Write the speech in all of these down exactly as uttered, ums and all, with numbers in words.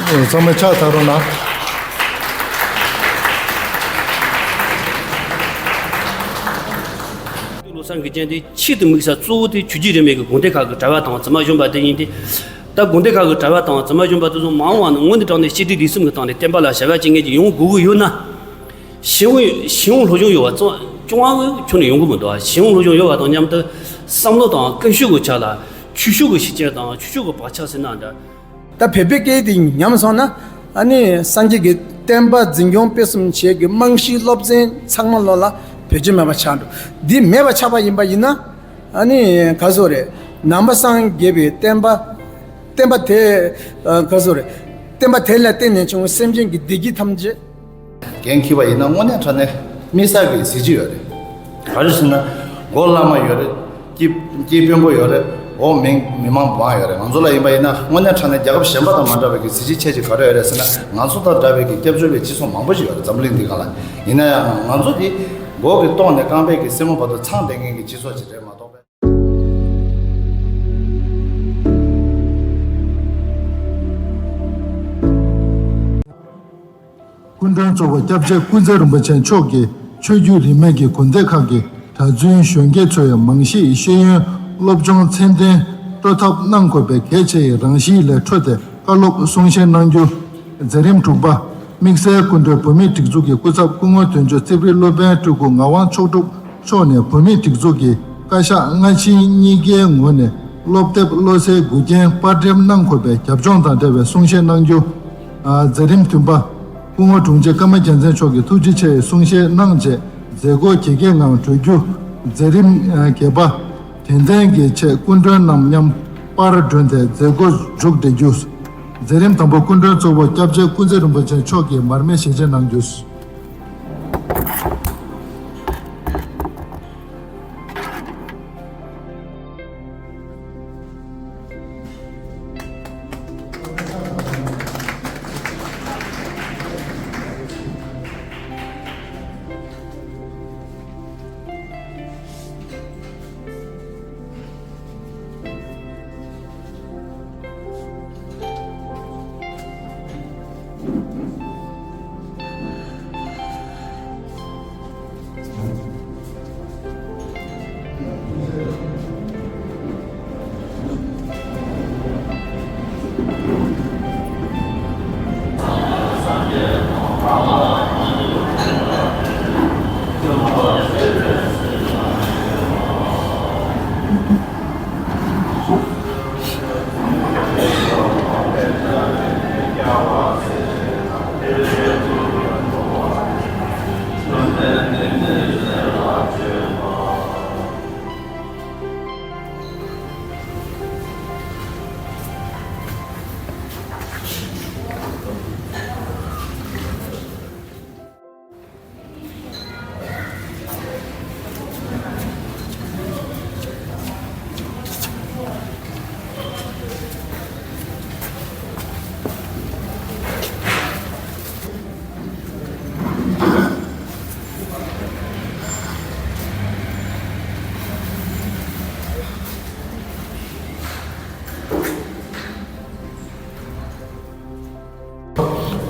ཚང་མས་ཕྱག་འཚལ་རོགས་གནང་། བློ་བཟང་དགེ་རྒྱན་དེ་ཆེད་དུ་དམིགས་ས་གཙོ་བོ་དེ་ཆོས་བརྒྱུད་རིས་མེད་ཀྱི་དགོན་སྡེ་ཁག་གི་གྲྭ་པ་དང་བཙུན་མ་གཞོན་པ་དེ་ཡིན་ཏེ། ད་དགོན་སྡེ་ཁག་གི་གྲྭ་པ་དང་བཙུན་མ་གཞོན་པ་དེ་ཚོ་མང་བ་ནི་དངོས་གནས་དྲང་གནས་སྤྱི་བདེ་སྡེ་གསུམ་གྱི་སྟེང་ནས་བསྟན་པ་ལ་བྱ་བ་བྱེད་མཁན་ཅིག་ཡོང་དགོས་ཀྱི་ཡོད་ན། ཞི་བའི་ཞི་བའི་སློབ་སྦྱོང་ཡོད་པ་ཙང་སྐྱོ་བ་ཁྱོན་ནས་ཡོང་གི་མི་འདུག་ཞི་བའི་སློབ་སྦྱོང་ཡོད་པ་དང་མཉམ་དུ་བསམ་བློ་དང་ཀུན་སྤྱོད་ཀྱི་ཆ་ལ་ཆོས་ཕྱོགས་ཀྱི་ཤེས་བྱ་དང་ཆོས་ཕྱོགས་ཀྱི་བག་ཆགས་ཟེར་ན་འདྲ། ད་བོད་པའི་སྐད་དེ་ཉམས་སོང་ན། ཨ་ནི་སངས་རྒྱས་ཀྱི་བསྟན་པ་འཛིན་སྐྱོང་སྤེལ་གསུམ་བྱེད་ཀྱི་རྨང་གཞིའི་སློབ་ཚན་ཚང་མ་ལོ་ལ་བེད་སྤྱོད་མེད་པ་ཆགས་འགྲོ། འདི་མེད་པ་ཆགས་པ་ཡིན་པ་ཡིན་ན། ཨ་ནི་ག་ཟེར་རེད། ནང་པ་སངས་རྒྱས་པའི་བསྟན་པ། བསྟན་པ་དེ་ག་ཟེར་རེད། བསྟན་པ་དེ་ལ་བརྟེན་ནས་བྱུང་བའི་སེམས་ཅན་གྱི་བདེ་སྐྱིད་ཐམས་ཅད། འགན་འཁྱེར་བ་ཡིན་ན་དངོས་གནས་དྲང་གནས་དམིགས་བསལ་གྱི་གཟི་བརྗིད་ཡོད་རེད། ག་རེ་ཟེར་ན། མགོ་བླ་མ་ཡོད་རེད། སྐྱེས་སྐྱེས་དཔོན་པོ་ཡོད་རེད། འོག་མི་མི་མང་མང་ཡོད་རེད། ང་ཚོ་ལ་ཡིན་པ་ཡིན་ན་དངོས་གནས་དྲང་གནས་རྒྱལ་ཁབ་གཞན་པ་དང་མ་འདྲ་བའི་གི་གཟི་བརྗིད་ཆེ་ཆེ་ག་རེ་ཡོད་རེད་ཟེར་ན། ང་ཚོ་དང་འདྲ་བའི་གི་སྐྱབས་བཅོལ་བའི་སྤྱི་ཚོགས་མང་པོ་ཞིག་ཡོད་རེད། འཛམ་བུ་གླིང་འདི་སྒང་ལ། ཡིན་ན་ཡང་ང་ཚོ་འདི་མགོ་གི་ལྟོགས་ནས་རྐང་པའི་གི་སེན་མོ་བར་དུ་ཚང་བསྡད་མཁན་གྱི་སྤྱི་ཚོགས་ཅིག་རེད་མ་གཏོགས་པས། སྐུ་མགྲོན་གཙོ་བོ་སྐྱབས་རྗེ་ཀུན་མཛོད་རིན་པོ་ཆེ་མཆོག་གིས་ཆོས་བརྒྱུད་རིས་མེད་ཀྱི་དགོན་སྡེ་ཁག་གི་གྲྭ་བཙུན་གཞོན་སྐྱེས་ཚོའི་རྨང་གཞིའི་ཤེས་ཡོན་སློབ་སྦྱོང་ཚད་ལྡན་སྤྲོད་ཐབས་གནང་དགོས་པའི་གལ་ཆེ་བའི་རང་བཞིན་ལས་འཕྲོས་ཏེ་བཀའ་སློབ་གསུང་བཤད་གནང་རྒྱུ། མཛད་རིམ་དྲུག་པ། དམིགས་བསལ་སྐུ་མགྲོན་བོད་མིའི་སྒྲིག་འཛུགས་ཀྱི་སྐུ་ཚབ་སྐུ་ངོ་དོན་གཅོད་རྩིབ་རི་སློབ་དཔོན་སྤྲུལ་སྐུ་ངག་དབང་མཆོག་གྲུབ་མཆོག་ནས་བོད་མིའི་སྒྲིག་འཛུགས་ཀྱི་བཀའ་ཤག་སྔ་ཕྱི་གཉིས་ཀའི་ངོས་ནས་སློབ་དེབ་བློ་གསལ་མགུལ་རྒྱན་པར་འགྲེམས་གནང་དགོས་པའི་རྒྱབ་ལྗོངས་དང་འབྲེལ་བའི་གསུང་བཤད་གནང་རྒྱུ། མཛད་རིམ་བདུན་པ། སྐུ་ངོ་དྲུང་ཆེ་ཀརྨ་རྒྱལ་མཚན་མཆོག་གིས་ཐུགས་རྗེ་ཆེ་ཡི་གསུང་བཤད་གནང་རྗེས་མཛད་སྒོ་རྒྱ་སྐྱེད་ངང་གྲོལ་རྒྱུ། མཛད་རིམ་བརྒྱད་པ། དྲན་རྟེན་གྱི་ཆེད་སྐུ་མགྲོན་རྣམས་མཉམ་པར་བསྒྲོན་ཏེ་མཛད་སྒོ་མཇུག་སྒྲིལ་རྒྱུ། མཛད་རིམ་དང་པོ་སྐུ་མགྲོན་གཙོ་བོ་སྐྱབས་རྗེ་ཀུན་མཛོད་རིན་པོ་ཆེ་མཆོག་གིས་མར་མེ་ཞལ་ཕྱེ་གནང་རྒྱུ།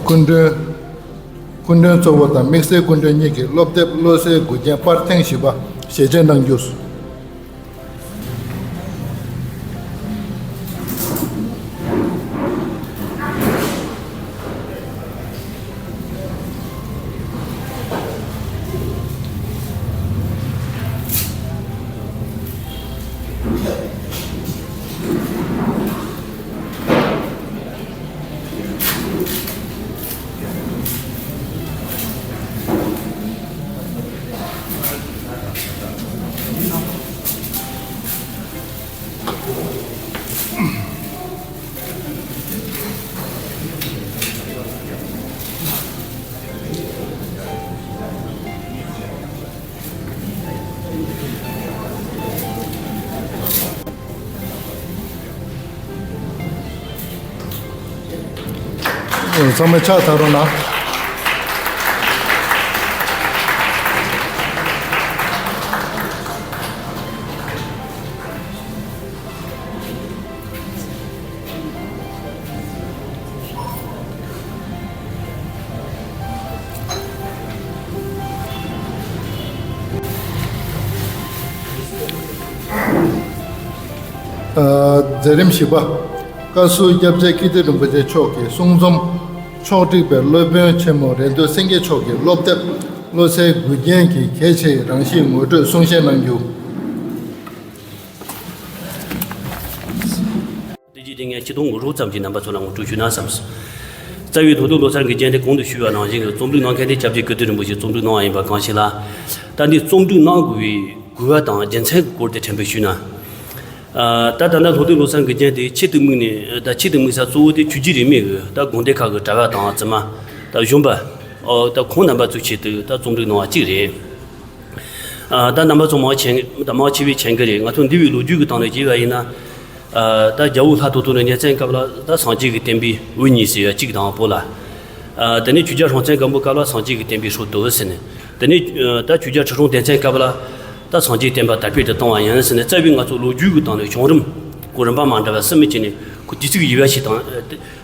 སྐུ་མགྲོན། སྐུ་མགྲོན་གཙོ་བོ་དང་དམིགས་བསལ་སྐུ་མགྲོན་གཉིས་ཀྱིས་སློབ་དེབ་བློ་གསལ་མགུལ་རྒྱན་པར་ཐེངས་བཞི་པ་ཞལ་ཕྱེ་གནང་རྒྱུ། ཚང་མས་ཕྱག་འཚལ་རོགས་གནང་། མཛད་རིམ་བཞི་པ། བཀའ་ཟུར་སྐྱབས་རྗེ་ཀིརྟི་རིན་པོ་ཆེ་མཆོག་གི་གསུང་རྩོམ། ཕྱོགས་སྒྲིག་པའི་སློབ་དཔོན་ཆེན་མོ་རེ་འདོད་སེང་གེ་མཆོག་གི་སློབ་དེབ། བློ་གསལ་མགུལ་རྒྱན་གྱི་གལ་ཆེའི་རང་གཤིས་ངོ་སྤྲོད་གསུང་བཤད་གནང་རྒྱུ། དེ་རྗེས་དེ་ངས་ཆེ་མཐོང་གི་རོགས་ཙམ་གྱིས་རྣམ་པ་ཚོ་ལ་ངོ་སྤྲོད་ཞུས་ན་བསམས། རྩ་བའི་ལྷོ་སྟོད་ལོ་གསར་གྱི་རྒྱན་དེ་གོང་དུ་ཞུས་པ་ནང་བཞིན་གྱི་རྩོམ་སྒྲིག་གནང་མཁན་དེ་སྐྱབས་རྗེ་ཀིརྟི་རིན་པོ་ཆེས་རྩོམ་སྒྲིག་གནང་བ་ཡིན་པ་གང་ཞིག་ལ། ད་འདི་རྩོམ་སྒྲིག་གནང་དགོས་པའི་དགོས་པ་དང་རྒྱུ་མཚན་གྱི་སྐོར་དེ་ཕྲན་བུ་ཞུས་ན། ད་ད་ལྟ་ལྷོ་སྟོད་ལོ་གསར་གྱི་རྒྱན་དེ་ཆེད་དུ་དམིགས་ནས་ད་ཆེད་དུ་དམིགས་ས་གཙོ་བོ་དེ་ཆོས་བརྒྱུད་རིས་མེད་ཀྱི་ད་དགོན་སྡེ་ཁག་གི་གྲྭ་པ་དང་བཙུན་མ། ད་གཞོན་པ། ད་ཁོང་རྣམ་པ་ཚོའི་ཆེད་དུ་ད་རྩོམ་སྒྲིག་གནང་བ་གཅིག་རེད། ད་རྣམ་པ་ཚོ་མང་ཆེ་ད་མང་ཆེ་བས་མཁྱེན་གྱི་རེད། ང་ཚོ་འདས་པའི་ལོ་རྒྱུས་ཀྱི་སྟེང་ནས་བརྗོད་པ་ཡིན་ན། ད་རྒྱལ་པོ་ལྷ་ཐོ་ཐོ་ནས་གཉན་བཙན་སྐབས་ལ་ད་སངས་རྒྱས་ཀྱི་བསྟན་པའི་འོད་ཉིད་ཟེར་བ་གཅིག་དང་པོ་ལ། དེ་ནས་ཆོས་རྒྱལ་སྲོང་བཙན་སྒམ་པོའི་སྐབས་ལ་སངས་རྒྱས་ཀྱི་བསྟན་པའི་སྲོལ་གཏོད་ཟེར་ནས། དེ་ནས་ད་ཆོས་རྒྱལ་ཁྲི་སྲོང་ལྡེ་བཙན་སྐབས་ལ་ད་སངས་རྒྱས་བསྟན་པ་དར་སྤེལ་དུ་བཏང་བ་ཡིན་ཟེར་ནས་རྩ་བའི་ང་ཚོ་ལོ་རྒྱུས་ཀྱི་སྟེང་ནས་བྱུང་རིམ་ཁོ་རིམ་པ་མ་འདྲ་བ་གསུམ་མི་བྱས་ནས་ཁོ་དུས་ཚིགས་དབྱེ་བ་ཞིག་དང་།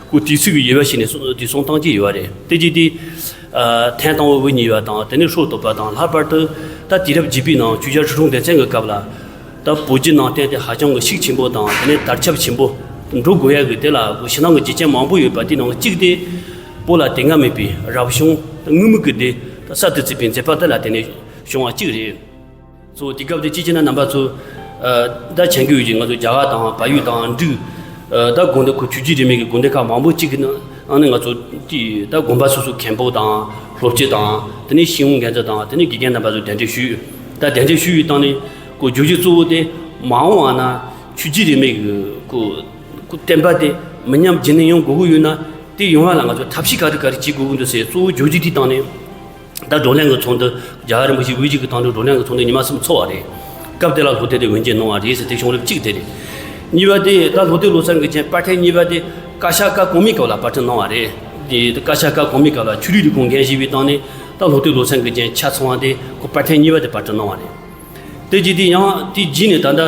ཁོ་དུས་ཚིགས་ཀྱི་དབྱེ་བ་ཕྱེ་ནས་གསུང་དེ་གསུང་སྟངས་ཅིག་ཡོད་པ་རེད། དེ་རྗེས་དེ། ཐེངས་དང་པོ་འོད་གཉིས་པ་དང་དེ་ནས་སྲོལ་གཏོད་པ་དང་ལྷག་པར་དུ་ད་དུས་རབས་བརྒྱད་པའི་ནང་ཆོས་རྒྱལ་ཁྲི་སྲོང་ལྡེ་བཙན་གྱི་སྐབས་ལ། ད་བོད་བརྒྱུད་ནང་བསྟན་དེ་ཧ་ཅང་གི་ཤུགས་ཆེན་པོ་དང་དེ་ནས་དར་ཁྱབ་ཆེན་པོ་འགྲོ་དགོས་ཡ་གི་དེ་ལ་གཞི་ནང་གི་རྒྱུ་རྐྱེན་མང་པོ་ཡོད་པ་དེའི་ནང་གི་གཅིག་དེ། བོད་ལ་དེ་སྔ་མེད་པའི་རབ་བྱུང་དངུལ་མུག་གི་སྡེ་གསར་དུ་བཙུགས་པའི་མཛད་པ་དེ་ལ་བརྟེན་ནས་བྱུང་བ་གཅིག་རེད། སོ་དེ་སྐབས་དེ་ཅི་བྱས་ན་རྣམ་པ་ཚོ། ད་མཁྱེན་གྱི་ཡོད་ཀྱི་ང་ཚོ་རྒྱ་གར་དང་བལ་ཡུལ་དང་འབྲུག་ད་དགོན་སྡེ་ཁོ་ཆོས་བརྒྱུད་རིས་མེད་ཀྱི་དགོན་སྡེ་ཁག་མང་པོ་གཅིག་གི་ནང་ནས་ང་ཚོ་ཀྱི་ད་དགོན་པ་སོ་སོའི་མཁན་པོ་དང་སློབ་སྤྱི་དང་དེ་ནས་ཤེས་ཡོན་འགན་འཛིན་དང་དེ་ནས་དགེ་རྒན་རྣམ་པ་ཚོ་གདན་འདྲེན་ཞུས་ཡོད། ད་གདན་འདྲེན་ཞུས་ཡོད་སྟངས་ནས་ཁོ་བརྗོད་རྒྱུ་གཙོ་བོ་དེ་མ་འོངས་པ་ན་ཆོས་བརྒྱུད་རིས་མེད་ཀྱི་ཁོ་ཁོ་བསྟན་པ་དེ་མི་ཉམས་རྒྱུན་གནས་ཡོང་དགོས་ཀྱི་ཡོད་ན་དེ་ཡོང་བ་ལ་ང་ཚོ་ཐབས་ཤེས་ག་རེ་ག་རེ་བྱེད་དགོས་ཀྱི་འདུག་ཟེར་གཙོ་བོ་བརྗོད་རྒྱུ་དེའི་སྟེང་ནས། ད་བགྲོ་གླེང་གི་ཚོགས་འདུ་རྒྱལ་བ་རིན་པོ་ཆེ་དབུས་གཞིས་ཀྱི་དང་དུ་བགྲོ་གླེང་གི་ཚོགས་འདུ་ཉི་མ་གསུམ་ཚོགས་པ་རེད། སྐབས་དེ་ལ་སློབ་དེབ་དེ་འོས་འགན་གནང་བ་རེད་ཟེར་དེ་བྱུང་རབས་གཅིག་དེ་རེད། གཉིས་པ་དེ་ད་སློབ་དེབ་ལོ་གསར་གྱི་རྐྱེན་པར་ཐེངས་གཉིས་པ་དེ་བཀའ་ཤག་སྐབས་གོང་མའི་སྐབས་ལ་པར་སྐྲུན་གནང་བ་རེད། དེ་བཀའ་ཤག་སྐབས་གོང་མའི་སྐབས་ལ་ཆོས་རིག་ལས་ཁུངས་འགན་བཞེས་པའི་སྟེང་ནས་ད་སློབ་དེབ་ལོ་གསར་གྱི་རྐྱེན་ཆ་ཚང་བ་དེ་ཁོ་པར་ཐེངས་གཉིས་པ་དེ་པར་སྐྲུན་གནང་བ་རེད། དེ་རྗེས་དེ་ཡང་དེ་རྗེས་ནས་ད་ལྟ་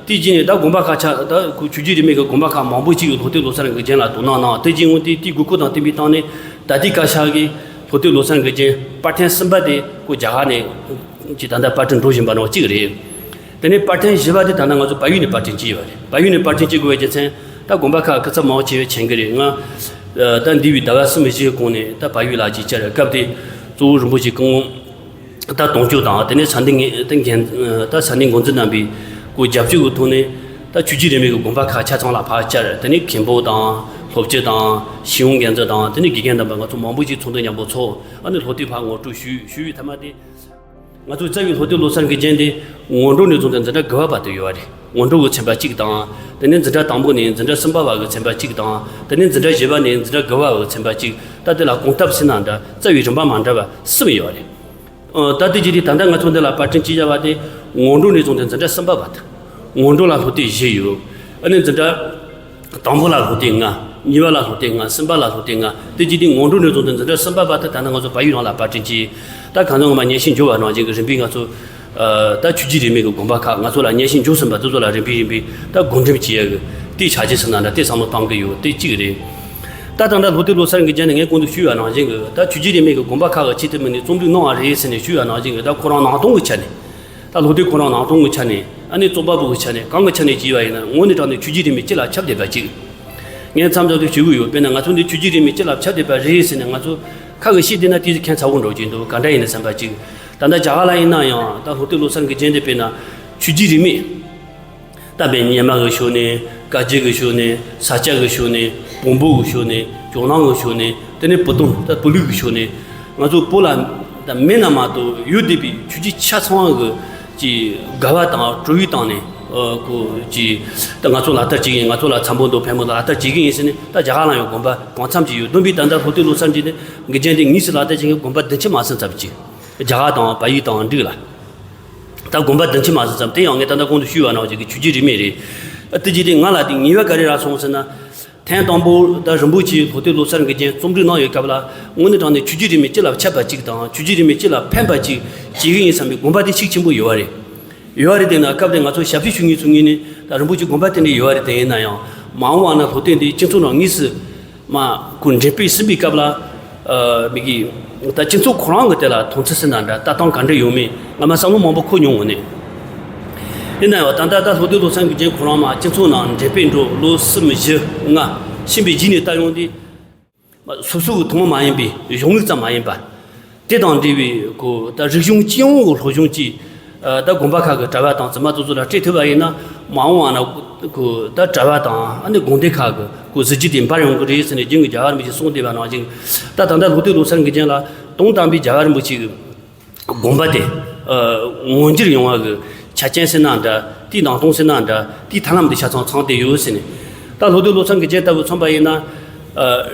དེ་རྗེས་ནས་ད་དགོན་པ་ཁག་ཆ་ད་ཁོ་ཆོས་བརྒྱུད་རིས་མེད་ཀྱི་དགོན་པ་ཁག་མང་པོ་ཅིག་གིས་སློབ་དེབ་ལོ་གསར་གྱི་རྐྱེན་ལ་དོ་སྣང་གནང་དེ་རྗེས་འོང་དེ་དེའི་དགོས་མཁོ་དང་བསྟུན་པའི་སྟེང་ནས་ད་ལྟའི་བཀའ་ཤག་གིས་སློབ་དེབ་ལོ་གསར་གྱི་རྐྱེན་པར་ཐེངས་གསུམ་པ་དེ་ཁོ་རྒྱ་གར་ནས་ཅིག་ད་ལྟ་པར་སྐྲུན་འགྲོ་བཞིན་པ་ནང་གཅིག་རེད། དེ་ནས་པར་ཐེངས་བཞི་པ་དེ་ད་ལྟ་ང་ཚོ་བལ་ཡུལ་ནས་པར་སྐྲུན་བྱས་ཡོད་རེད། བལ་ཡུལ་ནས་པར་སྐྲུན་བྱེད་དགོས་པའི་རྒྱུ་མཚན་ད་དགོན་པ་ཁག་སྐུ་ཚབ་མང་ཆེ་བས་མཁྱེན་གྱི་རེད། ང་ད་འདས་པའི་ཟླ་བ་གསུམ་བཞིའི་གོང་ནས་ད་བལ་ཡུལ་ལ་ཅིག་བཅར་སྐབས་དེ་གཙོ་བོ་རིན་པོ་ཆེ་སྐུ་ངོ་ད་དུང་སྐྱོང་དང་དེ་ནས་ས་གནས་ད་འགན་ད་ས་གནས་འགོ་འཛིན་རྣམ་པའི་སྐུ་རྒྱབ་སྐྱོར་གྱི་ཐོག་ནས་ད་ཆོས་བརྒྱུད་རིས་མེད་ཀྱི་དགོན་པ་ཁག་ཆ་ཚང་ལ་ཕར་བཅར། དེ་ནས་མཁན་པོ་དང་སློབ་སྤྱི་དང་ཤེས་ཡོན་འགན་འཛིན་དང་དེ་ནས་དགེ་རྒན་རྣམ་པ་ང་ཚོ་མང་པོ་ཞིག་ཚོགས་འདུ་མཉམ་པོ་ཚོགས། ཨ་ནི་སློབ་དེབ་ཕར་ངོ་སྤྲོད་ཞུས་ཞུས་པའི་མཐའ་མ་དེ། ང་ཚོའི་རྩ་བའི་སློབ་དེབ་ལོ་གསར་གྱི་རྐྱེན་དེ་སྔོན་འགྲོ་ནས་བཟུང་སྟེ་འཛིན་གྲྭ་དགུ་པ་བར་དུ་ཡོད་པ་རེད། སྔོན་འགྲོ་གི་ཚན་པ་གཅིག་དང་། དེ་ནས་འཛིན་གྲྭ་དང་པོ་ནས་འཛིན་གྲྭ་གསུམ་པ་བར་གྱི་ཚན་པ་གཅིག་དང་། དེ་ནས་འཛིན་གྲྭ་བཞི་པ་ནས་འཛིན་གྲྭ་དགུ་པ་བར་གྱི་ཚན་པ་གཅིག་ད་དེ་ལ་གོང་ལྟར་ཟེར་ན་འདྲ་རྩ་བའི་རིམ་པ་མ་འདྲ་བ་གསུམ་ཡོད་པ་རེད། ཨ་ད་ལྟའི་རྗེས་དེ་ད་ལྟ་ང་ཚོ་འདི་ལ་པར་སྐྲུན་བྱེད་བཞག་པ་དེ་སྔོན་འགྲོ་ནས་བཟུང་སྟེ་འཛིན་གྲྭ་གསུམ་པ་བར་དུ། སྔོན་འགྲོ་ལ་སློབ་དེབ་བཞི་ཡོད། ཨ་ནི་འཛིན་གྲྭ་དང་པོ་ལ་སློབ་དེབ་ལྔ། གཉིས་པ་ལ་སློབ་དེབ་ལྔ། གསུམ་པ་ལ་སློབ་དེབ་ལྔ། དེ་རྗེས་དེ་སྔོན་འགྲོ་ནས་བཟུང་སྟེ་འཛིན་གྲྭ་གསུམ་པ་བར་དུ་ད་ནི་ང་ཚོ་བལ་ཡུལ་ནང་ལ་པར་སྐྲུན་བྱས། ད་གང་ལྟར་ངོ་མ་སྙན་ཞུ་འབྱོར་བ་ནང་བཞིན་གྱི་རིམ་པས་ང་ཚོ་ད་ཆོས་བརྒྱུད་རིས་མེད་ཀྱི་དགོན་པ་ཁག་ང་ཚོ་ལ་སྙན་ཞུ་འབྱོར་ཟིན་པ་དེ་ཚོ་ལ་རིམ་པས་རིམ་པས་ད་བགོ་འགྲེམས་བྱེད་ཡ་གི་དེ་བྱ་རྒྱུ་ཟེར་ན་འདྲ་དེ་བསམ་བློ་བཏང་གི་ཡོད། དེ་གཅིག་རེད། ད་ད་ལྟ་སློབ་དེབ་ལོ་གསར་གྱི་རྐྱེན་ནི་ངས་གོང་དུ་ཞུས་པ་ནང་བཞིན་གྱི་ད་ཆོས་བརྒྱུད་རིས་མེད་ཀྱི་དགོན་པ་ཁག་གི་ཆེད་དུ་དམིགས་ནས་རྩོམ་སྒྲིག་གནང་བ་རེད་ཟེར་ནས་ཞུས་པ་ནང་བཞིན་གྱི་ད་ཁོ་རང་ནང་དོན་གྱི་ཆ་ནས། ད་སློབ་དེབ་ཁོ་རང་ནང་དོན་གྱི་ཆ་ནས་ཨ་ནི་རྩོམ་པ་པོ་གི་ཆ་ནས་གང་གི་ཆ་ནས་བྱས་པ་ཡིན་ན་དངོས་གནས་དྲང་གནས་ཆོས་བརྒྱུད་རིས་མེད་སྤྱི་ལ་ཁྱབ་བསྡད་པ་ཅིག་ངས་མཚམས་མཚམས་དུ་ཞུ་གི་ཡོད། དཔེར་ན་ང་ཚོ་འདི་ཆོས་བརྒྱུད་རིས་མེད་སྤྱི་ལ་ཁྱབ་བསྡད་པ་རེད་ཟེར་ནས་ང་ཚོ་ཁ་གི་བཤད་བསྡད་ན་དེ་ཁྱད་མཚར་པོ་འགྲོ་གི་འདུག་ག་འདྲ་ཡིན་ན་བསམ་པ་ཅིག་ད་ལྟ་རྒྱ་གར་ལ་ཡིན་ན་ཡང་ད་སློབ་དེབ་ལོ་གསར་གྱི་རྐྱེན་དེ་དཔེར་ན་ཆོས་བརྒྱུད་རིས་མེད། ད་དཔེར་གཉེར་མ་གི་ཕྱོགས་ནས། བཀའ་བརྒྱུད་ཀྱི་ཕྱོགས་ནས། ས་སྐྱ་གི་ཕྱོགས་ནས། བོན་པོ་གི་ཕྱོགས་ནས། ཇོ་ནང་གི་ཕྱོགས་ནས། དེ་ནས་བོད་དོན་ད་བོད་ལུགས་ཀྱི་ཕྱོགས་ནས། ང་ཚོ་བོད་ལ་ད་མེད་ན་མ་གཏོགས་ཡོད་བསྡད་པའི་ཆོས་བརྒྱུད་ཆ་ཚང་གི་ཅིག་དགའ་བ་དང་སྤྲོ་བའི་སྟེང་ནས་ཨ་ཁོ་ཅིག་ད་ང་ཚོ་ལག་བསྟར་བྱེད་ཀྱི་ཡིན། ང་ཚོ་ལ་འཚམ་པོ་འདུག་ཕན་པོ་འདུག་ལག་བསྟར་བྱེད་ཀྱི་ཡིན་ཟེར་ནས་ད་རྒྱ་གར་ལ་ཡང་དགོན་པ་གང་འཚམ་ཅིག་ཡོད། བསྡོམས་པས་ད་ལྟ་སློབ་དེབ་ལོ་གསར་འདི་ནས་གི་རྐྱེན་དེ་དངོས་སུ་ལག་བསྟར་བྱེད་མཁན་དགོན་པ་བདུན་ཅུ་མ་ཟིན་ཙམ་ཅིག་རྒྱ་གར་དང་བལ་ཡུལ་དང་འབྲུག་ལ། ད་དགོན་པ་བདུན་ཅུ་མ་ཟིན་ཙམ་དེ་ཡང་ངས་ད་ལྟ་གོང་དུ་ཞུས་པ་ནང་བཞིན་གྱི་ཆོས་བརྒྱུད་རིས་མེད་རེད། ཨ་དེ་རྗེས་དེ་ང་ལ་དེ་ངེས་པ་ག་རེ་རག་སོང་ཟེར་ན། ཐེངས་དང་པོ་ད་རིན་པོ་ཆེའི་སློབ་དེབ་ལོ་གསར་གྱི་རྐྱེན་རྩོམ་སྒྲིག་གནང་ཡོད་སྐབས་ལ་དངོས་གནས་དྲང་གནས་ཆོས་བརྒྱུད་རིས་མེད་སྤྱི་ལ་ཁྱབ་པ་ཅིག་དང་ཆོས་བརྒྱུད་རིས་མེད་སྤྱི་ལ་ཕན་པ་ཅིག་བྱེད་ཀྱི་ཡིན་བསམ་པའི་དགོངས་པ་དེ་ཤུགས་ཆེན་པོ་ཡོད་པ་རེད། ཡོད་པ་རེད་དེ་ན་སྐབས་དེ་ང་ཚོ་ཞབས་ཕྱི་ཞུ་མཁན་ཚོ་ངོས་ནས་ད་རིན་པོ་ཆེ་དགོངས་པ་དེ་འདྲ་ཡོད་པ་རེད་དེ་ཡིན་ན་ཡང་མ་འོངས་པ་ན་སློབ་དེབ་འདི་སྤྱི་ཚོགས་ནང་དངོས་སུ། མ་ཁོ་འགྲེམས་སྤེལ་ཟིན་པའི་སྐབས་ལ། ཨ་མི་གིས་ད་སྤྱི་ཚོགས་ཁོ་རང་གི་དེ་ལ་མཐོང་ཚུལ་ཟེར་ན་འདྲ་ལྟ་སྟངས་ག་འདྲ་ཡོང་མིན་ང་མ་བསམ་བློ་མང་པོ་འཁོར་མྱོང་ངོ་ནས། དེ་ན་ཡང་ད་ལྟ་ད་ལྷོ་སྟོད་ལྷོ་མཚམས་ཀྱི་རྒྱན་ཁོ་རང་མ་སྤྱི་ཚོགས་ནང་འདྲེས་པའི་འགྲོ་ལོ་གསུམ་བཞི་ལྔ་ཕྱིན་པའི་རྗེས་ནས་ལྟ་ཡོང་དུས། སོ་སོ་གི་ཐུན་མོང་མ་ཡིན་པའི་གཞུང་ལུགས་ཙམ་མ་ཡིན་པ། དེ་དང་འབྲེལ་བའི་གོ་ད་རིག་གཞུང་སྤྱི་ཡོངས་ཀྱི་སློབ་སྦྱོང་གཅིག་ད་དགོན་པ་ཁག་གི་གྲྭ་པ་དང་བཙུན་མ་དེ་ཚོ་ལ་སྤྲད་ཐུབ་པ་ཡིན་ན། མ་འོངས་པ་ན་གོ་ད་གྲྭ་པ་དང་ཨ་ནི་དགོན་སྡེ་ཁག་གི་གོ་གཟི་བརྗིད་དེ་འཕར་ཡོང་གི་རེད་ཟེར་ནས་རྒྱུན་གྱི་རྒྱལ་བ་རིན་པོ་ཆེས་གསུངས་བསྡད་པ་ནང་བཞིན། ད་ད་ལྟ་ལྷོ་སྟོད་ལྷོ་མཚམས་ཀྱི་རྒྱན་ལ་དུང་དམ་པའི་རྒྱལ་བ་རིན་པོ་ཆེ་གི་དགོངས་པ་དེ་མངོན་འགྱུར་ཡོང་བ་གི་ཆ་རྐྱེན་ཟེར་ན་འདྲ། དེའི་ནང་དོན་ཟེར་ན་འདྲ། དེའི་ཐབས་ལམ་དེ་ཆ་ཚང་ཚང་བསྡད་ཡོད་ཟེར་ནས། ད་ལྷོ་སྟོད་ལྷོ་མཚམས་ཀྱི་རྒྱན་ལྟ་བུ་མཚོན་པ་ཡིན་ན། ཨ་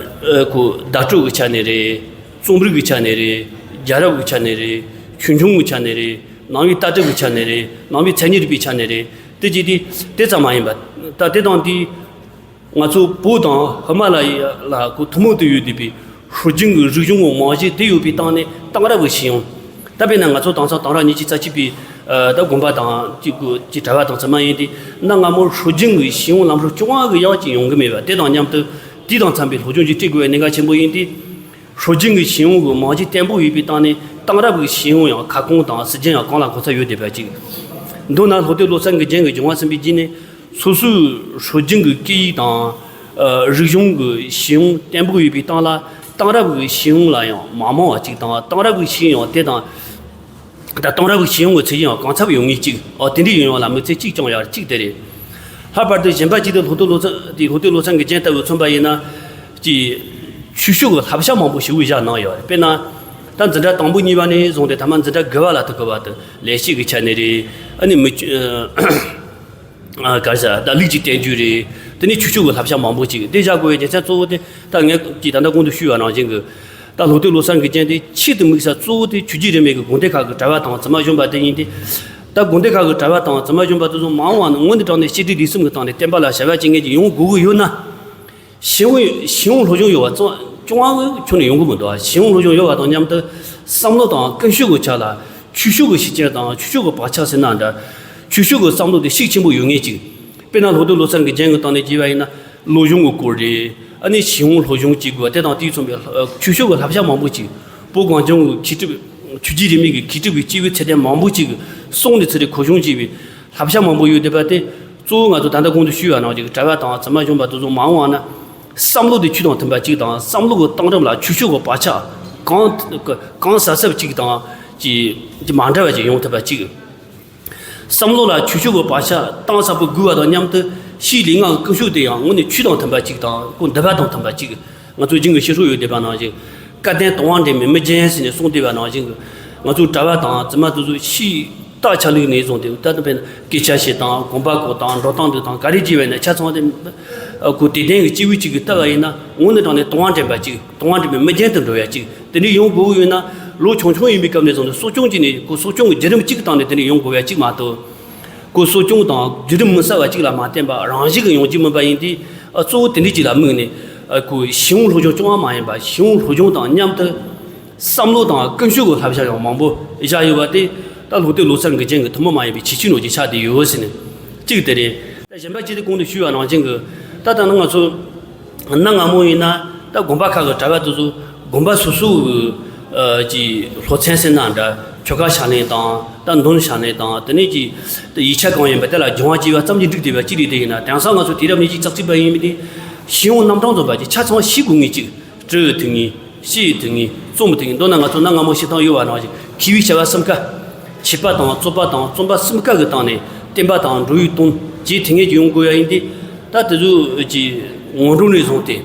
ཨ་ཁོ་བརྡ་སྤྲོད་ཀྱི་ཆ་ནས་རེད། རྩོམ་རིག་གི་ཆ་ནས་རེད། རྒྱལ་རབས་ཀྱི་ཆ་ནས་རེད། ཆོས་འབྱུང་གི་ཆ་ནས་རེད། ནང་པའི་ལྟ་གྲུབ་ཀྱི་ཆ་ནས་རེད། ནང་པའི་མཚན་ཉིད་རིག་པའི་ཆ་ནས་རེད། དེ་ཅི་དེ་དེ་ཙམ་མ་ཡིན་པ། ད་དེ་དང་དེའི་ང་ཚོ་བོད་དང་ཧི་མ་ལ་ཡ་ལ་གོ་ཐུན་མོང་དུ་ཡོད་བསྡད་པའི་སྲོལ་རྒྱུན་གྱི་རིག་གཞུང་གི་རྨང་གཞི་དེ་ཡོད་པའི་སྟེང་ནས་གཏང་རག་གི་ཤེས་ཡོན། ད་དཔེར་ན་ང་ཚོ་དེང་སང་གཏང་རག་ཉིས་བརྒྱ་རྩ་གཅིག་པའི་ཨ་ད་དགོན་པ་དང་གཅིག་གོ་གཅིག་གྲྭ་པ་དང་བཙུན་མ་ཡིན་ཏེ། གནའ་སྔ་མོར་སྲོལ་རྒྱུན་གྱི་ཤེས་ཡོན་ལམ་སྲོལ་སྐྱོང་བ་གི་ཡང་གཅིག་ཡོང་གི་མེད་པ། དེ་དང་མཉམ་དུ་དེ་དང་འཚམ་པའི་སློབ་སྦྱོང་ཅིག་སྤྲད་དགོས་པའི་གནད་འགག་ཆེན་པོ་ཡིན་ཏེ། སྲོལ་རྒྱུན་གྱི་ཤེས་ཡོན་གྱི་རྨང་གཞི་བརྟན་པོ་ཡོད་པའི་སྟེང་ནས་གཏང་རག་གི་ཤེས་ཡོན་ཡང་ཁ་སྐོང་དང་སྲིད་རྒྱུན་ཡང་གང་ལ་གང་འཚམ་ཡོད་བསྡད་པ་ཅིག་མདོར་ན་ལྷོ་སྟོད་ལྷོ་མཚམས་ཀྱི་རྒྱན་གྱི་སྦྱོང་བ་ཟིན་པའི་རྗེས་ནས། སོ་སོའི་སྲོལ་རྒྱུན་གྱི་སྐད་ཡིག་དང་ཨ་རིག་གཞུང་གི་ཤེས་ཡོན་བརྟན་པོ་ཡོད་པའི་སྟེང་ལ། གཏང་རག་གི་ཤེས་ཡོན་ལ་ཡང་མ་མང་བ་ཅིག་དང་། གཏང་རག་གི་ཤེས་ཡོན་དེ་དང་། ད་གཏང་རག་གི་ཤེས་ཡོན་གྱི་ཚད་གཞི་ཡང་གང་འཚམ་ཡོང་ངེས་ཅིག་ཨོ་དེ་འདྲའི་ཡོང་ཡོང་ལ་དམིགས་བསལ་གཅིག་ཀྱང་ཡོད་རེད། གཅིག་དེ་རེད། ལྷག་པར་དུ་གཞན་པ་གཅིག་ཏུ་ལྷོ་སྟོད་ལྷོ་མཚམས་དེ་ལྷོ་སྟོད་ལྷོ་མཚམས་ཀྱི་རྒྱན་ལྟ་བུ་མཚོན་པ་ཡིན་ན། ཀྱི་ཆོས་ཕྱོགས་ཀྱི་བསླབ་བྱ་མང་པོ་ཞིག་བཞག་གནང་ཡོད་རེད། དཔེར་ན། ད་འཛིན་གྲྭ་དང་པོ་གཉིས་པ་ནས་བཟུང་སྟེ་ཐ་མ་འཛིན་གྲྭ་དགུ་པ་ལ་ཐུག་གི་བར་དུ་ལེགས་བཤད་ཀྱི་ཆ་ནས་རེད། ཨ་ནི་མི་ཨ་ག་རེ་ཟེར་ད་ལུགས་ཀྱི་བསྟན་བཅོས་རེད། དེ་ནས་ཆོས་ཕྱོགས་ཀྱི་བསླབ་བྱ་མང་པོ་ཅིག་དེ་བཞག་དགོས་པའི་རྒྱུ་མཚན་གཙོ་བོ་དེ། ད་ངས་ཀྱིས་ད་ལྟ་གོང་དུ་ཞུས་པ་ནང་བཞིན་གྱི། ད་ལྷོ་སྟོད་ལྷོ་མཚམས་ཀྱི་རྒྱན་དེ་ཆེད་དུ་དམིགས་ས་གཙོ་བོ་དེ་ཆོས་བརྒྱུད་རིས་མེད་ཀྱི་དགོན་སྡེ་ཁག་གི་གྲྭ་པ་དང་བཙུན་མ་གཞོན་པ་དེ་ཡིན་ཏེ། ད་དགོན་སྡེ་ཁག་གི་གྲྭ་པ་དང་བཙུན་མ་གཞོན་པ་དེ་ཚོ་མ་འོངས་པ་ན་དངོས་གནས་དྲང་གནས་ཤེས་སྒྲིབ་ལས་གསུམ་གྱི་སྟེང་ནས་བསྟན་པ་ལ་བྱ་བ་བྱེད་མཁན་ཅིག་ཡོང་དགོས་ཀྱི་ཡོད་ན། ཤེས་ཡོན་ཤེས་ཡོན་སློབ་སྦྱོང་ཡོད་པ་ཙམ་སྐྱོང་བ་ཁྱོན་ནས་ཡོང་གི་མི་འདུག་ཤེས་ཡོན་སློབ་སྦྱོང་ཡོད་པ་དང་མཉམ་དུ་བསམ་བློ་དང་ཀུན་སྤྱོད་ཀྱི་ཆ་ལ་ཆོས་ཕྱོགས་ཀྱི་ཤེས་བྱ་དང་ཆོས་ཕྱོགས་ཀྱི་བག་ཆགས་ཟེར་ན་འདྲ། ཆོས་ཕྱོགས་ཀྱི་བསམ་བློ་དེ་ཤུགས་ཆེན་པོ་ཡོད་མཁན་ཅིག་དཔེར་ན་ལྷོ་སྟོད་ལྷོ་མཚམས་ཀྱི་རྒྱན་གྱི་སྟེང་ནས་བརྗོད་པ་ཡིན་ན། བློ་སྦྱོང་གི་སྐོར་རེད། ཨ་ནི་ཤེས་ཡོན་སློབ་སྦྱོང་བྱེད་དགོས་པ་དེ་དང་དེས་མཚོན་པའི་ཆོས་ཕྱོགས་ཀྱི་བསླབ་བྱ་མང་པོ་ཅིག་བོད་གངས་ལྗོངས་ཀྱི་མཁས་གྲུབ་ཆོས་བརྒྱུད་རིས་མེད་ཀྱི་མཁས་གྲུབ་ཀྱི་སྐྱེས་བུ་ཚད་ལྡན་མང་པོ་ཅིག་གསུངས་ནས་ཚུར་རེ་གོ་ཆུང་བྱས་པའི་བསླབ་བྱ་མང་པོ་ཡོད་བསྡད་པ་དེ། གཙོ་བོ་ང་ཚོ་ད་ལྟ་གོང་དུ་ཞུས་པ་ནང་བཞིན་གྲྭ་པ་དང་བཙུན་མ་གཞོན་པ་དེ་ཚོ་མ་འོངས་པ་ན། བསམ་བློ་དེ་ཆོས་དང་མཐུན་པ་གཅིག་དང་། བསམ་བློ་གི་གཏིང་རིམ་ལ་ཆོས་ཕྱོགས་ཀྱི་བག་ཆགས་གང་གང་ཟབ་ཟབ་གཅིག་དང་། ཅི་ཅི་མ་འདྲ་བ་ཅིག་ཡོང་ཐུབ་པ་གཅིག་བསམ་བློ་ལ་ཆོས་ཕྱོགས་ཀྱི་བག་ཆགས་གཏིང་ཟབ་པོ་དགོས་པ་དང་མཉམ་དུ། ཕྱིའི་ལུས་ངག་གི་ཀུན་སྤྱོད་དེ་ཡང་དངོས་གནས་ཆོས་དང་མཐུན་པ་གཅིག་དང་། ཁོ་འདུན་པ་དང་མཐུན་པ་གཅིག་ང་ཚོའི་རྒྱུན་གྱི་བཤད་སྲོལ་ཡོད་བསྡད་པ་ནང་བཞིན། སྐལ་ལྡན་དང་བ་འདྲེས་མའི་མི་རྒྱན་ཟེར་ནས་གསུངས་བསྡད་པ་ནང་བཞིན་གྱི། ང་ཚོའི་གྲྭ་པ་དང་བཙུན་མ་དེ་ཚོ་ཕྱིའི་རྟགས་ཆ་ལུགས་ནས་བཟུང་སྟེ། ད་ལྟ་དཔེར་ན་སྐད་ཆ་བཤད་སྟངས། གོམ་པ་བགོད་སྟངས། འགྲོ་སྟངས་འདུག་སྟངས་ག་རེ་བྱས་པ་ཡིན་ན་ཆ་ཚང་དེ། ཨ་ཁོ་དད་ལྡན་གྱི་སྐྱེས་བུ་གཅིག་གིས་བལྟས་པ་ཡིན་ན། དངོས་གནས་དྲང་གནས་དང་བ་འདྲེས་པ་གཅིག་དང་བ་འདྲེས་མའི་མི་རྒྱན་དུ་འགྲོ་ཡ་གཅིག་དེ་འདྲ་ཡོང་དགོས་ཀྱི་ཡོད་ན། ལོ་ཆུང་ཆུང་ཡིན་པའི་སྐབས་ནས་བཟུང་སྟེ་གསོ་སྐྱོང་བྱས་ནས། ཁོ་གསོ་སྐྱོང་གི་བརྒྱུད་རིམ་གཅིག་གི་སྟེང་ནས་དེ་འདྲ་ཡོང་དགོས་ཡ་གཅིག་མ་གཏོགས། ཁོ་གསོ་སྐྱོང་དང་བརྒྱུད་རིམ་མི་གསལ་བ་གཅིག་ལ་མ་བརྟེན་པ་རང་བཞིན་གྱིས་ཡོང་རྒྱུ་མིན་པ་ཡིན་དུས། ཨ་གཙོ་བོ་དེ་འདྲའི་གཅིག་ལ་དམིགས་ནས། ཨ་ཁོ་ཤེས་ཡོན་སློབ་སྦྱོང་སྐྱོང་བ་མ་ཡིན་པ། ཤེས་ཡོན་སློབ་སྦྱོང་དང་མཉམ་དུ་བསམ་བློ་དང་ཀུན་སྤྱོད་ཀྱི་བསླབ་བྱ་ཡང་མང་པོ་བཞག་ཡོད་པ་དེ། ད་ལྷོ་སྟོད་ལྷོ་མཚམས་ཀྱི་རྒྱན་གྱི་ཐུན་མོང་མ་ཡིན་པའི་ཁྱད་ཆོས་ནང་གཅིག་ཆགས་བསྡད་ཡོད་ཟེར་ནས་གཅིག་དེ་རེད། ད་གཞན་པ་གཅིག་དེ་གོང་དུ་ཞུས་པ་ནང་བཞིན་གྱི། ད་ལྟ་ནི་ང་ཚོ་གནའ་སྔ་མོ་ཡིན་ན། ད་དགོན་པ་ཁག་གི་གྲྭ་པ་དེ་ཚོ་དགོན་པ་སོ་སོ་གི་ཨ་ཀྱི་སློབ་ཚན་ཟེར་ན་འདྲ། ཆོ་ག་ཕྱག་ལེན་དང་། ད་འདོན་ཕྱག་ལེན་དང་། དེ་ནས་ཀྱི་ད་ཡིག་ཆ་གང་ཡིན་པ་དེ་ལ་སྦྱང་བ་བྱས་པ་ཙམ་གྱིས་འགྲིག་བསྡད་པ་གཅིག་རེད། དེ་ཡིན་ན་དེང་སང་ང་ཚོ་དུས་རབས་ཉི་ཤུ་རྩ་གཅིག་པ་ཡིན་མིན་དེ། ཤེས་ཡོན་རྣམ་གྲངས་འཛོམས་པ་ཅིག་ཆ་ཚང་ཤེས་དགོས་ངེས་ཅིག་སྤྲོ་བའི་ཐུགས་ངེས། ཤེས་ཡོན་ཐུགས་ངེས། རྩོམ་ཐུགས་ངེས། མདོར་ན་ང་ཚོ་གནའ་སྔ་མོ་བཤད་སྟངས་ཡོད་པ་ནང་བཞིན། མཁས་པའི་བྱ་བ་གསུམ་ཀ། བྱེད་པ་དང་རྩོད་པ་དང་རྩོམ་པ་གསུམ་ཀ་གི་སྟེང་ནས་བསྟན་པ་དང་འགྲོ་བའི་དོན་བྱེད་ཐུབ་མཁན་ཅིག་ཡོང་དགོས་ཡ་ཡིན་ཏེ། ད་དེ་ཚོ་གི་སྔོན་འགྲོ་ནས་བཟུང་སྟེ།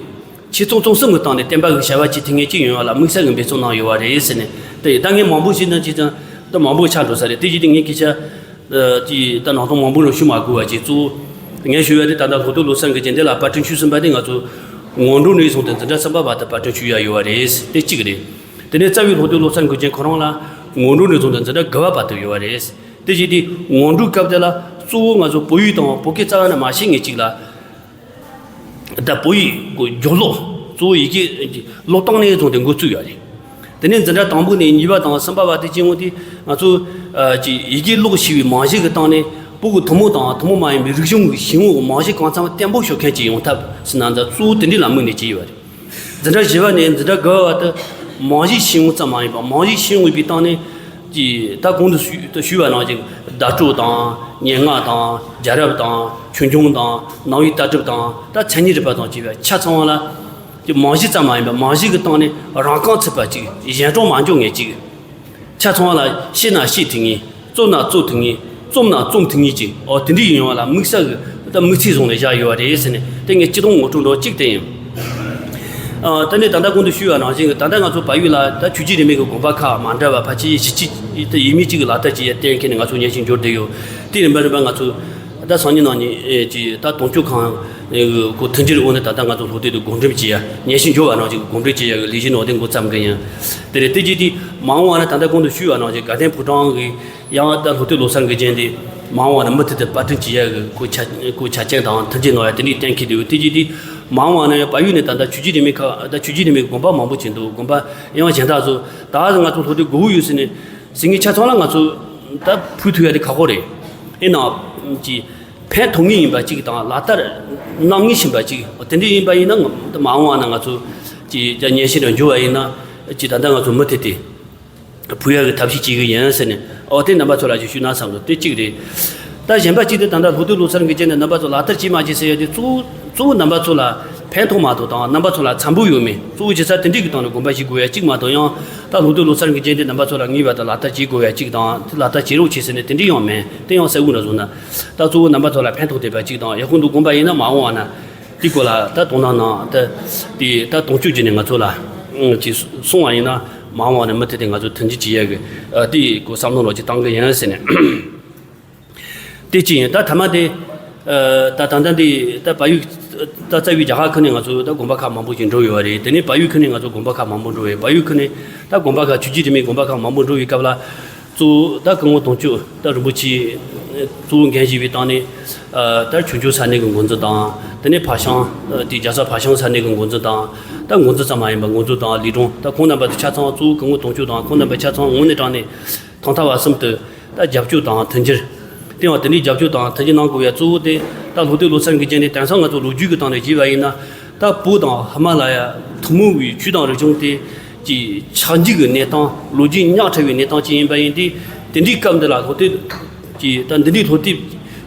ཆེད་རྩོམ་རྩོམ་གསུམ་གྱི་སྟེང་ནས་བསྟན་པ་གི་བྱ་བ་བྱེད་ཐུབ་མཁན་ཅིག་ཡོང་ཡ་ལ་དམིགས་བསལ་གྱི་འབད་བརྩོན་གནང་ཡོད་པ་རེད་ཟེར་ནས། དེ་ད་ངས་མང་པོ་བཤད་ན་ཅི་ཙང་ད་མང་པོ་ཆགས་འགྲོ་ས་རེད། དེ་བཞིན་དུ་ངས་སྐད་ཆ། ཨ་དེ་ད་ནང་དོན་མང་པོ་རང་ཞུ་མ་དགོས་པ་བྱས། གཙོ་བོ་ངས་ཞུ་ཡ་དེ་ད་ལྟ་ལྷོ་སྟོད་ལྷོ་མཚམས་ཀྱི་རྒྱན་དེ་ལ་པར་སྐྲུན་ཞུས་ཟིན་པ་དེ་ང་ཚོ་སྔོན་འགྲོ་ནས་བཟུང་སྟེ་འཛིན་གྲྭ་གསུམ་པ་བར་དུ་པར་སྐྲུན་ཞུ་ཡ་ཡོད་པ་རེད། དེ་གཅིག་རེད། དེ་ནས་རྩ་བའི་ལྷོ་སྟོད་ལྷོ་མཚམས་ཀྱི་རྒྱན་ཁོ་རང་ལ་སྔོན་འགྲོ་ནས་བཟུང་སྟེ་འཛིན་གྲྭ་དགུ་པ་བར་དུ་ཡོད་པ་རེད། དེ་བཞིན་དུ་སྔོན་འགྲོའི་སྐབས་དེ་ལ་གཙོ་བོ་ང་ཚོ་བོད་ཡིག་དང་བོད་སྐད་རྩ་བ་ནས་མ་ཤེས་མཁན་ཅིག་ལ། ད་བོད་ཡིག་གི་སྦྱོར་ཀློག་གཙོ་བོ་ཡི་གེ་ཀློག་སྟངས་ནས་བཟུང་སྟེ་འགོ་བཙུགས་ཡོད་རེད། དེ་ནས་འཛིན་གྲྭ་དང་པོ་ནས་གཉིས་པ་དང་གསུམ་པ་བར་དུ་སྐྱེལ་ཡོང་དུས། ང་ཚོ་ཨ་ཅིག་ཡི་གེ་ཀློག་ཤེས་པའི་རྨང་གཞི་གི་སྟེང་ནས་བོད་ཀྱི་ཐུན་མོང་དང་ཐུན་མོང་མ་ཡིན་པའི་རིག་གཞུང་གི་ཤེས་ཡོན་གྱི་རྨང་གཞི་གང་འཚམ་བརྟན་པོ་ཤོར་མཁན་ཅིག་ཡོང་ཐབས་ཟེར་ན། ད་གཙོ་བོ་དེ་འདྲ་ལ་དམིགས་ནས་བྱས་ཡོད་རེད། འཛིན་གྲྭ་བཞི་པ་ནས་འཛིན་གྲྭ་དགུ་པ་བར་དུ་རྨང་གཞིའི་ཤེས་ཡོན་ཙམ་མ་ཡིན་པར། རྨང་གཞིའི་ཤེས་ཡོན་ཡོད་པའི་སྟེང་ནས་ཀྱི་ད་གོང་དུ་ཞུས་ཞུས་པ་ནང་བཞིན་བརྡ་སྤྲོད་དང་ སྙན་ངག་དང་རྒྱལ་རབས་དང་ཆོས་འབྱུང་དང་ནང་པའི་ལྟ་གྲུབ་དང་ད་མཚན་ཉིད་རིག་པ་དང་བཅས་པ་ཆ་ཚང་བ་ལ། དེ་རྨང་གཞི་ཙམ་མ་ཡིན་པར་རྨང་གཞི་གི་སྟེང་ནས་རང་རྐང་ཚུད་པ་ཅིག་གཞན་གྲོགས་མ་འཇོག་མཁན་ཅིག་ཆ་ཚང་བ་ལ་ཤེས་ན་ཤེས་ཐུབ་ངེས། རྩོམ་ན་རྩོམ་ཐུབ་ངེས། རྩོམ་ན་རྩོམ་ཐུབ་ངེས་ཀྱི་ཨོ་དེ་འདྲ་ཡིན་ཡོང་བ་ལ་དམིགས་བསལ་གྱི་ད་དམིགས་ཚད་བཟུང་ནས་བཞག་ཡོད་པ་རེད་ཟེར་ནས་དེ་ངས་སྤྱི་བཏང་ངོ་སྤྲོད་འདྲ་གཅིག་དེ་ཡིན། ཨ་ད་ནི་ད་ལྟ་གོང་དུ་ཞུས་པ་ནང་བཞིན་གྱི་ད་ལྟ་ང་ཚོ་བལ་ཡུལ་ལ་ད་ཆོས་བརྒྱུད་རིས་མེད་ཀྱི་དགོན་པ་ཁག་མ་འདྲ་བ་ཕལ་ཆེར་བཞི་བཅུ་ད་ཡས་མས་གཅིག་གི་ལག་བསྟར་བྱེད་ཡ་གཏན་འཁེལ་ནས་ང་ཚོ་ཉན་ཞིང་འབྱོར་བསྡད་ཡོད། དེ་རིམ་པ་རིམ་པ་ང་ཚོ་ད་སང་ཉིན་གནངས་ཉིན་ཨེ་ཀྱི་ད་དོན་གཅོད་ཁང་ཨེ་གི་ཐུགས་འགྱུར་འོག་ནས་ད་ལྟ་ང་ཚོ་སློབ་དེབ་དེ་བགོ་འགྲེམས་བྱེད་ཡ་ཉན་ཞིང་འབྱོར་བ་ནང་བཞིན་གྱི་བགོ་འགྲེམས་བྱེད་ཡ་གི་ལས་གཞི་ནང་དེ་འགོ་བརྩམས་གི་ཡིན། དེ་རེད། དེ་རྗེས་དེ་མ་འོངས་པ་ན་ད་ལྟ་གོང་དུ་ཞུས་པ་ནང་བཞིན་དགའ་ལྡན་ཕོ་བྲང་གི་ཡང་ད་སློབ་དེབ་ལོ་གསར་འགོད་མཁན་དེ་མ་འོངས་པ་ན་མུ་མཐུད་དུ་པར་སྐྲུན་བྱེད་ཡ་གི་ཁོ་ཆ་ཁོ་ཆ་རྐྱེན་དང་ཐུགས་འགྱུར་གནང་ཡ་དེ་འདྲའི་གཏན་འཁེལ་འདུག་དེ་རྗེས་དེ་མ་འོངས་པ་ན་ཡང་བལ་ཡུལ་ནས་ད་ལྟ་ཆོས་བརྒྱུད་རིས་མེད་ཁག་ད་ཆོས་བརྒྱུད་རིས་མེད་ཀྱི་དགོན་པ་མང་པོ་ཅིག་འདུག་དགོན་པ་ཡང་གཞན་དག་ཚོ་ད་ང་ཚོ་སློབ་དེབ་དགོས་ཀྱི་ཡོད་ཟེར་ནས་ཟེར་མཁན་ཆ་ཚང་ལ་ང་ཚོ་ད་ཕུལ་ཐུབ་ཡ་དེ་ཁག་པོ་རེད། ཡིན་ནའང་ཅིག་ཕན་ཐོགས་ངེས་ཡིན་པ་ཅིག་དང་ལག་བསྟར་གནང་ངེས་ཡིན་པ་ཅིག་དེ་འདྲ་ཡིན་པ་ཡིན་ན་ང་ད་མ་འོངས་པ་ན་ང་ཚོ་ཅིག་ད་ཉན་ཞིང་ར་འབྱོར་བ་ཡིན་ན་ཅིག་ད་ལྟ་ང་ཚོ་མུ་མཐུད་དེ་ཕུལ་ཡ་གི་ཐབས་ཤེས་བྱེད་གི་ཡིན་ཟེར་ནས་ཨོ་དེ་རྣམ་པ་ཚོ་ལ་ཅིག་ཞུས་ན་བསམ་འདུག་དེ་གཅིག་རེད། ད་གཞན་པ་གཅིག་དེ་ད་ལྟ་སློབ་དེབ་ལོ་གསར་འགོད་མཁན་དེ་རྣམ་པ་ཚོ་ལག་བསྟར་བྱེད་མ་བྱེད་ཟེར་ཡ་དེ་གཙོ་བོ་གཙོ་བོ་རྣམ་པ་ཚོ་ལ་ཕན་ཐོགས་མ་གཏོགས་དང་རྣམ་པ་ཚོ་ལ་འཚམ་པོ་ཡོད་མེད་གཙོ་བོ་བྱེད་ས་དེ་འདྲས་ཀྱི་སྟེང་ནས་དགོངས་པ་བཞེས་དགོས་ཡ་གཅིག་མ་གཏོགས། ཡང་ད་སློབ་དེབ་ལོ་གསར་འགོད་མཁན་དེ་རྣམ་པ་ཚོ་ལ་ངེས་པར་དུ་ལག་བསྟར་བྱེད་དགོས་ཡ་གཅིག་དང་དེ་ལག་བསྟར་བྱེད་རོགས་བྱེད་ཟེར་ནས་དེ་འདྲས་ཡང་མེད། དེ་ཡང་གསལ་པོ་འདྲ་བཟོ་ན་ད་གཙོ་བོ་རྣམ་པ་ཚོ་ལ་ཕན་ཐོགས་བསྡད་པ་གཅིག་དང་ཡག་པོ་འདུག་དགོངས་པ་ཡིན་ན་མ་འོངས་པ་ན་དེའི་སྐོར་ལ་ད་དོ་སྣང་གནང་ད་དེ་ད་དོན་གཅོད་བྱས་ནས་ང་ཚོ་ལ་ཅིག་གསུང་བ་ཡིན་ན་མ་འོངས་པ་ན་མུ་མཐུད་དེ་ང་ཚོ་མཐུན་སྒྲིལ་བྱེད་ཡ་གི་དེའི་སྐོར་བསམ་བློ་ལོག་ཅིག་བཏང་གི་ཡིན་ཟེར་ནས། དེ་གཅིག་ཡིན། ད་ཐ་མ་དེ། ད་ད་ལྟ་འདི་ད་བལ་ཡུལ་ད་རྩ་བའི་རྒྱ་གར་ཁུལ་ནས་ང་ཚོ་ད་དགོན་པ་ཁག་མང་པོ་ཞིག་འགྲོ་ཡོད་པ་རེད། དེ་ནས་བལ་ཡུལ་ཁུལ་ནས་ང་ཚོ་དགོན་པ་ཁག་མང་པོ་འགྲོ་བས། བལ་ཡུལ་ཁུལ་ནས་ད་དགོན་པ་ཁག་ཆོས་བརྒྱུད་རིས་མེད་དགོན་པ་ཁག་མང་པོ་འགྲོ་བའི་སྐབས་ལ། གཙོ་བོ་ད་སྐུ་ངོ་དོན་གཅོད་ད་རིན་པོ་ཆེ་གཙོ་བོ་འགན་བཞེས་པའི་སྟེང་ནས། ད་ཆོས་འབྱུང་ས་གནས་ཀྱི་འགོ་འཛིན་དང་། དེ་ནས་ཕར་ཤང་དེ་རྒྱལ་ས་ཕར་ཤང་ས་གནས་ཀྱི་འགོ་འཛིན་དང་། ད་འགོ་འཛིན་ཙམ་མ་ཡིན་པར་འགོ་འཛིན་དང་ལས་དྲུང་ད་ཁོང་རྣམ་པ་ཚོ་ཆ་ཚང་གཙོ་བོ་སྐུ་ངོ་དོན་གཅོད་དང་ཁོང་རྣམ་པ་ཆ་ཚང་ངོས་ནས་དྲངས་ནས། ཐོག་མཐའ་བར་གསུམ་དུ་ད་རྒྱབ་སྐྱོར་དང་མཐུན་འགྱུར། དེ་ཡང་དེ་འདྲའི་རྒྱབ་སྐྱོར་དང་མཐུན་འགྱུར་གནང་དགོས་པའི་གཙོ་བོ་དེ་ད་སློབ་དེབ་ལོ་གསར་འགོད་མཁན་དེ་དེང་སང་ང་ཚོ་ལོ་རྒྱུས་ཀྱི་སྟེང་ནས་བྱས་པ་ཡིན་ན་ད་བོད་དང་ཧི་མ་ལ་ཡ་ཐུན་མོང་བའི་ཆོས་དང་རིག་གཞུང་དེ་ཀྱི་ཆགས་འཇིག་གི་གནས་སྟངས་ལོ་རྒྱུས་ཉག་ཕྲ་བའི་གནས་སྟངས་ཅིག་ཡིན་པ་ཡིན་ཏེ། དེ་འདྲའི་སྐབས་འདི་ལ་སློབ་དེབ་ཀྱི་ད་འདི་འདྲའི་སློབ་དེབ་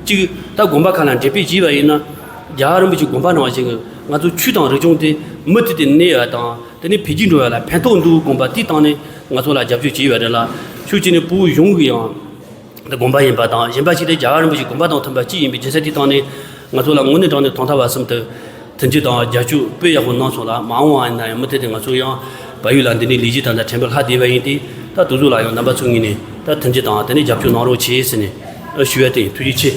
ཅིག་ད་དགོན་པ་ཁག་ལ་འགྲེམས་སྤེལ་བྱས་པ་ཡིན་ན་རྒྱལ་བ་རིན་པོ་ཆེའི་དགོངས་པ་ནང་བཞིན་གྱི་ང་ཚོ་ཆོས་དང་རིག་གཞུང་དེ་མུ་མཐུད་དེ་གནས་ཡ་དང་། དེ་ནས་འཕེལ་རྒྱས་འགྲོ་ཡ་ལ་ཕན་ཐོགས་འདུག་དགོངས་པ་དེའི་སྟེང་ནས་ང་ཚོ་ལ་རྒྱབ་སྐྱོར་བྱས་ཡོད་རེད་ལ། ཕྱོགས་གཅིག་ནས་བོད་གཞུང་གི་ཡང་དགོངས་པ་ཡིན་པ་དང་། གཞན་པ་ཞིག་ནས་རྒྱལ་བ་རིན་པོ་ཆེའི་དགོངས་པ་དང་མཐུན་པ་གཅིག་ཡིན་པའི་རྒྱུ་མཚན་དེའི་སྟེང་ནས་ང་ཚོ་ལ་དངོས་གནས་དྲང་གནས་ཐོག་མཐའ་བར་གསུམ་དུ་མཐུན་སྒྲིལ་དང་རྒྱབ་སྐྱོར་དཔེ་ཡག་པོ་གནང་སོང་ལ། མ་འོངས་པ་ཡིན་ན་ཡང་མུ་མཐུད་དེ་ང་ཚོ་ཡང་བལ་ཡུལ་ལ་འདི་འདྲའི་ལས་གཞི་དང་དང་ཕྲན་བུ་ལྷག་བསྡད་པ་ཡིན་ཏེ། ད་དེ་ཚོ་ལ་ཡང་རྣམ་པ་ཚོའི་ངོས་ནས་ད་མཐུན་སྒྲིལ་དང་དེ་ནས་རྒྱབ་སྐྱོར་གནང་རོགས་བྱེད་ཟེར་ནས་ཞུ་ཡ་དེ་ཡིན། ཐུགས་རྗེ་ཆེ།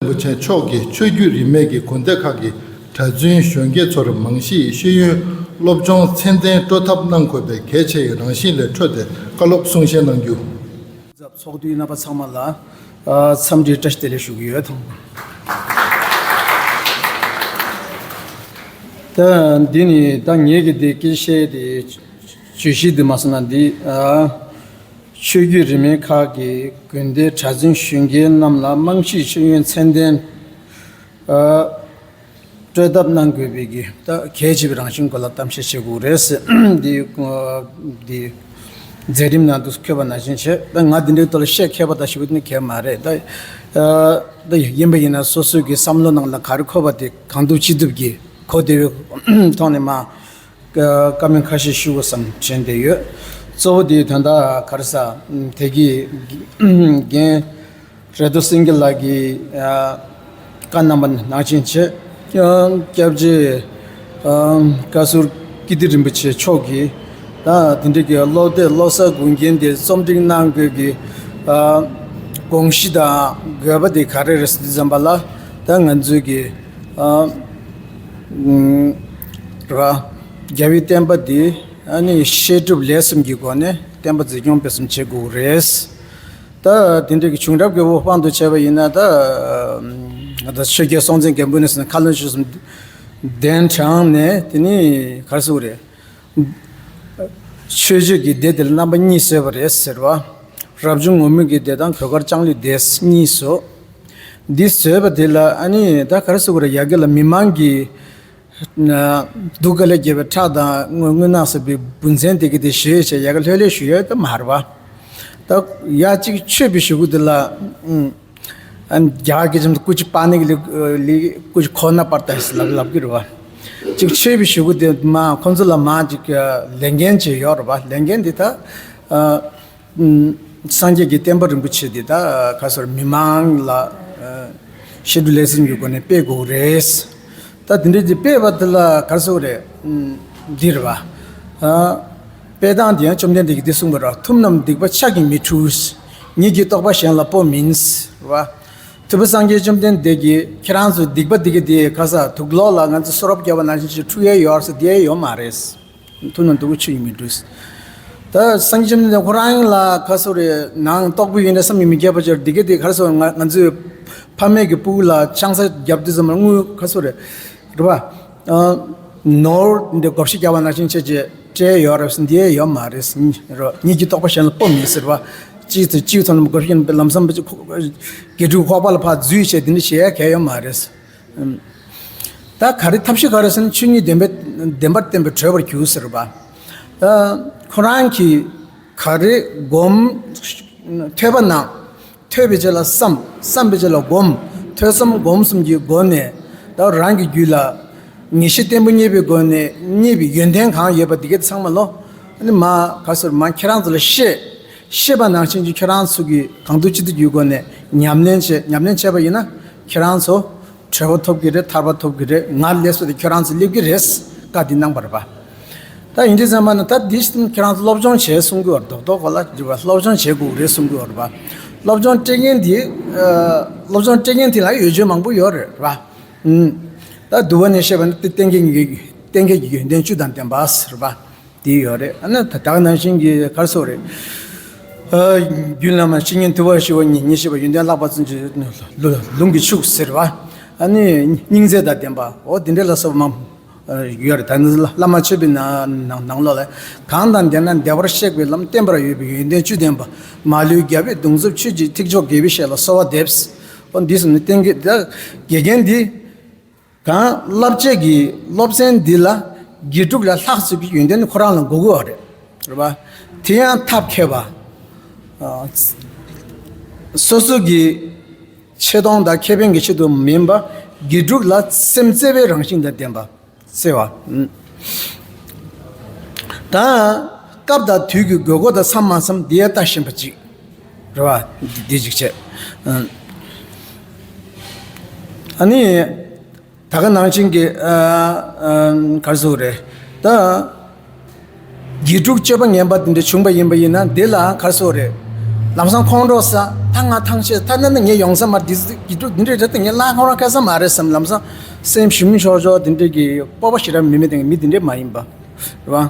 རིན་པོ་ཆེ་མཆོག་གིས་ཆོས་བརྒྱུད་རིས་མེད་ཀྱི་དགོན་སྡེ་ཁག་གི་གྲྭ་བཙུན་གཞོན་སྐྱེས་ཚོར་རྨང་གཞིའི་ཤེས་ཡོན་སློབ་སྦྱོང་ཚད་ལྡན་སྤྲོད་ཐབས་གནང་དགོས་པའི་གལ་ཆེ་བའི་རང་བཞིན་ལས་འཕྲོས་ཏེ་བཀའ་སློབ་གསུང་བཤད་གནང་རྒྱུ། ཚོགས་འདུའི་རྣམ་པ་ཚང་མ་ལ་འཚམས་འདྲི་བཀྲ་ཤིས་བདེ་ལེགས་ཞུ་གི་ཡོད། ད་འདི་ནི་ད་ངེད་ཀྱི་འདི་སྐད་ཆ་བཤད་དེ་བརྗོད་གཞི་འདི་མ་སོང་ན་འདི། ཆོས་བརྒྱུད་རིས་མེད་ཁག་གི་དགོན་སྡེའི་གྲྭ་བཙུན་གཞོན་སྐྱེས་རྣམས་ལ་རྨང་གཞིའི་ཤེས་ཡོན་ཚད་ལྡན་སྤྲོད་ཐབས་གནང་དགོས་པའི་གི་ད་གལ་ཆེ་བའི་རང་བཞིན་སྐོར་ལ་གཏམ་བཤད་བྱེད་དགོས་རེད་ཟེར། འདི་འདི་མཛད་རིམ་ནང་དུ་འཁོད་པ་ནང་བཞིན་བྱས། ད་ང་འདི་འདྲའི་ཐོག་ལ་བཤད་མཁས་པ་དང་ཞེ་པོ་ནི་གལ་མ་རེད། ད་ད་ཡིན་པ་ཡིན་ན་སོ་སོའི་གི་བསམ་བློ་ནང་ལ་ག་རེ་འཁོར་བ་དེ་གང་ཐུབ་ཅི་ཐུབ་ཀྱིས་གོ་བདེ་བའི་ཐོག་ནས་མ། བཀའ་མོལ་ཁ་ཤས་ཞུ་དགོས་བསམ་དྲན་བསྡད་ཡོད། གཙོ་བོ་དེ་ད་ལྟ་ག་རེ་ཟ་དེ་གི་རྒན་རེ་དོ་སེང་གེ་ལགས་ཀྱིས་བཀའ་གནང་བ་ནང་བཞིན་བྱས། སྐྱབས་རྗེ་བཀའ་ཟུར་ཀིརྟི་རིན་པོ་ཆེ་མཆོག་གིས་ད་དེ་འདྲ་གི་སློབ་དེབ་བློ་གསར་དགོངས་རྒྱན་དེ་རྩོམ་སྒྲིག་གནང་དགོས་ཀྱི་དགོངས་གཞི་དང་དགོས་པ་དེ་ག་རེ་རེད་ཟེར་དུས་ཙམ་པ་ལ་ད་ང་ཚོའི་གི་ར། རྒྱལ་བའི་བསྟན་པ་འདི་ཨ་ནི་བཤད་སྒྲུབ་ལས་གསུམ་གྱི་སྒོ་ནས་བསྟན་པ་འཛིན་སྐྱོང་སྤེལ་གསུམ་བྱེད་དགོས་རེད། ད་དེ་འདྲ་གི་བྱུང་རབས་ཀྱི་འོག་དཔང་དུ་བྱས་པ་ཡིན་ན་ད་ད་ཆོས་རྒྱལ་སྲོང་བཙན་སྒམ་པོ་ནས་ཟིན་ཁ་ལོན་ཆོས་གསུམ་གདན་དྲངས་ནས་དེ་ནི་ག་རེ་ཟེར་དགོས་རེད། ཆོས་སྤྱོད་ཀྱི་སྡེ་དེ་ལ་རྣམ་པ་གཉིས་བཟོས་པ་རེད་ཟེར་བ། རབ་བྱུང་ངུར་སྨྲིག་གི་སྡེ་དང་གོས་དཀར་ལྕང་ལོའི་སྡེ་གཉིས་སོ། འདི་བཟོས་པ་དེ་ལ་ཨ་ནི་ད་ག་རེ་ཟེར་དགོས་རེད། ཡ་གི་ལ་མི་མང་གི་ གདུགས་དཀའ་ལས་བརྒྱབ་པའི་ཁྲག་དང་རྔུལ་རྔུལ་ནག་ཟེར་བའི་བུ་མཚན་དེ་གི་དེ་ཞེས་བྱས་ཡ་གི་ལྷོད་ལྷོད་ཞུ་ཡས་དེ་མ་རེད་པ། ད་ཡ་གཅིག་མཆོད་པའི་གཞུག་གུ་དེ་ལ་ཨ་རྒྱ་གར་སྐད་ཆ་ཀུ་ཅི་པ་ནི་གི་ལི་ལི་ཀུ་ཅི་ཁོ་ན་པར་ཏ་ཟེར་ལབ་ལབ་གི་རེད་པ། གཅིག་མཆོད་པའི་གཞུག་གུ་དེ་མ་ཁོང་ཚོ་ལ་མ་གཅིག་ལས་འགན་བྱས་ཡོད་རེད་པ། ལས་འགན་དེ་ད་ཨ། སངས་རྒྱས་ཀྱི་བསྟན་པ་རིན་པོ་ཆེ་འདི་ད་ག་སོར་མི་མང་ལ་བཤད་སྒྲུབ་ལས་གསུམ་གྱི་སྒོ་ནས་སྤེལ་དགོས་རེད། ད་དེ་འདྲའི་དེ་སྤེལ་བ་དེ་ལ་ག་སོ་རེད། འདི་རེད་པ། སྤེལ་སྟངས་དེ་ཡང་བཅོམ་ལྡན་འདས་ཀྱིས་འདི་གསུངས་པ་རེད། ཐུབ་རྣམས་སྡིག་པ་ཕྱག་གིས་མི་འཁྲུ། ཉིད་ཀྱི་རྟོགས་པ་གཞན་ལ་སྤོ་མིན། རེད་པ། ཐུབ་པ་སངས་རྒྱས་བཅོམ་ལྡན་འདས་ཀྱིས་ཁྱེད་རང་ཚོའི་སྡིག་པ་འདི་ག་དེ་ག་ས་དུག་ལོག་ལ་ང་ཚོ་སོ་རབ་བརྒྱབ་པ་ནང་བཞིན་ཅིག་འཁྲུ་ཡས་ཡོད་ཟེར་དེ་ཡོད་མ་རེད། ཐུབ་རྣམས་སྡིག་པ་ཕྱག་གིས་མི་འཁྲུ། ད་སངས་རྒྱས་བཅོམ་ལྡན་འདས་ཁོ་རང་ལ་ག་སོ་རེད། ནང་རྟོགས་པའི་ཡོན་ཏན་བསམ་གྱིས་མི་ཁྱབ་པ་ཅིག་འདི་ག་དེ་ག་སོ་ང་ང་ཚོའི་ཕ་མེས་ཀྱི་སྤུ་གུ་ལ་ཆང་ས་བརྒྱབ་དུས་ཙམ་པ་དངུལ་ག་སོ་རེད། རེད་པ། ནོར་འདི་བགོ་བཤའ་བརྒྱབ་པ་ནང་བཞིན་བྱས་རྗེས་སྤྲད་ཡོད་རེད་ཟེར་འདི་ཡོད་མ་རེད། རོ་ཉིད་ཀྱི་རྟོགས་པ་གཞན་ལ་སྤོ་མིན་ཟེར་བ། གཅིག་ཏུ་གཅིག་ཐོག་ནས་བགོ་བཤའ་ལམ་སང་དགེ་ཕྲུག་ཁོག་པ་ལ་ཕར་འཛུལ་བྱས་འདི་འདྲ་བྱེད་ཡ་གལ་ཡོད་མ་རེད། ད་ག་རེ་ཐབས་ཤེས་ག་རེ་ཟེར་ན་ཆོས་ཉིད་བདེན་པའི་བདེན་པར་བསྟན་པའི་གྲོལ་བར་གྱུར་ཟེར་བ། ད་ཁོ་རང་གིས་ག་རེ་སྒོམ། ཐོས་པ་ན་ཐོས་པའི་ཆེད་ལ་བསམ། བསམ་པའི་ཆེད་ལ་སྒོམ། ཐོས་བསམ་སྒོམ་གསུམ་གྱི་སྒོ་ནས་ད་རང་གི་རྒྱུད་ལ་ངེས་ཤེས་བརྟན་པོ་རྙེད་པའི་སྒོ་ནས་རྙེད་པའི་ཡོན་ཏན་གང་ཡོད་པ་འདི་ག་ཚང་མ་ལོ། ཨ་ནི་མ་ག་སོར་མ་ཁྱེད་རང་ཚོ་ལ་བཤད། བཤད་པ་ནང་བཞིན་གྱི་ཁྱེད་རང་ཚོ་གིས་གང་ཐུབ་ཅི་ཐུབ་ཀྱི་སྒོ་ནས་ཉམས་ལེན་བྱེད། ཉམས་ལེན་བྱས་པ་ཡིན་ན་ཁྱེད་རང་ཚོ་གྲོལ་བ་ཐོབ་ཀྱི་རེད། ཐར་པ་ཐོབ་ཀྱི་རེད། ང་ལས་སུ་དེ་ཁྱེད་རང་ཚོ་སླེབས་ཀྱི་རེད། བཀའ་འདི་གནང་བ་རེད་པ། ད་ཡིན་དུས་ཙམ་པ་ན་ད་འདི་ཁྱེད་རང་ཚོ་སློབ་སྦྱོང་བྱས་གསུང་གི་ཡོད་རེད། རྡོག་རྡོག་གོ་ལ་འགྲིག་པ་སློབ་སྦྱོང་བྱེད་དགོས་རེད་གསུང་གི་ཡོད་རེད་པ། སློབ་སྦྱོང་སྤྲད་མཁན་འདི་སློབ་སྦྱོང་སྤྲད་མཁན་དེ་ལ་ཡོ་བྱད་མང་པོ་ཡོད་རེད་པ། ད་འདུལ་བ་ནས་བཤད་པ་ན་བསྟན་རྒྱས་ཀྱི་བསྟན་རྒྱས་ཀྱི་ཡོན་ཏན་བཅུ་དང་ལྡན་པ་ཟེར་བ། དེ་ཡོད་རེད། ཨ་ནི་ད་ད་ག་ནང་བཞིན་གྱི་ག་རེ་ཟེར་དགོས་རེད། རྒྱུད་བླ་མ་བཤེས་གཉེན་ཐུབ་པ་ཞི་བ་ཉིད། ཉེར་ཞི་བ་ཡོན་ཏན་ལྷག་པ་ཚུན་ཆད་ལུ་ལུང་གི་ཕྱུགས་ཟེར་བ། ཨ་ནི་སྙིང་བརྩེ་དང་ལྡན་པ། འོ་དེ་འདྲ་ལ་སོགས་མང་ཡོད་རེད། ད་ནི་བླ་མ་མཆོད་པའི་ནང་ནང་ནང་ལོགས་ལ། གང་དང་ལྡན་ན་བདེ་བར་གཤེགས་པའི་ལམ། བརྟན་པར་གཡོ་བའི་ཡོན་ཏན་བཅུ་ལྡན་པ། མ་ལུས་རྒྱལ་བའི་གདུང་འཚོབ་ཆོས་ཀྱི་ཐེག་མཆོག་དགེ་བའི་བཤེས་ལ་གསོལ་བ་འདེབས། འོ་འདི་གསུམ་ནི་བསྟན་རྒྱས་ད་དགེ་རྒན་འདི། གང་བསླབ་བྱ་གི་སློབ་ཚན་འདི་ལ་དགེ་ཕྲུག་ལ་ལྷག་བཅུག་གི་ཡོན་ཏན་ནི་ཁོ་རང་ལ་དགོས་ཀྱི་ཡོད་རེད། རེད་པ། དེ་ཡང་ཐབས་མཁས་པ། ཨ། སོ་སོ་གི་ཆེ་མཐོང་དང་ཁེ་ཕན་གྱི་ཆེད་དུ་མིན་པ། དགེ་ཕྲུག་ལ་སེམས་བརྩེ་བའི་རང་བཞིན་དང་ལྡན་པ། བརྩེ་བ། ཨ། ད་སྐབས་དང་དུས་ཀྱི་དགོས་མཁོ་དང་འཚམ་མ་འཚམ་འདི་ཡང་ལྟ་ཤེས་པ་ཅིག་རེད་པ། འདི་འདི་ཅིག་བྱས། ཨ། ཨ་ནི། ད་ག་ནང་བཞིན་གྱི་ཨ། ཨ། ག་རེ་ཟེར་དགོས་རེད། ད་དགེ་ཕྲུག་སྤྱོད་པ་ངན་པ་དེ་འདྲ་བྱུང་པ་ཡིན་པ་ཡིན་ན་འདི་ལ་ག་རེ་ཟེར་དགོས་རེད། ལམ་སང་ཁོང་ཁྲོ་ཟ། ད་ང་ཐང་ཆད། ད་ན་ན་ངས་ཡོང་ས་མ་རེད། དགེ་ཕྲུག་འདི་འདྲ་རེད། ད་ངས་ལ་ཁོང་རང་སྐལ་བཟང་མ་རེད་བསམ། ལམ་སང་སེམས་ཞུམ་ཆོག་ཆོག་དེ་འདྲ་གི་སྤོབས་པ་ཞེ་དྲག་མེད་མེད་དེ་མི་དེ་འདྲ་མ་ཡིན་པ་རེད་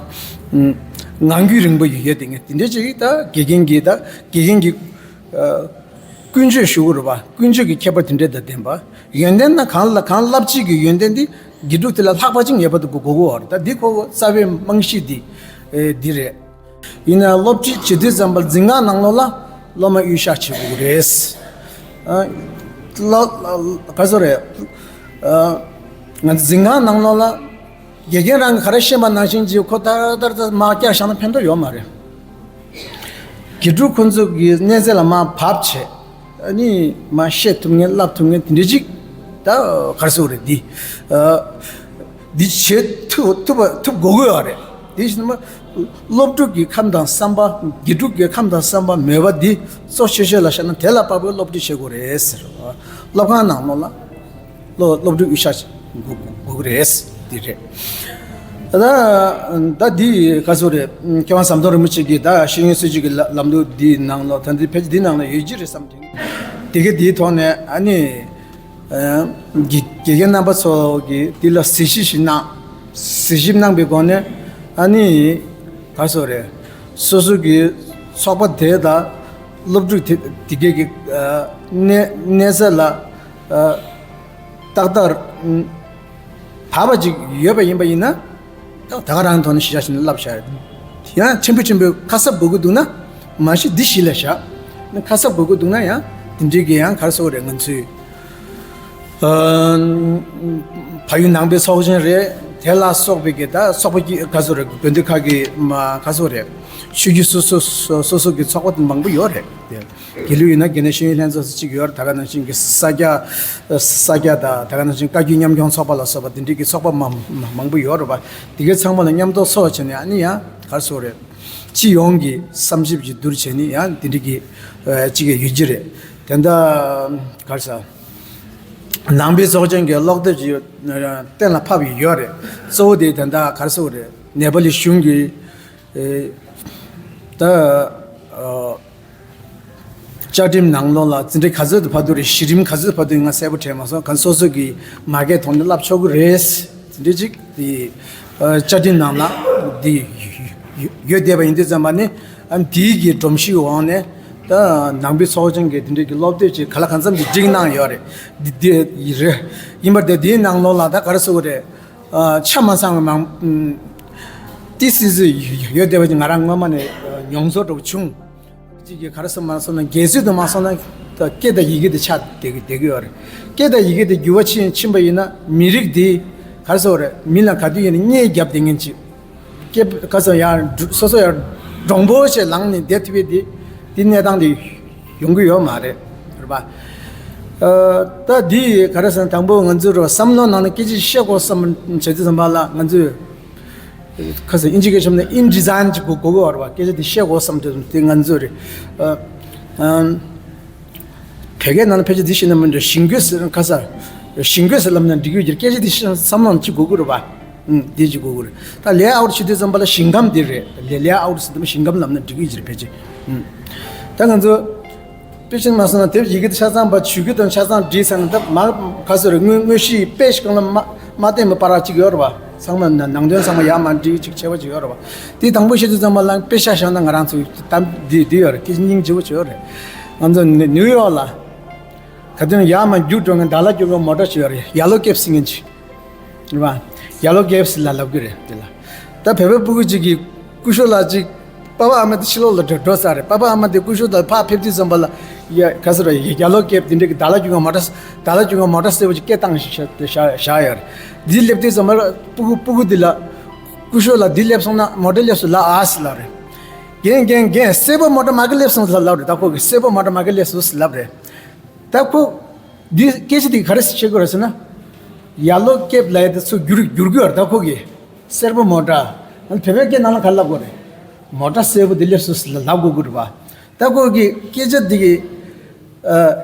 པ། ངང་རྒྱུད་རིང་པོ་ཡོད་དེ་ངས་དེ་འདྲ་ཅིག་ད་དགེ་རྒན་གྱི་ད་དགེ་རྒན་གྱི་ཨ། ཀུན་སྤྱོད་ཞུ་དགོས་རེད་པ། ཀུན་སྤྱོད་ཀྱི་ཁྱད་པར་དེ་འདྲ་དང་ལྡན་པ། ཡོན་ཏན་ན་གང་ལ་གང་བསླབ་བྱའི་གི་ཡོན་ཏན་འདི་དགེ་ཕྲུག་དེ་ལ་ལྷག་པ་ཅིག་ངེས་པར་དུ་དགོས་ཀྱི་ཡོད་རེད། ད་འདི་ཁོ་རྩ་བའི་རྨང་གཞི་འདི་ཨེ་འདི་རེད། ཡིན་ན་སློབ་ཁྲིད་བྱེད་དུས་ཙམ་པར་འཛིན་ཁང་ནང་ལོགས་ལ་སློབ་མ་གཡུག་བཤགས་བྱེད་དགོས་ཀྱི་རེད། ཨ། སློབ་ག་ཚོད་རེད། ཨ། ང་ཚོ་འཛིན་ཁང་ནང་ལོགས་ལ། དགེ་རྒན་རང་གིས་ག་རེ་ཤེས་པ་ནང་བཞིན་གྱིས་ཁོ་ལྟར་ལྟར་ལྟར་མར་བསྐྱར་བཞག་ན་ཕན་ཐོགས་ཡོད་མ་རེད། དགེ་ཕྲུག་ཁོ་ཚོ་གི་གནས་ཚད་ལ་མར་བབས་བྱས། ཨ་ནི་མར་བཤད་ཐུབ་མཁན་བསླབ་ཐུབ་མཁན་དེ་འདྲ་ཅིག་ད་ག་རེ་ཟེར་དགོས་རེད། འདི་ཨ། འདི་བྱེད་ཐུབ་ཐུབ་པ་ཐུབ་དགོས་ཀྱི་ཡོད་རེད། དེ་བཞིན་མ་སློབ་ཕྲུག་གི་ཁམས་དང་བསམ་པ། དགེ་ཕྲུག་གི་ཁམས་དང་བསམ་པ་མོས་པ་འདི་གཙོ་ཆེ་ཤོས་ལ་བཞག་ན་དེ་ལ་དཔག་པའི་སློབ་ཁྲིད་བྱེད་དགོས་རེད་ཟེར་བ། སློབ་ཁང་ནང་ལོགས་ལ། སློབ་སློབ་ཕྲུག་གཡུག་བཤགས་དགོས་དགོས་ཀྱི་རེད། འདི་རེད། ད་ད་འདི་ག་ཚོད་རེད། མཁས་དབང་ཟམ་གདོང་རིན་པོ་ཆེ་གིས་ད་ཤེས་ཡོན་སྲིད་བྱུས་ཀྱི་ལ་ལམ་ལུགས་འདིའི་ནང་ལོགས་ད་འདི་ཕལ་ཆེར་འདིའི་ནང་ལ་ཡོད་ཀྱི་རེད་བསམ་དེ། དེ་ག་འདིའི་ཐོག་ནས་ཨ་ནི་དགེ་དགེ་རྒན་རྣམ་པ་ཚོ་གིས་འདི་ལ་གཟིགས་ཞིབ་ཞིག་གནང་། གཟིགས་ཞིབ་གནང་པའི་སྒོ་ནས་ཨ་ནི་ག་ཚོད་རེད། སོ་སོ་གི་ཚོགས་པ་དེ་དང་སློབ་ཕྲུག་དེ་དེ་གའི་གི་གནས་གནས་ཚད་ལ། ཏག་ཏག་བབས་པ་ཅིག་ཡོད་པ་ཡིན་པ་ཡིན་ན། ད་ག་རང་ཐོག་ནས་གཞི་བཞག་བྱས་ནས་བསླབ་བྱ། ཡང་ཆེན་པོ་ཆེན་པོའི་ཁ་གསབ་དགོས་ཀྱི་འདུག་ན། མ་གཞི་འདི་གཞི་ལ་བཞག་ཁ་གསབ་དགོས་ཀྱི་འདུག་ན་ཡང་དེ་འདྲའི་གི་ཡང་ག་རེ་ཟེར་དགོས་རེད། ང་ཚོས་ཨ། ཕ་ཡུལ་ནང་པའི་ཚོགས་ཆེན་རེད། དེ་ལ་སོགས་པའི་གི་ད་ཚོགས་པ་གི་ག་ཚོད་རེད། དགོན་སྡེ་ཁག་གི་མ་ག་ཚོད་རེད། ཆོས་བརྒྱུད་སོ་སོ་སོ་སོ་གི་ཚོགས་པ་མང་པོ་ཡོད་རེད་དེ། དགེ་ལུགས་ཡིན་ན་དགེ་འདུན་ཤེས་ཡོན་ལྷན་ཚོགས་སུ་གཅིག་ཡོད་རེད། ད་ག་ནང་བཞིན་གི་ས་སྐྱ་ས་སྐྱ་དང་ད་ག་ནང་བཞིན་བཀའ་བརྒྱུད་ཉམས་མྱོང་ཚོགས་པ་ལ་སོགས་པ་དེ་འདྲའི་གི་ཚོགས་པ་མང་མང་པོ་ཡོད་རེད་པ། དེ་གའི་ཚང་མ་ལ་མཉམ་དུ་ཚོགས་བྱས་ནས་ཨ་ནི་ཡང་ག་རེ་ཟེར་དགོས་རེད། སྤྱི་ཡོངས་ཀྱི་བསམ་ཞིབ་ཅིག་བསྡུར་བྱས་ནས་ཡང་དེ་འདྲའི་གི་གཅིག་ཡོད་ཀྱི་རེད། དེ་འདྲ་ག་རེ་ཟེར། ནང་པའི་ཚོགས་ཆེན་གྱི་ཀློག་དེབ་ཅིག་གཏན་ལ་ཕབ་ཡོད་རེད། གཙོ་བོ་དེ་ད་ལྟ་ག་རེ་ཟེར་དགོས་རེད། ནེ་པ་ལི་གཞུང་གི་ཨེ་ད་ཨ་བཅའ་ཁྲིམས་ནང་ལོགས་ལ་འཛིན་གྲྭ་ག་ཚོད་དུ་བར་དུ་རེད། གཞི་རིམ་ག་ཚོད་བར་དུ་ང་གསལ་པོ་དྲན་མ་སོང་། གང་སོ་སོ་གི་མ་སྐད་ཐོག་ནས་བསླབ་ཆོག་གི་རེད། འཛིན་གྲྭ་གཅིག་དེ་བཅའ་ཁྲིམས་ནང་ལ་དེ་ཡོད་བསྡད་པ་ཡིན་དུས་ཙམ་པ་ནི་ཨ་དེའི་གི་སྒྲོམ་གཞིའི་འོག་ནས། ད་ནང་པའི་ཚོགས་ཆེན་གྱི་དེ་འདྲའི་གི་སློབ་དེབ་ཅིག་ག་ལ་གང་འཚམ་ཅིག་བསྒྲིགས་གནང་ཡོད་རེད། འདི་འདི་རེད། ཡིན་པར་དེ་དེའི་ནང་ལོགས་ལ་ད་ག་རེ་ཟེར་དགོས་རེད། ཨ་ཆ་མ་ཚང་བའི་མང་ཏི་སི་སི་ཡོད་བསྡད་པ་ཅིག་ང་རང་སྔོན་མ་ནས་མྱོང་ཚོར་འདྲ་བོ་བྱུང་། ཅིག་གིས་ག་རེ་ཟེར་མ་སོང་ན། སྒལ་ཚིགས་དུ་མ་སོང་ན་ད་སྐད་དང་ཡི་གེ་དེ་ཆགས་བསྡད་ཀྱི་བསྡད་ཀྱི་ཡོད་རེད། སྐད་དང་ཡི་གེ་དེ་འགྱུར་བ་ཕྱིན་ཕྱིན་པ་ཡིན་ན་མི་རིགས་དེ་ག་རེ་ཟེར་དགོས་རེད། མི་ལ་ག་དུས་ཡིན་ན་བརྙས་རྒྱབ་བསྡད་མཁན་ཅིག་སྐད་ཁ་སང་ཡང་སོ་སོ་ཡང་འདྲོང་པོ་ཞིག་ལངས་ནས་བསྡད་ཐུབ་པའི་དེ་དེ་གནས་སྟངས་དེ་ཡོང་གི་ཡོད་མ་རེད། རེད་པ། ཨ་ད་འདི་ག་རེ་ཟེར་ན། དང་པོ་ང་ཚོ་རོ་བསམ་བློ་ནང་ནས་སྐད་ཆ་བཤད་དགོས་བསམ་བྱེད་དུས་ཙམ་པ་ལ། ང་ཚོས་ཁ་སང་ཨིན་ཇི་སྐད་ཆ་ནས་ཨིན་ཌི་ཛའིན་ཅིག་དགོས་དགོས་ཀྱི་ཡོད་རེད་པ། སྐད་ཆ་དེ་བཤད་དགོས་བསམ་དུས་དེ་ང་ཚོ་རེད། ཨ་ཨམ། བོད་སྐད་ནང་ལ་ཕལ་ཆེར་འདི་བཤད་ན་མི་འདྲ། ཞིང་བཀོད་ཟེར་ཁ་ས། ཞིང་བཀོད་ཟེར་ལབ་ན་འགྲིག་གི་ཡོད་ཀྱི་རེད། སྐད་ཆ་འདི་བཤད་བསམ་བློ་ཅིག་དགོས་ཀྱི་རེད་པ། ཨུམ། འདི་ཅིག་དགོས་ཀྱི་རེད། ད་ལེ་ཨའུ་ཊི་བྱེད་དུས་ཙམ་པ་ལ་ཞིང་ཁམས་འདི་རེད། ལེ་ལེ་ཨའུ་ཊི་ཟེར་དུས་ཞིང་ཁམས་ལབ་ན་འགྲིག་གི་ཡོད་ཀྱི་རེད་ཕལ་ཆེར། ཨུམ། ད་ང་ཚོ་དཔེ་ཆ་མ་སོང་ན་དེབ་ཡི་གེ་དེ་ཆ་ཚང་པ་ཆུ་གི་དང་ཆ་ཚང་བྲིས་ཚར་ན། ད་མ་ག་ཚོད་རེད། དངོས་དངོས་གཞི་དཔེ་ཞིག་གང་ལ་མ་མ་བསྟན་པའི་བར་ཅིག་ཡོད་རེད་པ། ཚང་མ་ནང་དོན་ཚང་མ་ཡར་མར་འབྲི་ཅིག་བྱས་པ་ཅིག་ཡོད་རེད་པ། དེ་དང་པོ་བཤད་དུས་ཙམ་པ་ལ་དཔེ་ཆ་བཞག་ན་ང་རང་ཚོ་གཏམ་འདི་འདི་ཡོད་རེད། སྐད་ཆ་སྙིང་རྗེ་པོ་ཅིག་ཡོད་རེད། ང་ཚོ་ནི་ནིའུ་ཡོག་ལ་ག་དུས་ཡར་མར་རྒྱུག་འགྲོ་མཁན་བརྡ་ལ་རྒྱུག་མཁན་མོ་ཊ་ཞིག་ཡོད་རེད། ཡེ་ལོ་ཀེབ་ཟེར་མཁན་ཅིག་རེད་པ། ཡེ་ལོ་ཀེབ་ལ་ལབ་གི་རེད། དེ་ལ་ད་བོད་པའི་སྤུ་གུ་ཅིག་གིས་སྐུ་ཞབས་ལགས་ཅིག་པ་ཕ་ཨ་མ་དེ་ཕྱི་ལོགས་ལ་འགྲོ་འགྲོ་ས་རེད། པ་ཕ་ཨ་མ་དེ་སྐུ་ཞབས་ལགས་ཕར་ཕེབས་དུས་ཙམ་པ་ལ་ཡ་ག་ཚོད་རེད། ཡེ་ལོ་ཀེབ་དེ་འདྲའི་གི་བརྡ་ལ་རྒྱུག་མཁན་མོ་ཊ་བརྡ་ལ་རྒྱུག་མཁན་མོ་ཊ་སེར་པོ་ཅིག་སྐད་བཏང་བཞག་བཞག་བཞག་ཡོད་རེད། འདི་སླེབས་དུས་ཙམ་པ་ལ་སྤུ་གུ་སྤུ་གུ་འདི་ལ་སྐུ་ཞབས་ལགས་འདི་སླེབས་སོང་ན་མོ་ཊ་སླེབས་སོང་ལབ་ཨ་ཟེར་ལབ་རེད། རྒན་རྒན་རྒན་སེར་པོ་མོ་ཊ་མ་གི་སླེབས་སོང་ཟེར་ལབ་རེད། ད་ཁོ་གིས་སེར་པོ་མོ་ཊ་མ་གི་སླེབས་སོང་ཟེར་ལབ་རེད། ད་ཁོ་འདི་སྐད་ཆ་འདི་ག་རེ་བཤད་དགོས་རེད་ཟེར་ན། ཡེ་ལོ་ཀེབ་ལབ་ཡ་དེ་ཚུར་བསྒྱུར་བསྒྱུར་གི་ཡོད་རེད། ད་ཁོ་གིས་སེར་པོ་མོ་ཊ། བོད་པའི་སྐད་ནང་ལ་ག་རེ་ལབ་དགོས་རེད། མོ་ཊ་སེར་པོ་འདི་སླེབས་སོང་ཟེར་ལབ་དགོས་ཀྱི་རེད་པ། ད་ཁོ་གིས་སྐད་ཆ་འདི་གི་ཨ་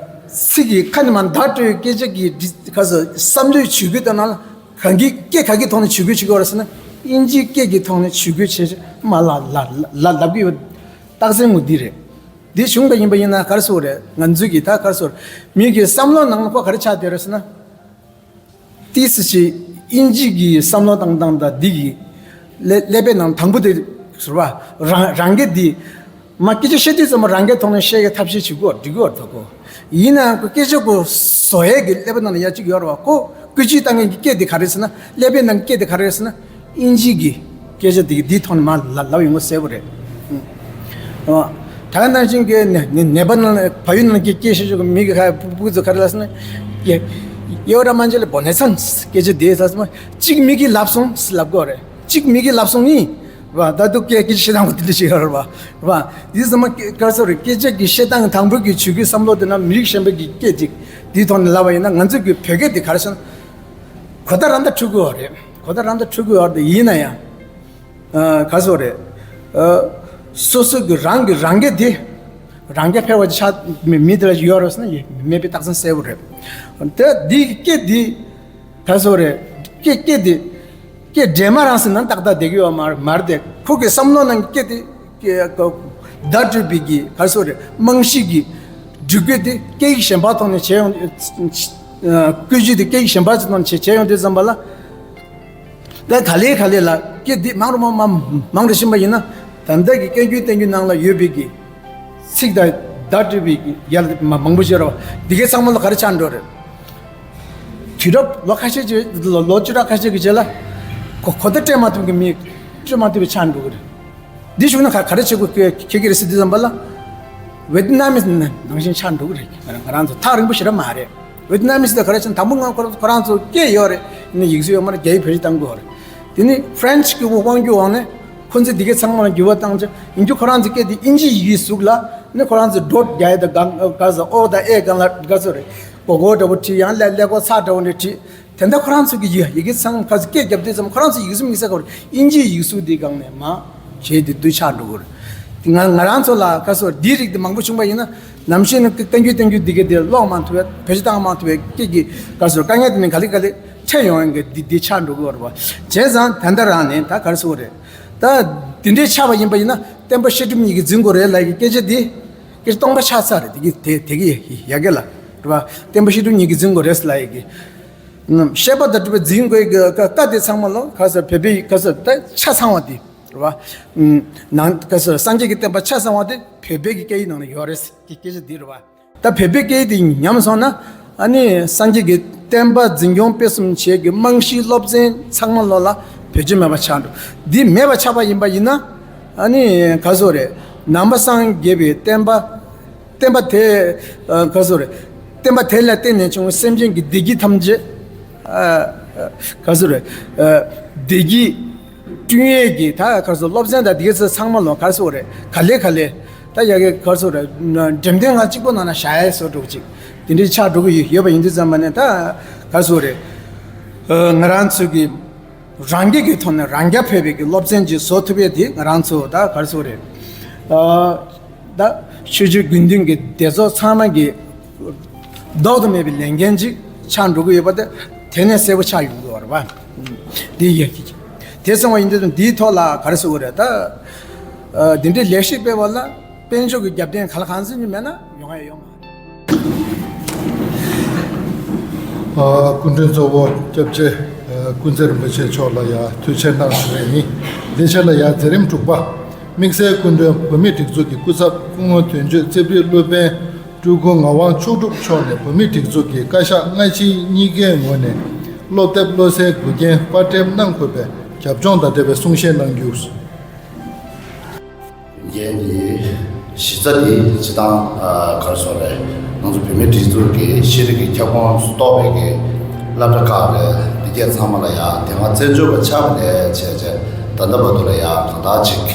ཚིག་གི་ཁ་ནས་མར་བརྡ་སྤྲོད་སྐད་ཆ་གི་འདི་ག་ཚོད་བསམ་བློའི་ཇུས་འགོད་དང་ནང་ལ་གང་གི་སྐད་ག་གི་ཐོག་ནས་ཇུས་འགོད་བྱེད་དགོས་རེད་ཟེར་ན། ཨིན་ཇིའི་སྐད་ཀྱི་ཐོག་ནས་ཇུས་འགོད་བྱེད་མ་ལ་ལ་ལ་ལབ་ཀྱི་ཡོད། རྟགས་མཚན་ངོ་འདི་རེད། འདི་བྱུང་བ་ཡིན་པ་ཡིན་ན་ག་རེ་ཟེར་དགོས་རེད། ང་ཚོའི་གི་ད་ག་རེ་ཟེར་དགོས་རེད། མི་གི་བསམ་བློ་ནང་ལ་ཁོ་ག་རེ་ཆགས་བསྡད་རེད་ཟེར་ན། ཏི་སི་ཅི་ཨིན་ཇི་གི་བསམ་བློ་བཏང་སྟངས་དང་འདི་གི་ཀླད་ཀླད་པའི་ནང་དང་པོ་དེ་ཟེར་བ། རང་རང་སྐད་འདི་མ་སྐད་ཆ་བཤད་དུས་ཙམ་པ་རང་སྐད་ཐོག་ནས་བཤད་ཡའི་ཐབས་ཤེས་བྱེད་དགོས་འགྲིག་གི་ཡོད་རེད་ཁོ། ཡིན་ནའང་ཁོ་སྐད་ཆ་ཁོ་བཟོ་ཡས་ཀྱི་ཀླད་པ་ནང་ལ་ཡ་གཅིག་ཡོད་རེད་བ། ཁོ་བཀོལ་སྤྱོད་བཏང་མཁན་གྱི་སྐད་དེ་ག་རེ་ཟེར་ན། ཀླད་པའི་ནང་སྐད་དེ་ག་རེ་ཟེར་ན། ཨིན་ཇི་གི་སྐད་ཆ་དེ་གི་འདིའི་ཐོག་ནས་མར་ལ་ལབ་ཡོང་གི་གསལ་པོ་རེད། ཨ། ད་ག་ནང་བཞིན་གྱི་ནེ་ནེ་ནེ་པ་ནང་ལ་བལ་ཡུལ་ནང་གི་སྐད་ཤེས་ཤོས་ཀྱི་མི་གི་ཁ་ཕུ་ཕུ་ཚོ་ག་རེ་ལབ་ཟེར་ན། ཡེ་ཡེ་ར་མན་ཇེ་ལེ་བོ་ནེ་ཚན་སྐད་ཆ་དེ་ཟེར་ཟེར་མ་གཅིག་མི་གིས་ལབ་སོང་ཟེར་ལབ་དགོས་རེད། གཅིག་མི་གིས་ལབ་སོང་ཡིན། བ་ད་དུ་སྐད་ཀྱི་བཤད་སྟངས་དེ་འདྲ་ཞིག་ཡོད་རེད་བ། བ་འདི་ཚང་མ་སྐད་ག་རེ་ཟེར་རེད། སྐད་ཆ་གི་བཤད་སྟངས་དང་པོ་གི་ཇུས་འགོད་བསམ་བློ་དེ་ན་མི་རིགས་གཞན་པ་གི་སྐད་ཅིག་འདིའི་ཐོག་ནས་ལབ་པ་ཡིན་ན། ང་ཚོ་གི་བོད་སྐད་དེ་ག་རེ་ཟེར་ན། གོ་བརྡ་རང་ད་འཕྲོད་ཀྱི་ཡོད་རེད། གོ་བརྡ་རང་ད་འཕྲོད་ཀྱི་ཡོད་རེད། ཡིན་ན་ཡང་། ཨ། ག་རེ་ཟེར་རེད། ཨ། སོ་སོ་གི་རང་གི་རང་སྐད་དེ། རང་སྐད་ཕལ་བ་ཅིག་ཆགས་མི་མི་དེ་ལ་ཡོད་རེད་ཟེར་ན་ཡོད་མེད་པའི་རྟགས་མཚན་གསལ་པོ་རེད། དེ་འདི་སྐད་འདི་ག་རེ་ཟེར་རེད། སྐད་སྐད་འདི་སྐད་འདྲེས་མ་རང་ཟེར་ན་ཏག་ཏག་བསྡད་ཀྱི་ཡོད་མ་མ་རེད་དེ། ཁོ་གི་བསམ་བློ་ནང་གི་སྐད་དེ་སྐད་བརྡ་སྤྲོད་པའི་གི་ག་རེ་ཟེར་རེད། རྨང་གཞི་གི་སྒྲིག་བཀོད་དེ་སྐད་ཡིག་གཞན་པ་ཐོག་ནས་བྱས་ཡོང་། ཨ། བཀོལ་སྤྱོད་དེ་སྐད་ཡིག་གཞན་པ་ཅིག་ཐོག་ནས་བྱས་བྱས་ཡོང་དུས་ཙམ་པ་ལ། ད་ག་ལེ་ག་ལེ་ལ་སྐད་འདི་མང་རུ་མང་མང་མང་རུ་ཕྱིན་པ་ཡིན་ན། ད་ལྟ་གི་སྐད་སྒྱུར་བསྟན་འགྱུར་ནང་ལ་ཡོད་པའི་གི་ཚིག་དང་བརྡ་སྤྲོད་པའི་གི་ཡར་མ་མང་པོ་བྱེད་རོགས། འདི་གའི་ཚང་མ་ལ་ག་རེ་ཆགས་འགྲོ་རེད། དུས་རབས་ལོ་ཁ་ཤས་ཀྱི་ལོ་ལོ་བཅུ་ཕྲག་ཁ་ཤས་ཀྱི་རྗེས་ལ་གོ་གོ་བརྡ་སྤྲད་མ་ཐུབ་ཀྱི་མི་སྤྲོད་མ་ཐུབ་པའི་ཆགས་འགྲོ་གི་རེད། འདི་བྱུང་ན་ག་ག་རེ་བྱེད་དགོས་ཁེལ་གི་རེད་ཟེར་དུས་ཙམ་པ་ལ། ཝེ་ཏི་ནམ་མི་ནང་བཞིན་ཆགས་འགྲོ་གི་རེད། ང་རང་ང་རང་ཚོ་ཐག་རིང་པོ་ཞེ་དྲག་མ་རེད། ཝེ་ཏི་ནམ་མི་སི་དང་ག་རེ་བྱས་ན། དང་པོ་ང་ཁོ་རང་ཁོ་རང་ཚོ་སྐད་ཡོད་རེད། ཡིན་ན་ཡིག་གཟུགས་ཡོད་མ་རེད། རྒྱ་ཡིག་བེད་སྤྱོད་བཏང་དགོས་རེད། དེ་ནི་ཧྥ་རན་ཆི་གི་དབང་སྒྱུར་འོག་ནས་ཁོ་ཚོས་འདི་གའི་ཚང་མ་ལ་འགྱུར་བ་བཏང་བྱས། ཡིན་རྒྱུ་ཁོ་རང་ཚོའི་སྐད་དེ་དབྱིན་ཇི་ཡི་གཟུགས་ལ་ནི་ཁོ་རང་ཚོས་ཌོཊ་རྒྱག་ཡས་དང་། ག་ག་ཟེར། ཨོ་དང་ཨེ་སྒང་ལ་ག་ཚོད་རེད། གོ་གོ་འདྲ་བོ་བྲིས། ཡང་ཀླད་ཀོར་ཚེག་འདྲ་བོ་འདྲ་བྲིས། དེ་འདྲ་ཁོ་རང་ཚོ་གི་ཡི་ཡི་གེ་ཚང་མ། ཁ་སྐད་རྒྱབ་དུས་ཙམ་ཁོ་རང་ཚོ་ཡིག་གཟུགས་དམིགས་བསལ་ཁོ་རང་དབྱིན་ཇིའི་ཡིག་གཟུགས་འདི་སྒང་ནས་མར་བྱས་ཏེ་འདུག་ཆགས་འགྲོ་གི་རེད། དེ་ང་ང་རང་ཚོ་ལ་ཁ་སོ་འདིའི་རིགས་དེ་མང་པོ་བྱུང་པ་ཡིན་ན། ནམ་ཞིག་ནས་བསྟན་རྒྱུ་བསྟན་རྒྱུ་འདི་ག་དེ་ཀློག་མ་ཐུབ་པས། བེད་སྤྱོད་བཏང་མ་ཐུབ་པའི་སྐད་ཀྱི་ཁ་སོ་དཀའ་ངལ་དེ་ནི་ག་ལེ་ག་ལེ་འཕྲད་ཡོང་ཡང་གི་འདི་འདི་ཆགས་འགྲོ་གི་རེད་པ། བྱས་ཙང་ད་ལྟ་རང་ནས་ད་ག་རེ་ཟེར་དགོས་རེད། ད་འདི་འདྲའི་ཆགས་པ་ཡིན་པ་ཡིན་ན། བསྟན་པ་བཤད་སྒྲུབ་གཉིས་ཀྱི་འཛིན་དགོས་རེད་ལབ་ཡས་ཀྱི་སྐད་ཆ་འདི་སྐད་ཆ་སྟོང་པ་ཆགས་ཚར་རེད། དེ་གི་དེ་དེ་གི་ཡ་གི་ལ་རེད་པ། བསྟན་པ་བཤད་སྒྲུབ་གཉིས་ཀྱི་འཛིན་དགོས་རེད་ལབ་ཡས་ཀྱི། བཤད་པ་དང་སྒྲུབ་པའི་འཛིན་དགོས་ཀྱི་བཀའ་བཀའ་དེ་ཚང་མ་ལོ་ག་ས་བོད་པའི་ག་ས་ད་ཆ་ཚང་བ་དེ་རེད་པ། ནང་ག་ས་སངས་རྒྱས་ཀྱི་བསྟན་པ་ཆ་ཚང་བ་དེ་བོད་པའི་གི་སྐད་ཡིག་ནང་ན་ཡོད་རེད་ཀྱི་སྐད་ཆ་འདི་རེད་པ། ད་བོད་པའི་སྐད་ཡིག་དེ་ཉམས་སོང་ན། ཨ་ནི་སངས་རྒྱས་ཀྱི་བསྟན་པ་འཛིན་སྐྱོང་སྤེལ་གསུམ་བྱེད་ཀྱི་རྨང་གཞིའི་སློབ་ཚན་ཚང་མ་ལོ་ལ་བེད་སྤྱོད་མེད་པ་ཆགས་འགྲོ། འདི་མེད་པ་ཆགས་པ་ཡིན་པ་ཡིན་ན། ཨ་ནི་ག་ས་རེད། ནང་པ་སངས་རྒྱས་པའི་བསྟན་པ། བསྟན་པ་དེ་ཨ་ག་ས་རེད། བསྟན་པ་དེ་ལ་བརྟེན་ནས་བྱུང་བའི་སེམས་ཅན་གྱི་བདེ་སྐྱིད་ཐམས་ཅད། ཨ་ག་ས་རེད། ཨ་བདེ་སྐྱིད་བསྐྲུན་ཡས་ཀྱི་ད་ག་ས་སློབ་ཚན་དང་དེ་ག་ས་ཚང་མ་ལོ་ག་ས་རེད། ག་ལེ་ག་ལེ་ད་ཡ་གི་ག་ས་རེད། འགྲེམས་སྟོན་ཁང་གཅིག་པོ་ནང་ན་བཞག་ཡས་བཟོ་འདྲ་བོ་ཅིག་དེ་འདྲའི་ཆགས་འགྲོ་གི་ཡོད་ཡོད་པ་ཡིན་དུས་ཙམ་པ་ནས། ད་ག་ས་རེད། ཨ་ང་རང་ཚོ་གི་རང་རྒྱལ་གྱི་ཐོག་ནས་རང་རྐྱ་འཕེར་བའི་གི་སློབ་ཚན་ཅིག་བཟོ་ཐུབ་ཡས་དེ་ང་རང་ཚོ་ད་ག་རེ་ཟེར་དགོས་རེད། ཨ་ད་ཆོས་བརྒྱུད་དགེ་འདུན་གྱི་སྡེ་ཚོགས་ཚང་མ་གི་ལྡོག་ཏུ་མེད་པའི་ལས་འགན་ཅིག་ཆགས་འགྲོ་གི་ཡོད་པ་དེ་དེ་ནས་གསལ་པོ་ཆགས་ཡོང་གི་ཡོད་རེད་པ། འདི་ཡ་གི་དེ་སོང་བ་ཡིན་དུས་འདིའི་ཐོག་ལ་ག་རེ་ཟེར་དགོས་རེད། ད་ཨ་འདི་འདྲའི་ལས་གཞི་སྤེལ་བ་ལ་དཔལ་འབྱོར་གྱི་རྒྱབ་རྟེན་ག་ལ་གང་འཛིན་གྱི་མེད་ན་ཡོང་ཡ་ཡོད་མ་རེད། ཨ་སྐུ་མགྲོན་གཙོ་བོ་སྐྱབས་རྗེ་ཨ་ཀུན་མཛེས་རིན་པོ་ཆེ་མཆོག་ལ་ཡང་ཐུགས་རྗེ་ཆེ་གནང་ཞུ་རྒྱུ་ཡིན། དེ་རྗེས་ལ་ཡང་མཛད་རིམ་དྲུག་པ། དམིགས་བསལ་སྐུ་མགྲོན་བོད་མིའི་སྒྲིག་འཛུགས་ཀྱི་སྐུ་ཚབ་སྐུ་ངོ་དོན་གཅོད་རྩེ་ཕུད་སློབ་དཔོན་སྤྲུལ་སྐུ་ངག་དབང་མཆོག་གྲུབ་མཆོག་ནས་བོད་མིའི་སྒྲིག་འཛུགས་ཀྱི་བཀའ་ཤག་སྔ་ཕྱི་གཉིས་ཀའི་ངོས་ནས་སློབ་དེབ་བློ་གསལ་མགུལ་རྒྱན་པར་འགྲེམས་གནང་དགོས་པའི་རྒྱབ་ལྗོངས་དང་འབྲེལ་བའི་གསུང་བཤད་གནང་རྒྱུ། རྒྱན་གྱི་གཞི་རྩ་དེ་སྤྱིར་བཏང་ཨ་ག་རེ་ཟེར་དགོས་རེད། ང་ཚོ་བོད་མིའི་སྒྲིག་འཛུགས་ཀྱི་ཤེས་རིག་གི་ཁྱབ་ཁོངས་སུ་གཏོགས་པའི་གི་སློབ་གྲྭ་ཁག་རེད། འདི་གས་ཚང་མ་ལ་ཡང་དེ་སྔ་བཙན་བྱོལ་བ་ཆགས་པ་ནས་བྱས་བྱས་ད་ལྟ་བར་དུ་ལ་ཡང་གང་ལྟར་ཅིག་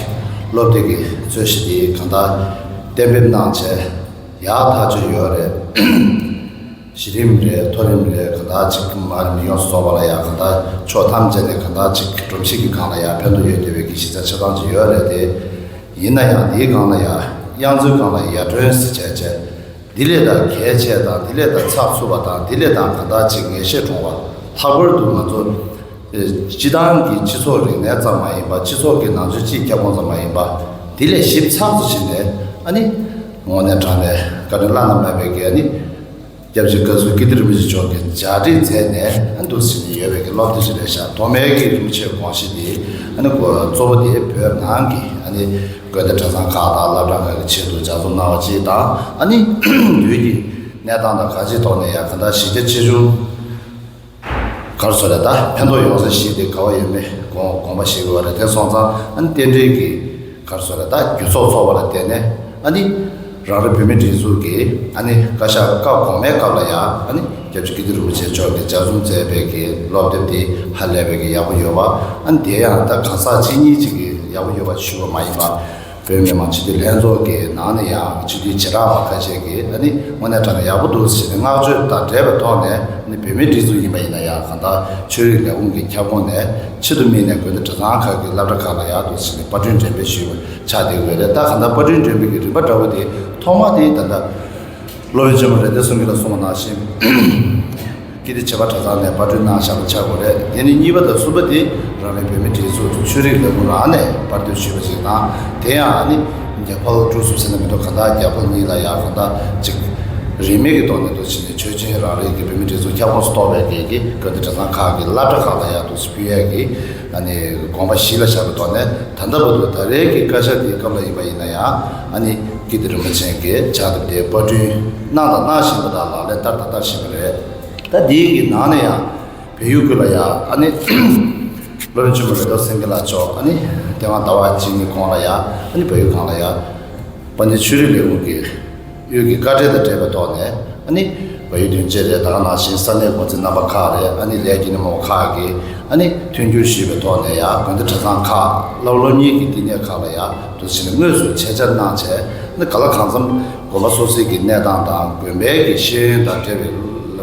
སློབ་དེབ་ཀྱི་རྩོད་གཞི་དེ་གང་ལྟར་གཏན་འབེབས་གནང་བྱས་ཡག་ཐག་ཆོད་ཡོད་རེད། གཞི་རིམ་རེད། མཐོ་རིམ་རེད། གང་ལྟར་ཅིག་མ་རེད། མི་ཡོངས་སུ་རྫོགས་པ་ལ་ཡང་གང་ལྟར་ཕྱོགས་ཐམས་ཅད་ནས་གང་ལྟར་ཅིག་སྒྲོམ་གཞི་གི་སྒང་ལ་ཡང་ཕན་ཐོགས་ཡོད་བསྡད་པའི་གི་གཞི་རྩ་ཆ་ཚང་ཅིག་ཡོད་རེད་དེ། ཡིན་ན་ཡང་དེའི་སྒང་ལ་ཡང་དབྱངས་འཚོལ་སྒང་ལ་ཡར་ཐོན་ཟེར་བྱས་བྱས་འདི་ལས་ད་གལ་ཆེ་དང་འདི་ལས་ད་ཚགས་ཚུད་པ་དང་འདི་ལས་ད་གང་ལྟར་ཅིག་ངེས་ཤེས་འདྲོངས་པ། ལྷག་པར་དུ་ང་ཚོ་ཨེ་སྤྱི་བཏང་གི་སྤྱི་ཚོགས་རིག་གནས་ཙམ་མ་ཡིན་པ། སྤྱི་ཚོགས་ཀྱི་ནང་ཆོས་སྤྱིའི་ཁྱབ་ཁོངས་ཙམ་མ་ཡིན་པ། འདི་ལས་ཞིབ་ཚགས་སུ་ཕྱིན་ནས་ཨ་ནི་དངོས་གནས་དྲང་གནས་བཀའ་དྲིན་བླ་ན་མེད་པའི་གི་ཨ་ནི་སྐྱབས་རྗེ་བཀའ་ཟུར་ཀིརྟི་རིན་པོ་ཆེ་མཆོག་གིས་ལྗགས་འདྲེན་མཛད་ནས་ཨ་འདུག་ཟེར་ནས་ཡོད་པའི་གི་སློབ་དེབ་ཅིག་རེད་ཤག་ཐོག་མའི་གི་རིན་པོ་ཆེའི་དགོངས་གཞི་དེ་ཨ་ནི་གཙོ་བོ་དེ་བོད་ནང་གི་ཨ་ནི་དགོན་སྡེ་གྲྭ་ཚང་ཁག་དང་སློབ་གྲྭ་ཁག་གི་ཆེད་དུ་ལྗགས་རྩོམ་གནང་བ་ཅིག་དང་། ཨ་ནི་དུས་ཀྱི་གནས་སྟངས་དང་གང་ཅིའི་ཐོག་ནས་ཡང་གང་ལྟར་གཞི་རྒྱ་ཆེ་ཆུང་ག་རེ་ཟེར་དགོས་རེད། ད་ཕན་ཐོགས་ཡོང་ས་ཞིག་དེ་ག་པར་ཡོད་མེད་དགོངས་དགོངས་པ་བཞེས་དགོས་པ་རེད། དེ་སོང་ཙང་ཨ་ནི་རྟེན་འབྲེལ་གྱི་ག་རེ་ཟེར་དགོས་རེད། ད་རྒྱུ་ཚོགས་ཚོགས་པ་ལ་བརྟེན་ནས་ཨ་ནི་རང་རེ་བོད་མིའི་སྒྲིག་འཛུགས་ཀྱི་ཨ་ནི་བཀའ་ཤག་སྐབས་གོང་མའི་སྐབས་ལ་ཡང་ཨ་ནི་སྐྱབས་རྗེ་ཀིརྟི་རིན་པོ་ཆེ་མཆོག་གིས་ལྗགས་རྩོམ་མཛད་པའི་གི་སློབ་དེབ་དེ་ཧ་ལས་པའི་གི་ཡག་པོ་ཡོད་པ། ཨ་ནི་དེ་ཡང་ད་གང་ཟག་གཅིག་གཉིས་ཅིག་གིས་ཡག་པོ་ཡོད་པ་ཞུས་པ་མ་ཡིན་པ། བོད་མི་མང་སྤྱི་འཐུས་ལྷན་ཚོགས་ཀྱི་ནང་ནས་ཡང་སྤྱི་འཐུས་བྱེ་བྲག་པ་ཁ་ཤས་ཀྱིས་ཨ་ནི་དངོས་གནས་དྲང་གནས་ཡག་པོ་འདུག་ཟེར་ནས་བསྔགས་བརྗོད་དང་འབྲེལ་བའི་ཐོག་ནས་ཨ་ནི་བོད་མིའི་སྒྲིག་འཛུགས་ཡིན་པ་ཡིན་ན་ཡང་གང་ལྟར་ཆོས་རིག་ལས་ཁུངས་ཀྱི་ཁྱབ་ཁོངས་ནས་ཆེད་དུ་དམིགས་ནས་དགོན་སྡེ་གྲྭ་ཚང་ཁག་གི་སློབ་གྲྭ་ཁག་ལ་ཡག་འདུག་ཟེར་ནས་པར་སྐྲུན་འགྲེམས་སྤེལ་ཞུས་པ་ཆགས་བསྡད་ཡོད་རེད། ད་གང་ལྟར་པར་སྐྲུན་འགྲེམས་སྤེལ་གྱི་རིམ་པ་འདྲ་བོ་དེ་ཐོག་མ་དེ་ད་ལྟ་སློབ་དཔོན་ཆེན་མོ་རེ་ལྡེ་སེང་གེ་ལགས་གསུངས་པ་ནང་བཞིན། ཀིརྟི་བྱེས་པ་གྲྭ་ཚང་ནས་པར་སྐྲུན་གནང་བཞག་པ་ཆགས་དགོས་རེད། དེ་ནི་གཉིས་པ་དང་གསུམ་པ་དེ་རང་རེའི་བོད་མིའི་སྒྲིག་འཛུགས་ཀྱི་ཆོས་རིག་ལས་ཁུངས་རང་ནས་པར་སྐྲུན་ཞུས་པ་ཞིག་དང་། དེ་ཡང་ཨ་ནི་རྒྱ་ཕོར་དྲུག་གསུམ་ཟེར་ན་མི་འདུག་གང་ལྟར་རྒྱ་ཕོར་གཉིས་ལ་ཡང་གང་ལྟར་ཅིག་རིན་མེད་ཀྱི་ཐོག་ནས་འདུག་ཕྱིན་ནས་ཆོས་ཆེན་རང་རེའི་གི་བོད་མིའི་སྒྲིག་འཛུགས་ཁྱབ་ཁོངས་སུ་གཏོགས་པའི་གི་གི་དགོན་སྡེ་གྲྭ་ཚང་ཁག་གི་སློབ་གྲྭ་ཁག་ལ་ཡང་འདུག་ཕུལ་ཡས་ཀྱི་ཨ་ནི་དགོངས་པ་གཞི་ལ་བཞག་པའི་ཐོག་ནས། ད་ལྟ་བར་དུ་ད་རེས་ཀྱི་བཀའ་ཤག་དེའི་སྐབས་ལ་ཡིན་པ་ཡིན་ན་ཡང་ཨ་ནི་ཀིརྟི་རིན་པོ་ཆེ་གིས་ཕྱག་དེབ་དེ་པར་སྐྲུན་གནང་དང་གནང་བཞིན་པ་དང་ལག་ལེན་བསྟར་དང་བསྟར་བཞིན་པ་རེད། ད་འདིའི་གི་ནང་ནས་ཡང་བལ་ཡུལ་ཁུལ་ལ་ཡང་ཨ་ནི་སློབ་དཔོན་ཆེན་མོ་རེ་ལྡེ་སེང་གེ་ལགས་མཆོག་ཨ་ནི་དེ་སྔ་ཟླ་བ་གཅིག་གཉིས་གོང་ལ་ཡང་ཨ་ནི་བལ་ཡུལ་ཁང་ལ་ཡང་དཔལ་ལྡན་ཆོས་རིག་ལས་ཁུངས་ཀྱི་དབུས་ཀྱི་བཀའ་འབྲེལ་དང་འབྲེལ་བའི་ཐོག་ནས་ཨ་ནི་ བལ་ཡུལ་དོན་གཅོད་རེད། ད་ག་ནང་བཞིན་ས་གནས་འགོ་འཛིན་རྣམ་པ་ཁག་རེད། ཨ་ནི་ལས་ཀྱི་སྣེ་མོ་ཁག་གིས་ཨ་ནི་མཐུན་འགྱུར་ཞུས་པའི་ཐོག་ནས་ཡང་དགོན་སྡེ་གྲྭ་ཚང་ཁག་བླ་སློབ་གཉེར་གྱི་བསྟི་གནས་ཁག་ལ་ཡང་དུ་ཕྱིན་ནས་དངོས་སུ་ཆེད་བཅར་གནང་བྱས། ཨ་ནི་ག་ལ་གང་འཚམ་དགོན་པ་སོ་སོའི་གི་གནས་སྟངས་དང་དགོན་པའི་གི་ཤེས་ཡོན་དང་འབྲེལ་བའི་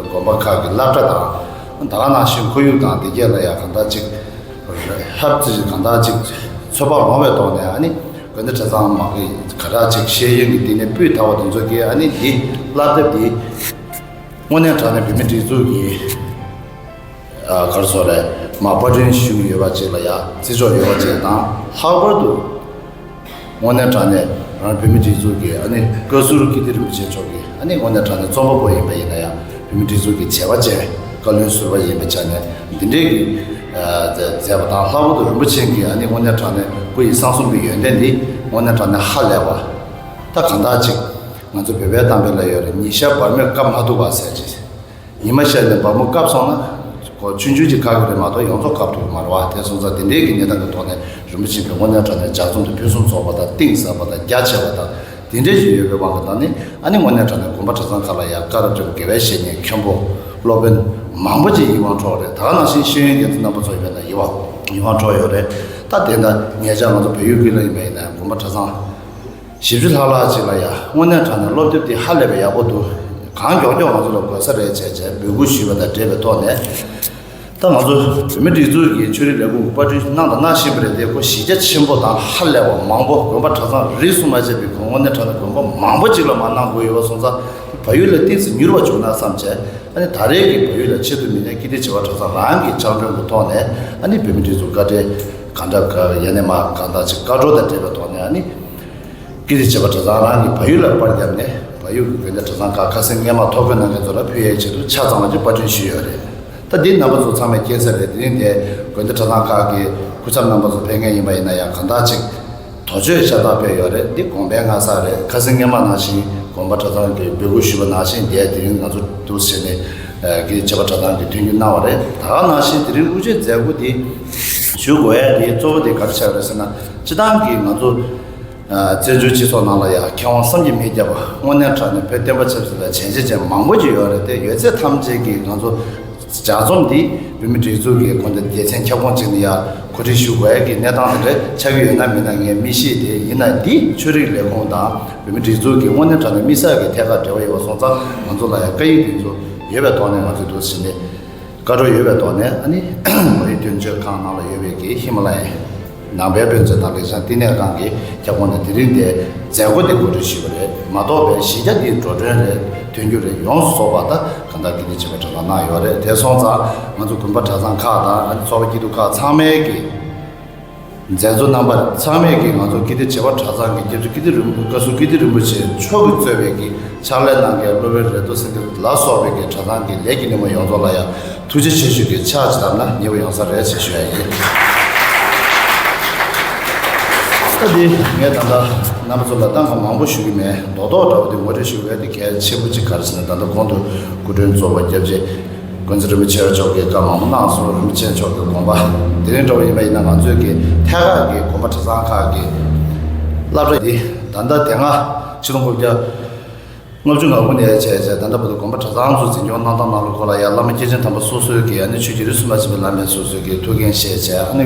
དགོན་པ་ཁག་གི་སློབ་གྲྭ་དང་། ད་ག་ནང་བཞིན་ཁོར་ཡུག་དང་དེ་གས་ལ་ཡང་གང་འདྲ་ཅིག་ལྷབ་ཙི་གང་འདྲ་ཅིག་ཚོད་དཔག་འོང་བའི་ཐོག་ནས། ཨ་ནི་དགོན་སྡེ་གྲྭ་ཚང་མ་གི་ག་འདྲ་ཅིག་ཤེས་ཡོན་གྱི་བསྟི་གནས་སྤུས་དག་པ་དེ་ཚོ་གིས་ཨ་ནི་འདི་བསླབ་དེབ་འདི་དངོས་གནས་དྲང་གནས་བོད་མིའི་སྒྲིག་འཛུགས་ཀྱི་ཨ་ག་རེ་ཟེར་དགོས་རེད། མ་པར་སྐྲུན་ཞུས་ཡོད་པ་ཅིག་ལ་ཡང་བརྩི་འཇོག་ཡོད་པ་ཅིག་དང་། ལྷག་པར་དུ་དངོས་གནས་དྲང་གནས་རང་བོད་མིའི་སྒྲིག་འཛུགས་ཀྱི་ཨ་ནི་བཀའ་ཟུར་ཀིརྟི་རིན་པོ་ཆེ་མཆོག་གིས་ཨ་ནི་དངོས་གནས་དྲང་གནས་རྩོམ་པ་པོ་ཡིན་པ་ཡིན་ན་ཡང་བོད་མིའི་སྒྲིག་འཛུགས་ཀྱི་བྱ་བ་བྱས། བཀའ་བློན་ཟུར་པ་ཡིན་པའི་ཆ་ནས་འདི་འདྲའི་གི་ཨ་མཛད་པ་དང་། ལྷག་པར་དུ་རིན་པོ་ཆེ་གིས་ཨ་ནི་དངོས་གནས་དྲང་གནས་སྐུ་ཡི་གསང་གསུམ་གྱི་ཡོན་ཏན་འདི་དངོས་གནས་དྲང་གནས་ཧ་ལས་པ། ད་གང་ལྟར་ཅིག་ང་ཚོ་བོད་པའི་གཏམ་དཔེ་ལ་ཡོད་རེད། ཉི་ཤར་བར་མོས་བཀབ་མ་ཐུབ་པ་ཟེར་ཅིག་ཉི་མ་ཤར་ནས་བར་མོ་བཀབ་སོང་ན་ཁོ་ཆུང་ཆུང་ཅིག་བཀག་གི་རེད་མ་གཏོགས་ཡོངས་རྫོགས་བཀབ་ཐུབ་ཀྱི་མ་རེད་བ། དེ་སོང་ཙང་དེ་འདྲའི་གི་གནས་སྟངས་ཀྱི་ཐོག་ནས་རིན་པོ་ཆེ་གིས་དངོས་གནས་དྲང་གནས་ལྗགས་རྩོམ་དེ་ཕུན་སུམ་ཚོགས་པ་དང་གཏིང་ཟབ་པ་དང་རྒྱ་ཆེ་བ་དང་དེ་འདྲའི་ཞིག་ཡོད་པའི་དབང་གིས། ད་ནི་ཨ་ནི་དངོས་གནས་དྲང་གནས་དགོན་པ་གྲྭ་ཚང་ཁག་ལ་ཡང་བཀའ་དྲིན་དགེ་བའི་བཤེས་གཉེན་མཁན་པོ་སློབ་དཔོན་མང་པོ་ཅིག་ཡིད་དབང་འཕྲོག་རེད། ད་ག་ནང་བཞིན་ཤེས་ཡོན་སྒྱུ་རྩལ་རྣམ་པ་ཚོ་ཡིན་པ་ན་ཡིད་དབང་ཡིད་དབང་འཕྲོག་ཡོད་རེད། ད་དེ་འདྲ་ཉེ་ཆར་ང་ཚོ་བལ་ཡུལ་ཀུན་ལ་ཡིན་པ་ཡིན་ན་དགོན་པ་གྲྭ་ཚང་བཞི་བཅུ་ལྷག་ལྷག་ཅིག་ལ་ཡང་དངོས་གནས་དྲང་གནས་སློབ་དེབ་དེ་ཧ་ལས་པའི་ཡག་པོ་འདུག་གང་མགྱོགས་མགྱོགས་ང་ཚོ་ལ་དགོས་ས་རེད་བྱས་བྱས་འབོད་སྐུལ་ཞུས་པ་དང་འབྲེལ་བའི་ཐོག་ནས། ད་ང་ཚོ་བོད་མི་སྒྲིག་འཛུགས་ཀྱི་ཆོས་རིག་ལས་ཁུངས་ཀྱི་པར་སྐྲུན་གནང་དང་གནང་བཞིན་པ་རེད་དེ། ཁོ་གཞི་རྒྱ་ཆེན་པོ་དང་ཧ་ལས་པ་མང་པོ་དགོན་པ་གྲྭ་ཚང་རིས་སུ་མ་ཆད་པའི་ཁོ་དངོས་གནས་དྲང་གནས་དགོན་པ་མང་པོ་ཅིག་ལ་མར་གནང་དགོས་ཡོད་པ་སོང་ཙང་། བལ་ཡུལ་ལ་ཏོག་ཙམ་མྱུར་བ་བྱུང་ན་བསམ་བྱས། ཨ་ནི་ད་རེས་ཀྱི་བལ་ཡུལ་ལ་ཆེད་དུ་མི་སྣ་ཀིརྟི་བྱེས་པ་གྲྭ་ཚང་རང་གི་ཕྱག་མགྲོན་གྱི་ཐོག་ནས་ཨ་ནི་བོད་མི་སྒྲིག་འཛུགས་བཀའ་དྲིན་གང་འདྲ་ག་ཡ་ནས་མ་གང་ལྟར་ཅིག་བཀའ་འཁྲོལ་དང་འབྲེལ་བའི་ཐོག་ནས། ཨ་ནི་ཀིརྟི་བྱེས་པ་གྲྭ་ཚང་རང་གིས་བལ་ཡུལ་ལ་པར་བརྒྱབ་ནས་བལ་ཡུལ་གྱི་དགོན་སྡེ་གྲྭ་ཚང་ཁག་ཁ་སེང་སྔོན་མ་ཐོ་འགོད་གནང་མཁན་ཚོ་ལ་ཕུལ་ཡས་ཆེད་དུ་ཆ་ཚང་བ་ཅིག་པར་སྐྲུན་ཞུས་ཡོད་རེད། ད་འདི་རྣམ་པ་ཚོ་ཚང་མས་མཁྱེན་གསལ་རེད། དེ་རིང་འདིར་དགོན་སྡེ་གྲྭ་ཚང་ཁག་གི་སྐུ་ཚབ་རྣམ་པ་ཚོ་ཕེབས་མཁན་ཡིན་པ་ཡིན་ན་ཡང་གང་ལྟར་ཅིག་དོ་ཆོད་ཤ་སྟག་ཕེབས་ཡོད་རེད། འདི་དགོངས་པའི་མངའ་གསར་རེད། ཁ་སེང་སྔོན་མ་ནང་བཞིན་དགོན་པ་གྲྭ་ཚང་གིས་འབོད་སྐུལ་ཞུས་པ་ནང་བཞིན་འདིར་དེ་རིང་ང་ཚོ་འདུག་སེ་བྱས་ནས་ཀིརྟི་བྱེས་པ་གྲྭ་ཚང་གིས་མཐུན་འགྱུར་གནང་བ་རེད། ད་ག་ནང་བཞིན་དེ་རིང་དབུ་འབྱེད་མཛད་སྒོ་འདི་ཞུ་དགོས་ཡ་དེའི་གཙོ་བོ་དེ་ག་རེ་ཆགས་རེད་ཟེར་ན། སྤྱིར་བཏང་གི་ང་ཚོ་ཨ་བཙན་བྱོལ་སྤྱི་ཚོགས་ནང་ལ་ཡང་མཁས་དབང་བསམ་གྱིས་མི་ཁྱབ་པ་དངོས་གནས་དྲང་གནས་བོད་བསྟན་པ་ཆབ་སྲིད་ལ་བྱས་རྗེས་ཅན་མང་པོ་ཅིག་ཡོད་རེད་དེ། ཡོད་ཚད་ཐམས་ཅད་ཀྱིས་ང་ཚོ་ལྗགས་རྩོམ་འདི་བོད་མི་སྒྲིག་འཛུགས་ཀྱི་དགོན་སྡེ་སྡེ་ཚན་ཁྱབ་ཁོངས་གཅིག་ནས་ཡང་གོ་སྒྲིག་ཞུ་དགོས་ཡ་གི་གནས་སྟངས་དེ་འདྲ་ཆགས་ཀྱི་ཡོད་ན་མིན་ན་ངས་མི་ཤེས་ཏེ། ཡིན་ན་འདི་ཆོས་རིག་ལས་ཁུངས་དང་བོད་མི་སྒྲིག་འཛུགས་ཀྱི་དངོས་གནས་དྲང་གནས་དམིགས་བསལ་གྱི་ཐད་ཀར་འབྲེལ་བ་ཡོད་པ་སོང་ཙང་། ང་ཚོ་ལ་ཡང་བཀའ་ཡིག་འདི་ཚོ་ཡོད་པའི་ཐོག་ནས་ང་ཚོས་འདུག་ཟིན་ནས། བཀའ་འཁྲོལ་ཡོད་པའི་ཐོག་ནས། ཨ་ནི་བོད་ཡིག་སྟོན་བཅོས་ཁང་ནང་ལ་ཡོད་པའི་གི་ཧི་མ་ལ་ཡའི་ནང་པའི་དཔེ་མཛོད་དང་ལེགས་བྱང་བསྟི་གནས་ཁང་གི་ཁྱབ་ཁོངས་ནས་དེ་རིང་འདིར་མཛད་སྒོ་འདི་གོ་སྒྲིག་ཞུས་པ་རེད་མ་གཏོགས་པའི་གཞི་རྒྱ་འདིའི་འགྲོ་གྲོན་རེད། མཐུན་འགྱུར་རེད། ཡོངས་སུ་རྫོགས་པ་ད་གང་ལྟར་ཀིརྟི་བྱེས་པ་གྲྭ་ཚང་གནང་ཡོད་རེད། དེ་སོང་ཙང་ང་ཚོ་དགོན་པ་གྲྭ་ཚང་ཁག་དང་། ཨ་ནི་ཚོགས་པ་སྐྱིད་སྡུག་ཁག་ཚང་མའི་གི་མཛད་གཙོ་རྣམ་པ་ཚང་མས་ཀྱིས་ང་ཚོ་ཀིརྟི་བྱེས་པ་གྲྭ་ཚང་གི་སྐྱབས་རྗེ་ཀིརྟི་རིན་པོ་བཀའ་ཟུར་ཀིརྟི་རིན་པོ་ཆེ་མཆོག་གིས་གཙོས་པའི་གི་ཕྱག་ལས་གནང་མཁན་སློབ་དཔོན་རེ་ཏོ་སེང་གེ་ལ་སོགས་པའི་གི་གྲྭ་ཚང་གི་ལས་ཀྱི་སྣེ་མོ་ཡོངས་རྫོགས་ལ་ཡང་ཐུགས་རྗེ་ཆེ་ཞུ་རྒྱུའི་ཕྱག་ཅིག་བཏབ་ན་ཉེ་བོ་ཡོང་ས་རེད་ཅེས་ཞུ་ཡ་ཡིན། ད་འདི་ངས་ད་ལྟ་རྣམ་པ་ཚོ་ལ་གཏམ་གང་མང་པོ་ཞུ་གི་མེད། རྡོག་རྡོག་འདྲ་བོ་འདི་ངོ་སྤྲོད་ཞུ་དགོས་ཡ་དེ་གལ་ཆེན་པོ་ཅིག་ག་རེ་ཟེར་ན། ད་ལྟ་གོང་དུ་སྐུ་མགྲོན་གཙོ་བོ་སྐྱབས་རྗེ་ཀུན་བརྩེ་རིན་པོ་ཆེ་མཆོག་གིས་བཀའ་མང་པོ་གནང་སོང་། རིན་པོ་ཆེ་མཆོག་གི་དགོངས་པ་དེ་རིང་འདྲ་བོ་ཡིན་པ་ཡིན་ན། ང་ཚོའི་གི་ཐད་ཀར་གྱི་དགོན་པ་གྲྭ་ཚང་ཁག་གི་སློབ་གྲྭ་འདི་ད་ལྟ་དེ་སྔ་ཕྱི་ལོ་འཁོར་བརྒྱ་ལྔ་བཅུ་ང་དགུ་ནས་བྱས་བྱས་ད་ལྟ་བར་དུ་དགོན་པ་གྲྭ་ཚང་ཚོ་འཛིན་སྐྱོང་གནང་སྟངས་ནང་ལོགས་ལ་ཡང་བླ་མ་སྐྱེས་ཆེན་དམ་པ་སོ་སོའི་གི། ཨ་ནི་ཆོས་ཀྱི་རིས་སུ་མ་ཆད་པའི་བླ་མ་སོ་སོའི་གི་ཐུགས་འགན་བཞེས་བྱས། ཨ་ནི་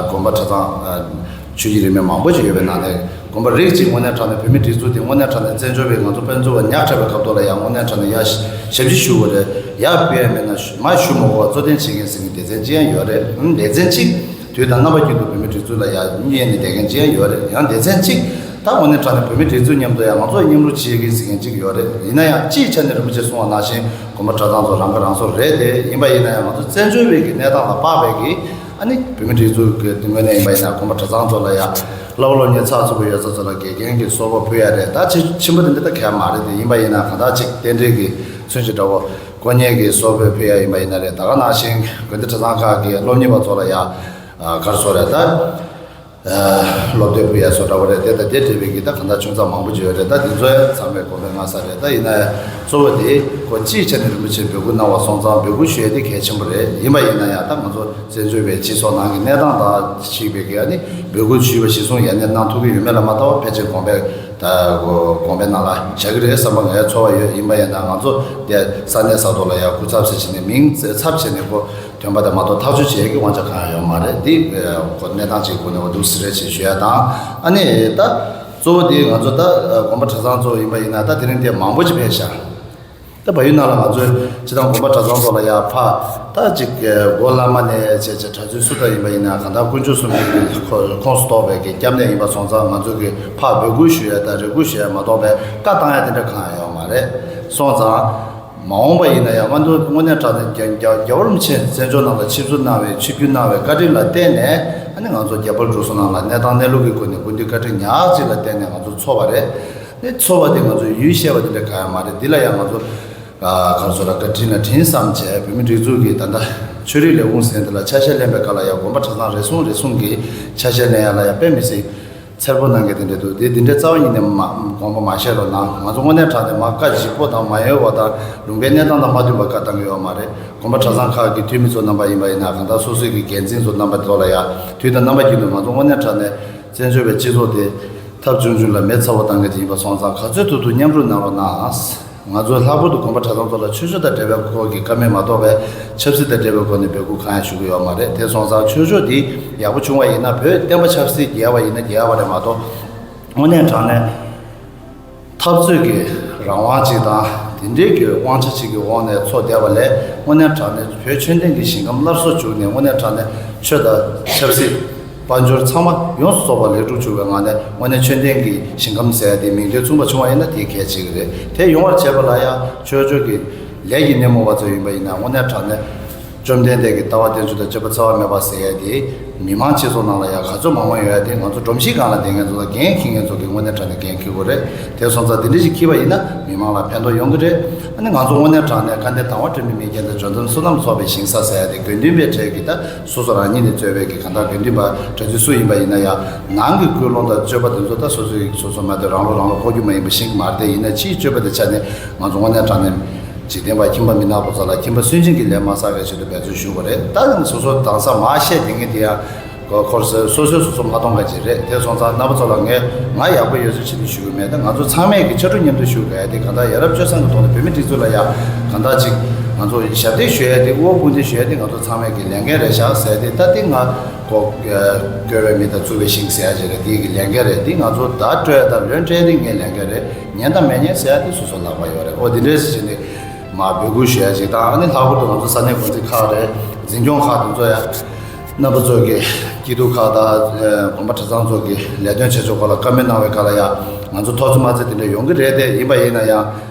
དགོན་པ་གྲྭ་ཚང་ཆོས་བརྒྱུད་རིས་མེད་མང་པོ་ཅིག་ཡོད་པའི་ནང་ནས། དགོན་པ་རིགས་གཅིག་དངོས་གནས་དྲང་གནས་བོད་མིའི་སྒྲིག་འཛུགས་དེ་དངོས་གནས་དྲང་གནས་བཙན་བྱོལ་བའི་ང་ཚོ་དཔལ་འབྱོར་བ་ཉག་ཕྲ་བའི་སྐབས་ཐོག་ལ་ཡང་དངོས་གནས་དྲང་གནས་ཡར་ཞབས་ཕྱི་ཞུ་དགོས་རེད། ཡར་ཕུལ་ཡ་མེད་ན་མར་ཞུ་མ་དགོས་པ་གཙོ་འཐེན་བྱེད་མཁན་ཟེར་མཁན་སྡེ་ཚན་གཅིག་ཡང་ཡོད་རེད། ཨང་། སྡེ་ཚན་གཅིག་དུས་དང་རྣམ་པ་ཀུན་ཏུ་བོད་མིའི་སྒྲིག་འཛུགས་ལ་ཡར་གཉེར་ནས་བསྡད་མཁན་གཅིག་ཡང་ཡོད་རེད། ཡང་སྡེ་ཚན་གཅིག་ད་དངོས་གནས་དྲང་གནས་བོད་མིའི་སྒྲིག་འཛུགས་མཉམ་དུ་ཡང་ང་ཚོ་མཉམ་རུབ་བྱེད་མཁན་ཟེར་མཁན་གཅིག་ཡོད་རེད། ཡིན་ན་ཡང་སྤྱིའི་ཆ་ནས་རིན་པོ་ཆེས་གསུངས་པ་ནང་བཞིན་དགོན་པ་གྲྭ་ཚང་ཚོ་རང་ཁ་རང་གསོ་རེད་དེ། ཡིན་པ་ཡིན་ན་ཡང་ང་ཚོ་བཙན་བྱོལ་བའི་གི་གནས་སྟངས་ལ་དཔག་པའི་གི། ཨ་ནི་བོད་མིའི་སྒྲིག་འཛུགས་ཀྱི་ངོས་ནས་ཡིན་པ་ཡིན་ན་དགོན་པ་གྲྭ་ཚང་ཚོ་ལ་ཡང་བསླབ་པ་སློབ་གཉེར་ཚགས་ཚུད་པོ་ཡོད་ས་ཚོ་ལ་དགེ་རྒན་གྱི་གསོལ་ཕོགས་ཕུལ་ཡ་རེད། ད་ཆེ་ཆེན་པོ་དེ་འདྲ་ད་གལ་མ་རེད་དེ། ཡིན་པ་ཡིན་ན་གང་ལྟར་ཅིག་རྟེན་འབྲེལ་གྱི་མཚོན་བྱེད་འདྲ་བོ་དཀོན་གཉེར་གྱི་གསོལ་ཕོགས་ཕུལ་ཡ་ཡིན་པ་ཡིན་ན་རེད། ད་ག་ནང་བཞིན་དགོན་སྡེ་གྲྭ་ཚང་ཁག་གི་སློབ་གཉེར་བ་ཚོ་ལ་ཡང་ག་རེ་ཟེར་དགོས་རེད། ད་སློབ་དེབ་ཕུལ་ཡ་བཟོ་འདྲ་བོ་རེད། དེ་དང་དེ་འབྲེལ་བའི་གི་ད་གང་ལྟར་ཆུང་ཙག་མང་པོ་ཅིག་ཡོད་རེད། ད་དེ་ཚོ་ཡང་ཚང་མས་དགོངས་པའི་མངའ་གསར་རེད། ད་ཡིན་ན་ཡང་གཙོ་བོ་དེ་ཁོ་སྤྱིའི་ཆ་ནས་རིན་པོ་ཆེས་འབོད་སྐུལ་གནང་བ་སོང་ཙང་འབོད་སྐུལ་ཞུ་ཡ་དེ་གལ་ཆེན་པོ་རེད། ཡིན་པ་ཡིན་ན་ཡང་ད་ང་ཚོ་བཙན་བྱོལ་བའི་སྤྱི་ཚོགས་ནང་གི་གནས་སྟངས་དང་གཅིག་པའི་གི། ཨ་ནི་འབོད་སྐུལ་ཞུས་པ་གཞིར་བཟུང་ཡ་ནས་གནང་ཐུབ་ཀྱི་ཡོད་མེད་ལ་མ་ལྟོས་པར་ཕལ་ཆེར་དགོངས་པའི་ དགོངས་པའི་ནང་ལ་བཞག་གི་རེད་བསམ་པ་ངའི་ཚོར་བ་ཡོད། ཡིན་པ་ཡིན་ན་ང་ཚོ་དེ་ས་གནས་ས་ཐོག་ལ་ཡང་སྐུ་ཚབ་ཟེར་བྱས་ནས་མིང་ཚབ་བྱས་ནས་ཁོ་ཐོན་པ་དེ་མ་གཏོགས་ཐག་གཅོད་བྱེད་ཀྱི་དབང་ཆ་གང་ཡང་ཡོད་མ་རེད། འདི་ཁོ་གནས་སྟངས་ཅིག་སྒོ་ནས་འོ་འདུག་སེ་རེད་ཅེས་ཞུ་ཡ་དང་། ཨ་ནི་ད་གཙོ་བོ་དེ་ང་ཚོ་ད་དགོན་པ་གྲྭ་ཚང་གཙོ་བོ་ཡིན་པ་ཡིན་ན་ད་དེ་རིང་དེ་མང་པོ་ཅིག་ཕེབས་ཤག་ད་བལ་ཡུལ་ནང་ལ་ང་ཚོའི་སྤྱི་བཏང་དགོན་པ་གྲྭ་ཚང་ཚོ་ལ་ཡང་ཕ་ད་ཅིག་སྒོ་བླ་མ་ནས་བྱས་བྱས་གྲྭ་བཙུན་སུ་ད་ཡིན་པ་ཡིན་ན་གང་ལྟར་དཀོན་མཆོག་གསུམ་གྱི་ཁོངས་སུ་གཏོགས་པའི་གི་སྐྱབས་གནས་ཡིན་པ་སོང་ཙང་ང་ཚོ་གི་ཕར་འབོད་སྐུལ་ཞུ་ཡ་དང་རེ་སྐུལ་ཞུ་ཡ་མ་གཏོགས་པའི་བཀའ་བཏང་ཡ་དེ་འདྲ་གང་ཡང་ཡོད་མ་རེད། སོང་ཙང་མ་འོངས་པ་ཡིན་ན་ཡང་དངོས་འབྲེལ་དངོས་གནས་དྲང་གནས་རྒྱལ་རྒྱལ་རྒྱལ་བ་རིན་པོ་ཆེ་བཙན་བྱོལ་ནང་ལ་ཆིབས་བསྒྱུར་གནང་བའི་ཆིབས་བསྒྱུར་གནང་བའི་བཀའ་དྲིན་ལ་བརྟེན་ནས་ཨ་ནི་ང་ཚོ་རྒྱ་བལ་འབྲུག་གསུམ་ནང་ལ་གནས་སྟངས་གནས་ལུགས་ཀྱི་སྒོ་ནས་སྐུ་མདུན་བཀའ་དྲིན་ཉག་གཅིག་ལ་བརྟེན་ནས་ང་ཚོ་འཚོ་བ་རེད། ནི་འཚོ་བ་དེ་ང་ཚོ་ཡུལ་ཤེས་པ་དེ་འདྲ་གང་ཡང་མ་རེད། འདི་ལ་ཡང་ང་ཚོ་ག་རེ་ཟེར་ལ་བཀའ་དྲིན་ལ་དྲིན་བསམ་བྱས་བོད་མི་སྒྲིག་འཛུགས་ཀྱི་ད་ལྟ་ཆོས་རིག་ལས་ཁུངས་ཟེར་འདི་ལ་ཆ་ཤས་ལེན་པའི་སྐབས་ལ་ཡང་དགོན་པ་གྲྭ་ཚང་རེ་ཟུང་རེ་ཟུང་གིས་ཆ་ཤས་ལེན་ཡ་ལ་ཡང་དཔེ་མི་སྲིད་འཚེར་པོ་གནང་མཁན་དེ་འདྲ་འདུག་དེ་འདི་འདྲའི་རྩ་བ་ཉིད་ནས་མ་དགོངས་པ་མ་བཞེས་རོགས་གནང་། ང་ཚོ་དངོས་གནས་དྲང་གནས་མ་བཀའ་ལྗིད་པོ་དང་མ་ཡོལ་བ་དང་ལུང་པའི་གནས་སྟངས་དང་མ་མཐུན་པ་བཀའ་བཏང་གི་ཡོད་མ་རེད། དགོན་པ་གྲྭ་ཚང་ཁག་གི་འཐུས་མི་ཚོ་རྣམ་པ་ཡིན་པ་ཡིན་ན་གང་ལྟར་སོ་སོའི་གི་འགན་འཛིན་ཚོ་རྣམ་པ་ཚོ་ལ་ཡང་དུས་དང་རྣམ་པ་རྒྱུན་དུ་ང་ཚོ་དངོས་གནས་དྲང་གནས་བཙན་བྱོལ་བའི་སྤྱི་ཚོགས་དེ་ཐབས་བྱུང་བྱུང་ལ་མེ་ཚ་བོ་བཏང་གི་ཡིན་པ་སོང་ཙང་ག་ཚོད་ཐུབ་ཐུབ་མཉམ་རུབ་གནང་རོགས་གནང་། ང་ཚོ་ལྷག་པར་དུ་དགོན་པ་གྲྭ་ཚང་ཚོ་ལ་ཆོས་ཕྱོགས་དང་འབྲེལ་བའི་སྐོར་གྱི་བཀའ་མོལ་མ་གཏོགས་པའི་ཆབ་སྲིད་དང་འབྲེལ་བའི་སྐོར་ནས་འབོད་སྐུལ་གང་ཡང་ཞུ་གི་ཡོད་མ་རེད། དེ་སོང་ཙང་ཆོས་ཕྱོགས་འདི་ཡག་པོ་བྱུང་བ་ཡིན་ན་བོད་བསྟན་པ་ཆབ་སྲིད་རྒྱས་པ་ཡིན་ན་རྒྱས་པ་རེད་མ་གཏོགས་དངོས་གནས་དྲང་གནས་འཐབ་རྩོད་ཀྱི་རང་དབང་ཅིག་དང་དེ་འདྲའི་གི་དབང་ཆ་ཅིག་གི་འོག་ནས་འཚོ་བསྡད་པ་ལས་དངོས་གནས་དྲང་གནས་བོད་ཆོས་ལྡན་གྱི་ཞིང་ཁམས་སླར་གསོ་བྱུང་ནས་དངོས་གནས་དྲང་གནས་ཆོས་དང་ཆབ་སྲིད། དཔལ་འབྱོར་ཚང་མ་ཡོངས་སུ་རྫོགས་པ་ལེགས་གྲུབ་བྱུང་བའི་ངང་ནས་དངོས་གནས་ཆོས་ལྡན་གྱི་ཞིང་ཁམས་ཟེར་ཡ་དེ་མིང་དོན་མཚུངས་པ་བྱུང་བ་ཡིན་ན་དེ་གལ་ཆེ་གི་རེད། དེ་ཡོང་བར་བྱེད་པ་ལ་ཡང་ཆོས་ཕྱོགས་ཀྱི་ལས་ཀྱི་སྣེ་མོ་བ་ཚོ་ཡིན་པ་ཡིན་ན་དངོས་གནས་དྲང་གནས་བཅོམ་ལྡན་འདས་ཀྱི་ལྟ་བ་བསྟན་བཅོས་དང་སྤྱོད་པ་འཚེ་བ་མེད་པ་ཟེར་ཡ་དེ་མི་མང་སྤྱི་ཚོགས་ནང་ལ་ཡང་ག་ཚོད་མང་མང་ཡོད་ཡ་དེ་ང་ཚོ་སྒྲོམ་གཞི་སྒང་ལ་བསྡད་མཁན་ཚོ་དང་འགན་འཁྱེར་མཁན་ཚོ་གིས་དངོས་གནས་དྲང་གནས་འགན་འཁྱེར་དགོས་རེད། དེ་སོང་ཙང་དེ་འདྲ་ཞིག་འཁྱེར་བ་ཡིན་ན་མི་མང་ལ་ཕན་ཐོགས་ཡོང་གི་རེད། ཨ་ནི་ང་ཚོ་དངོས་གནས་དྲང་གནས་དཀའ་ལས་དང་བ་སྤྲོད་མི་མེད་མཁན་དང་འབྱོར་འདུན་བསོད་ནམས་ཚོགས་པའི་ཞིང་ས་ཟེར་ཡ་དེ་དགེ་འདུན་པའི་གྲས་ཀྱི་ད། སོ་སོ་རང་ཉིད་ནས་གཙོས་པའི་གི་གང་ལྟར་དགེ་འདུན་པ་གྲྭ་བཙུན་སུ་ཡིན་པ་ཡིན་ན་ཡང་ནང་གི་ཀུན་སློང་དང་སྤྱོད་པ་དེ་ཚོ་ད་སོ་སོའི་སོ་སོ་མ་དེ་རང་ལོ་རང་ལོ་ཁོག་རྒྱུ་མ་ཡིན་པ་ཤེས་ཀྱི་མ་རེད། དེ་ཡིན་ན་ཕྱིའི་སྤྱོད་པ་དེ་ཆ་ནས་ང་ཚོ་དངོས་གནས་དྲང་གནས་འཇིག་རྟེན་པ་ཁྱིམ་པ་མི་ནག་པོ་ཚོ་ལ་ཁྱིམ་པ་སུན་འབྱིན་གྱི་ལས་མ་བསགས་པའི་ཆེད་དུ་འབད་བརྩོན་ཞུ་དགོས་རེད། ད་ཡང་སོ་སོ་དྭངས་ས་མ་བཤད་དེ་ངས་དེ་ཡང་གོ་འཁོར་སོ་སོས་སོ་སོ་མ་གཏོང་ག་ཅིག་རེད། དེ་སོང་ཙང་རྣམ་པ་ཚོ་ལ་ངས་ང་ཡག་པོ་ཡོད་ཚུལ་ཆེད་དུ་ཞུ་གི་མེད། ད་ང་ཚོ་ཚང་མས་ཀྱི་ཕྱར་གྲུ་མཉམ་དུ་ཞུ་དགོས་ཡ་དེ་གང་ལྟར་ཡ་རབས་སྤྱོད་བཟང་གི་ཐོག་ནས་བོད་མི་སྒྲིག་འཛུགས་ལ་ཡ་གང་ལྟར་ཅིག་ང་ཚོ་ཞབས་འདེགས་ཞུ་ཡ་དེ་དབུ་དཔུང་འདེགས་ཞུ་ཡ་དེ་ང་ཚོ་ཚང་མས་ཀྱི་ལས་འགན་རེད་ཤག་ཟེར་ཏེ། ད་དེ་ང་གོ་བསྐོས་པའི་མི་དང་བཙུགས་པའི་ཞིང་ཟེར་ཡ་ཅིག་རེད། དེ་གི་ལས་འགན་རེད། དེ་ང་ཚོ་བརྡ་སྤྲོད་ཡ་དང་ལན་སྤྲད་དེ་ངའི་ལས་འགན་རེད། ཉན་དང་མི་ཉན་ཟེར་ཡ་དེ་སོ་སོ་ལག་པ་ཡོད་རེད། ཨོ་དེ་འདྲས་ཟེར་བྱས་ནས་མ་འབོད་སྐུལ་ཞུ་ཡ་ཅིག་དང་། ཨ་ནི་ལྷག་པར་དུ་ང་ཚོ་ས་གནས་འགོ་འཛིན་ཁག་རེད། འཛིན་སྐྱོང་ཁག་དེ་ཚོ་ཡ། རྣམ་པ་ཚོ་གི་སྐྱིད་སྡུག་ཁག་དང་དགོན་པ་གྲྭ་ཚང་ཚོ་གི་ལས་དོན་བྱེད་ཕྱོགས་སྐོར་ལ་བཀའ་མོལ་གནང་བའི་སྐབས་ལ་ཡང་ང་ཚོ་ཐོག་བརྩེགས་མ་བརྩེགས་དེ་འདྲ་ཡོང་གི་རེད། དེ་ཡིན་པ་ཡིན་ན་ཡང་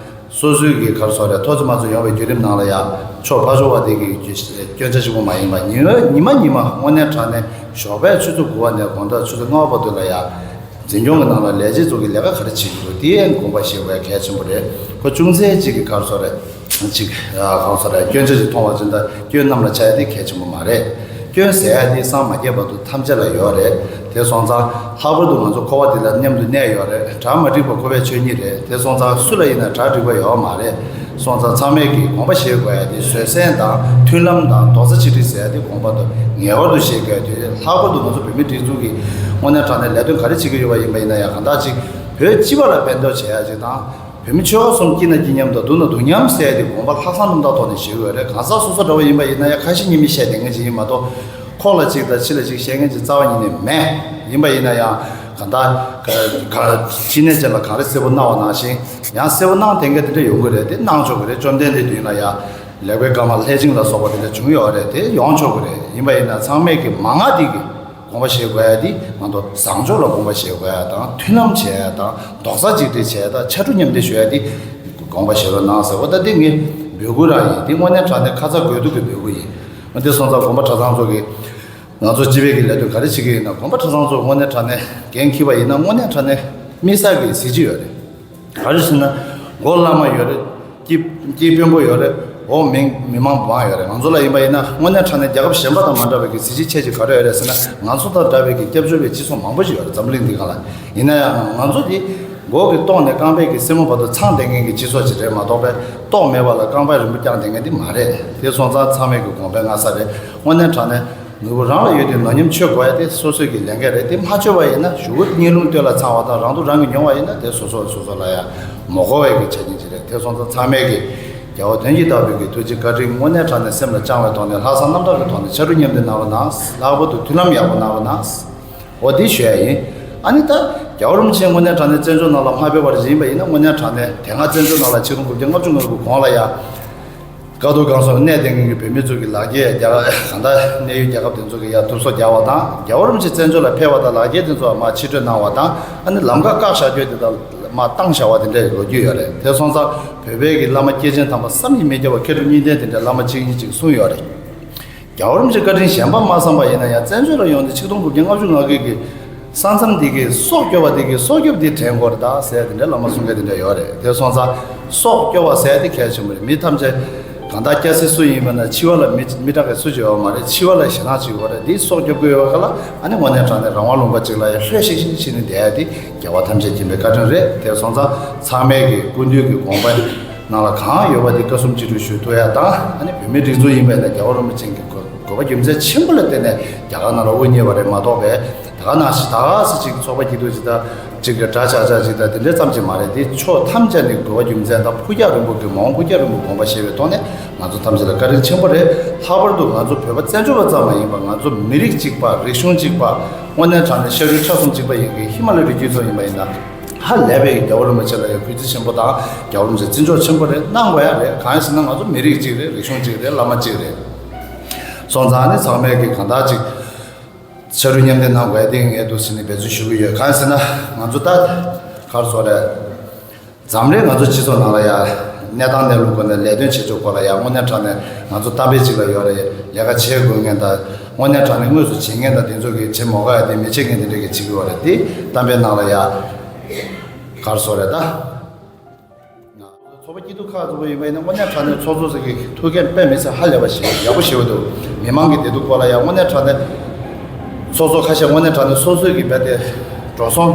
སོ་སོའི་གི་ག་རེ་ཟེར་དགོས་རེད། ཐོག་བརྩེགས་མ་བརྩེགས་ཡོང་བའི་བརྒྱུད་རིམ་ནང་ལ་ཡང་ཕྱོགས་ཕར་ཕྱོགས་བ་དེ་གི་སྐྱོན་ཆ་གཅིག་པོ་མ་ཡིན་པ། ཉི་མ་ཉི་མ་ཉི་མ་དངོས་གནས་དྲང་གནས་ཞོགས་པའི་ཆུ་ཚོད་དགུ་པ་ནས་དགོང་དག་ཆུ་ཚོད་ལྔ་པ་བར་དུ་ལ་ཡང་འཛིན་སྐྱོང་གི་ནང་ལ་ལས་བྱེད་ཚོ་གི་ལས་ཀ་ག་རེ་བྱེད་ཀྱི་འདུག་དེ་ཡང་དགོངས་པ་བཞེས་དགོས་ཡ་གལ་ཆེན་པོ་རེད། ཁོ་ཅུང་ཟད་ཅིག་གི་ག་རེ་ཟེར་དགོས་རེད། ཅིག་ཨ་གང་ཟེར་རེད། སྐྱོན་ཆ་ཅིག་མཐོང་བ་ཅིག་ད་སྐྱོན་རྣམས་ལ་ཆགས་ཡ་དེ་གལ་ཆེན་པོ་མ་རེད། སྐྱོན་ཟེར་ཡ་དེ་སངས་མ་རྒྱས་བར་དུ་ཐམས་ཅད་ལ་ཡོད་རེད། དེ་སོང་ཙང་ལྷག་པར་དུ་ང་ཚོ་འཁོར་བ་འདི་ལ་མཉམ་དུ་གནས་ཡོད་རེད། གྲ་མ་འགྲིག་པ་འཁོར་བའི་ཆོས་ཉིད་རེད། དེ་སོང་ཙང་སུ་ལ་ཡིན་ན་གྲ་འགྲིག་པ་ཡོད་མ་རེད། སོང་ཙང་ཚང་མས་ཀྱིས་དགོངས་པ་བཞེས་དགོས་ཡ་དེ་བཟོད་བསྲན་དང་མཐུན་ལམ་དང་རྡོག་རྩ་གཅིག་སྒྲིལ་ཟེར་ཡ་དེ་དགོངས་པ་དང་ངེས་པར་དུ་བཞེས་དགོས་ཡ་དེ་རེད། ལྷག་པར་དུ་ང་ཚོ་བོད་མིའི་སྒྲིག་འཛུགས་ཀྱིས་དངོས་གནས་དྲང་གནས་ལས་དོན་ག་རེ་བྱེད་ཀྱི་ཡོད་པ་ཡིན་པ་ཡིན་ན་ཡང་གང་ལྟར་ཅིག་བོད་སྤྱི་པ་ལ་ཕན་ཐོགས་བྱེད་ཡ་ཅིག་དང་། བོད་མི་ཆོལ་ཁ་གསུམ་སྐྱིད་ན་སྐྱིད་མཉམ་དང་སྡུག་ན་སྡུག་མཉམ་ཟེར་ཡ་དེ་དགོངས་པ་ལྷག་བསམ་རྣམ་དག་ཐོག་ནས་བྱེད་དགོས་རེད། གང་ཟག་སོ་སོ་འདྲ་བོ་ཡིན་པ་ཡིན་ན་ཡང་ཁ་ཞེ་གཉིས་མེད་བཤད་བསྡད་མཁན་ཅིག་ཡིན་མ་གཏོགས་ཁོག་ལ་གཅིག་དང་ཕྱི་ལ་གཅིག་བཤད་མཁན་ཅིག་རྩ་བ་ཉིད་ནས་མེད། ཡིན་པ་ཡིན་ན་ཡང་གང་ལྟར་ག་ག་ཕྱི་ནས་ཅན་ལ་གངས་རི་སེར་པོ་གནང་བ་ནང་བཞིན་ཡང་སེར་པོ་གནང་བསྡད་མཁན་དེ་འདྲ་ཡོང་གི་རེད། དེ་གནང་ཆོག་གི་རེད། བཅོམ་ལྡན་འདས་མདུན་ལ་ཡང་ལེགས་པའི་སྐར་མ་ལྷས་བྱིན་ལ་སོགས་པ་དེ་འདྲ་བྱུང་ཡོད་རེད། དེ་ཡོང་ཆོག་གི་རེད། ཡིན་པ་ཡིན་ན་ཚང་མས་ཀྱི་མ་ང་དེ་གི་དགོངས་པ་བཞེས་དགོས་ཡ་དེ་ང་ཚོ་བཟང་ཕྱོགས་ལ་དགོངས་པ་བཞེས་དགོས་ཡ་དང་མཐུན་ལམ་བྱེད་ཡ་དང་རྡོག་རྩ་གཅིག་སྒྲིལ་བྱེད་ཡ་དང་ཕྱར་གྲུ་མཉམ་འདེགས་ཞུ་ཡ་དེ་དགོངས་པ་བཞེས་རོགས་གནང་ཟེར་བ། ད་དེ་ངས་འབོད་སྐུལ་རང་ཡིན། དེ་དངོས་གནས་དྲང་གནས་ཁ་ཚ་དགོས་གཏུག་གི་འབོད་སྐུལ་ཡིན། དེ་སོང་ཙང་དགོན་པ་གྲྭ་ཚང་ཚོ་གིས་ང་ཚོ་སྤྱི་པའི་གི་ལས་དོན་ག་རེ་བྱེད་ཀྱི་ཡིན་ན་དགོན་པ་གྲྭ་ཚང་ཚོ་དངོས་གནས་དྲང་གནས་འགན་འཁྱེར་བ་ཡིན་ན་དངོས་གནས་དྲང་གནས་དམིགས་བསལ་གི་གཟི་བརྗིད་ཡོད་རེད། ག་རེ་ཟེར་ན་མགོ་བླ་མ་ཡོད་རེད། སྐྱིད་སྐྱིད་དཔོན་པོ་ཡོད་རེད། འོག་མི་མི་མང་བང་ཡོད་རེད། ང་ཚོ་ལ་ཡིན་པ་ཡིན་ན་དངོས་གནས་དྲང་གནས་རྒྱལ་ཁབ་གཞན་པ་དང་མ་འདྲ་བའི་གི་གཟི་བརྗིད་ཆེ་ཆེ་ག་རེ་ཡོད་རེད་ཟེར་ན་ང་ཚོ་དང་འདྲ་བའི་གི་སྐྱབས་བཅོལ་བའི་སྤྱི་ཚོགས་མང་པོ་ཞིག་ཡོད་རེད་འཛམ་བུ་གླིང་འདི་སྒང་ལ། ཡིན་ན་ཡང་ང་ཚོ་འདི་མགོ་གི་ལྟོགས་ནས་རྐང་པའི་གི་སེན་མོ་བར་དུ་འཚང་བསྡད་མཁན་གི་སྤྱི་ཚོགས་ཅིག་རེད་མ་གཏོགས་པའི་ལྟོགས་མེད་པ་ལ་རྐང་པ་རིང་པོ་བརྐྱངས་བསྡད་མཁན་འདི་མ་རེད། དེ་སོང་ཙང་ཚང་མས་གི་དགོངས་པ་མངའ་ས་རེད། དངོས་གནས་དྲང་གནས། ནོར་བུ་རང་ལ་ཡོད་དུས་ནོར་ཉམས་བཅོ་དགོས་ཡ་དེ་སོ་སོའི་གི་ལས་འགན་རེད། དེ་མ་བཅོས་པ་ཡིན་ན་གཞུག་གུ་གཉིས་ལུང་སྟོད་ལ་འཚང་བ་དང་རང་སྡུག་རང་གིས་མྱོང་བ་ཡིན་ན་དེ་སོ་སོ་སོ་སོ་ལ་ཡ་མ་གོ་བའི་གི་ཆ་རྐྱེན་ཅིག་རེད། དེ་སོང་ཙང་ཚང་མས་གི་རྒྱལ་བ་དོན་གྱི་བདག་པོའི་གི་ཐུགས་རྗེ་བཀའ་དྲིན་དངོས་གནས་དྲང་གནས་སེམས་ལ་བཅངས་པའི་ཐོག་ནས་ལྷག་བསམ་རྣམ་དག་གི་ཐོག་ནས་ཕྱག་རོགས་མཉམ་འདེགས་གནང་རོགས་གནང་། ལྷག་པར་དུ་མཐུན་ལམ་ཡག་པོ་གནང་རོགས་གནང་། འོ་འདི་ཞུ་ཡ་ཡིན། ཨ་ནི་ད་རྒྱལ་བ་རིན་པོ་ཆེ་དངོས་གནས་དྲང་གནས་བཙན་བྱོལ་ནང་ལ་མ་ཕེབས་པ་ཞིག་ཡིན་པ་ཡིན་ན། དངོས་གནས་དྲང་གནས་དེ་སྔ་བཙན་བྱོལ་ནང་ལ་ཆིག་སྟོང་དགུ་བརྒྱ་ལྔ་བཅུ་ང་དགུ་གོང་ལ་ཡ་དཀའ་སྡུག་གང་སོང་གནས་བསྡད་མཁན་གྱི་བོད་མི་ཚོ་གི་ལག་འཁྱེར་རྒྱ་གར་གང་ལྟར་གནས་ཡུལ་རྒྱལ་ཁབ་དེ་ཚོ་གི་ཡ་ཐུབ་གསོ་རྒྱག་པ་དང་། རྒྱལ་བ་རིན་པོ་ཆེ་བཙན་བྱོལ་ལ་ཕེབས་པ་དང་ལག་འཁྱེར་དེ་ཚོ་མར་ཕྱིར་སྤྲོད་གནང་བ་དང་། ཨ་ནི་ལམ་ཁ་བཀག་བཞག་རྒྱུ་དེ་དག་མར་བཏང་བཞག་པ་དེ་འདྲ་ཡི་ལོ་རྒྱུས་ཡོད་རེད། དེ་སོང་ཙང་བོད་པའི་གི་བླ་མ་སྐྱེས་ཆེན་དམ་པ་བསམ་གྱིས་མི་ཁྱབ་པ་མཁས་གྲུབ་གཉིས་ལྡན་དེ་འདྲའི་བླ་མ་གཅིག་གཉིས་གཅིག་གསུངས་ཡོད་རེད། རྒྱལ་བ་རིན་པོ་ཆེ་བཀའ་དྲིན་གཞན་པ་མ་བསམ་པ་ཡིན་ན་ཡང་། བཙན་བྱོལ་ལ་ཡོང་དུས་ཆིག་སྟོང་དགུ་བརྒྱ་ལྔ་བཅུ་ང་དགུ་གི་ས་མཚམས་འདི་གི་སྲོག་སྐྱོབ་པ་འདི་གི་སྲོག་སྐྱོབ་འདི་དྲན་དགོས་རེད་ད་ཟེར་དེ་འདྲའི་བླ་མ་གསུང་མཁན་དེ་འདྲ་ཡོད་རེད། དེ་སོང་ཙང་སྲོག་སྐྱོབ་པ་ཟེར་དེ་གལ་ཆེན་པོ་རེད། མི་ཐམས་ཅད་གང་ལྟར་སྐྱ་སེར་སུ་ཡིན་པ་ན་འཆི་བ་ལ་མི་མི་སྐྲག་མཁན་སུ་ཅིག་ཡོད་མ་རེད། འཆི་བ་ལ་ཞེད་སྣང་ཅིག་ཡོད་རེད། འདི་སྲོག་སྐྱོབ་དགོས་ཡོད་པ་ག་ལ། ཨ་ནི་དངོས་གནས་དྲང་གནས་རང་དབང་ལུང་པ་ཅིག་ལ་ཡང་ལྷོད་ཤིག་ཤིག་བྱས་ནས་བསྡད་ཡ་དེ་རྒྱལ་བ་ཐམས་ཅད་མཁྱེན་པའི་བཀའ་དྲིན་རེད། དེ་སོང་ཙང་ཚང་མས་ཀྱི་སྐུ་མདུན་གྱི་དགོངས་པ་ནང་ལ་གང་ཡོད་པ་དེ་བཀའ་གསུང་ཅི་སྒྲུབ་ཞུ་ཐུབ་ཡ་དང་། ཨ་ནི་བོད་མི་སྒྲིག་འཛུགས་ཡིན་པ་ཡིན་ན་རྒྱལ་བ་རིན་པོ་ཆེ་གི་དགོས་དགོས་པ་རྒྱུ་མཚན་ཆེན་པོ་ལ་བརྟེན་ནས་རྒྱ་གར་ནང་ལ་དབུ་བརྙེས་པ་རེད་མ་གཏོགས་པས། ད་ག་ནང་བཞིན་ད་ག་སེ་ཅིག་ཚོགས་པ་སྐྱིད་སྡུག་ཅིག་དང་ཅིག་གི་དགྲ་ཆགས་ཆགས་ཅིག་དང་དེ་འདྲའི་ཙམ་ཅིག་མ་རེད། དེ་ཕྱོགས་ཐམས་ཅད་ནས་དགོས་པ་རྒྱུ་མཚན་དང་ཕུགས་རྒྱང་རིང་པོ་གི་མ་འོངས་ཕུགས་རྒྱང་རིང་པོའི་དགོངས་པ་བཞེས་པའི་ཐོག་ནས་ང་ཚོ་ཐམས་ཅད་ལ་བཀའ་དྲིན་ཆེན་པོ་རེད། ལྷག་པར་དུ་ང་ཚོ་བོད་པ་བཙན་བྱོལ་བ་ཙམ་མ་ཡིན་པར་ང་ཚོ་མི་རིགས་གཅིག་པ། རིག་གཞུང་གཅིག་པ། དངོས་གནས་དྲང་གནས་ཤ་རུས་ཁྲག་གསུམ་གཅིག་པ་ཡིན་གྱི་ཧི་མ་ལ་རི་རྒྱུད་ཚོ་ཡིན་པ་ཡིན་ན། ཧ་ལས་པའི་རྒྱལ་བ་རིན་པོ་ཆེ་ལ་ཡང་གུས་བརྩི་ཆེན་པོ་དང་། རྒྱལ་བ་རིན་པོ་ཆེ་བརྩི་འཇོག་ཆེན་པོ་རེད། གནང་དགོས་ཡ་རེད། གང་ཡིན་ཟེར་ན་ང་ཚོ་མི་རིགས་གཅིག་རེད། རིག་གཞུང་གཅིག་རེད། བླ་མ་གཅིག་རེད། སོང་ཙང་ནི་ཚང་མས་ཀྱི་གང་ལྟར་ཅིག་ཕྱག་རོགས་མཉམ་འདེགས་གནང་དགོས་ཡ་དེ་ངས་འདུག་ཟེར་ནས་འབད་བརྩོན་ཞུ་གི་ཡོད། གང་ཡིན་ཟེར་ན་ང་ཚོ་ད་ག་རེ་ཟེར་དགོས་རེད། འཛམ་གླིང་ང་ཚོ་སྤྱི་ཚོགས་ནང་ལ་ཡ་གནས་སྟངས་གནས་ལུགས་སྐོར་ནས་ལས་དོན་བྱེད་ཕྱོགས་སྐོར་ལ་ཡ་དངོས་གནས་དྲང་གནས་ང་ཚོ་གཏམ་དཔེ་གཅིག་ལ་ཡོད་རེད། ལས་ཀ་བྱེད་དགོས་མཁན་དང་། དངོས་གནས་དྲང་གནས་དངོས་སུ་བྱེད་མཁན་དང་། དེ་ཚོ་གིས་བྱེད་མ་དགོས་ཡ་དེ་མི་བྱེད་མཁན་དེ་འདྲ་གི་བྱེད་ཀྱི་ཡོད་རེད། དེ་གཏམ་དཔེ་ནང་ལ་ཡ་ག་རེ་ཟེར་དགོས་རེད་ད། ཚོགས་པ་སྐྱིད་སྡུག་ཁག་ཚོགས་པ་ཡིན་པ་ཡིན་ན་དངོས་གནས་དྲང་གནས་ཚོགས་གཙོ་ཟེར་གྱི་ཐུགས་འགན་དཔེ་མི་སྲིད་ཧ་ལས་པ་ཞིག་ཡག་པོ་ཞེ་པོ་འདུག་མི་མང་གི་བདེ་སྡུག་སྐོར་ལ་ཡང་དངོས་གནས་དྲང་གནས་ཚོགས་གཙོ་ཁ་ཤས་དངོས་གནས་དྲང་གནས་སོ་སོའི་གི་རྦད་དེ་འགྲོ་སོང་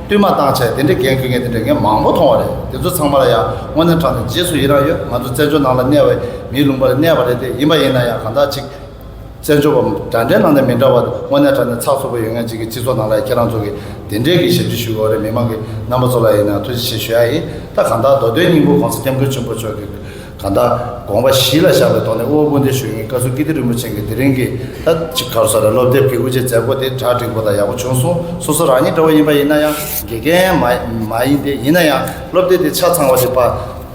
བསྟུད་མར་བཏང་བྱས་དེ་འདྲའི་འགན་འཁུར་མཁན་དེ་འདྲ་ངས་མང་པོ་མཐོང་བ་རེད། དེ་ཚོ་ཚང་མ་ལ་ཡང་དངོས་གནས་དྲང་གནས་རྗེས་སུ་ཡི་རང་ཡོད། ང་ཚོ་བཙན་བྱོལ་ནང་ལ་གནས་པའི་མིའི་ལུང་པ་ལ་གནས་པ་རེད་དེ། ཡིན་པ་ཡིན་ན་ཡང་གང་ལྟར་ཅིག་བཙན་བྱོལ་བ་འདྲ་འདྲའི་ནང་ནས་མི་འདྲ་བ། དངོས་གནས་དྲང་གནས་ཚགས་ཚུད་པོ་ཡོད་མཁན་ཅིག་གི་སྤྱི་ཚོགས་ནང་ལ་ཁྱེད་རང་ཚོ་གིས་དེ་འདྲའི་གི་ཞབས་ཕྱི་ཞུ་དགོས་རེད། མི་མང་གི་རྣམ་པ་ཚོ་ལ་ཡིན་ན་ཐུགས་རྗེ་ཆེ་ཞུ་ཡ་ཡིན། ད་གང་ལྟར་མདོ་སྟོད་སྙིང་པོ་༸གོང་ས་༸སྐྱབས་མགོན་ཆེན་པོ་མཆོག་གི་གང་ལྟར་དགོངས་པ་གཞི་ལ་བཞག་པའི་ཐོག་ནས་དབུ་བ་སྐུར་འདེབས་ཞུ་མཁན་བཀའ་ཟུར་ཀིརྟི་རིན་པོ་ཆེ་གིས་དེ་རིང་གི་ད་ཅིག་ག་རེ་ཟེར་རེད། སློབ་དེབ་ཀྱི་དབུ་འབྱེད་མཛད་སྒོ་དེ་གྲ་སྒྲིག་པོ་དང་ཡག་པོ་བྱུང་སོང་། སོ་སོ་རང་ཉིད་འདྲ་བོ་ཡིན་པ་ཡིན་ན་ཡང་དགེ་རྒན་མ་མ་ཡིན་ཏེ། ཡིན་ན་ཡང་སློབ་དེབ་དེ་ཆ་ཚང་བ་ཞིག་པ།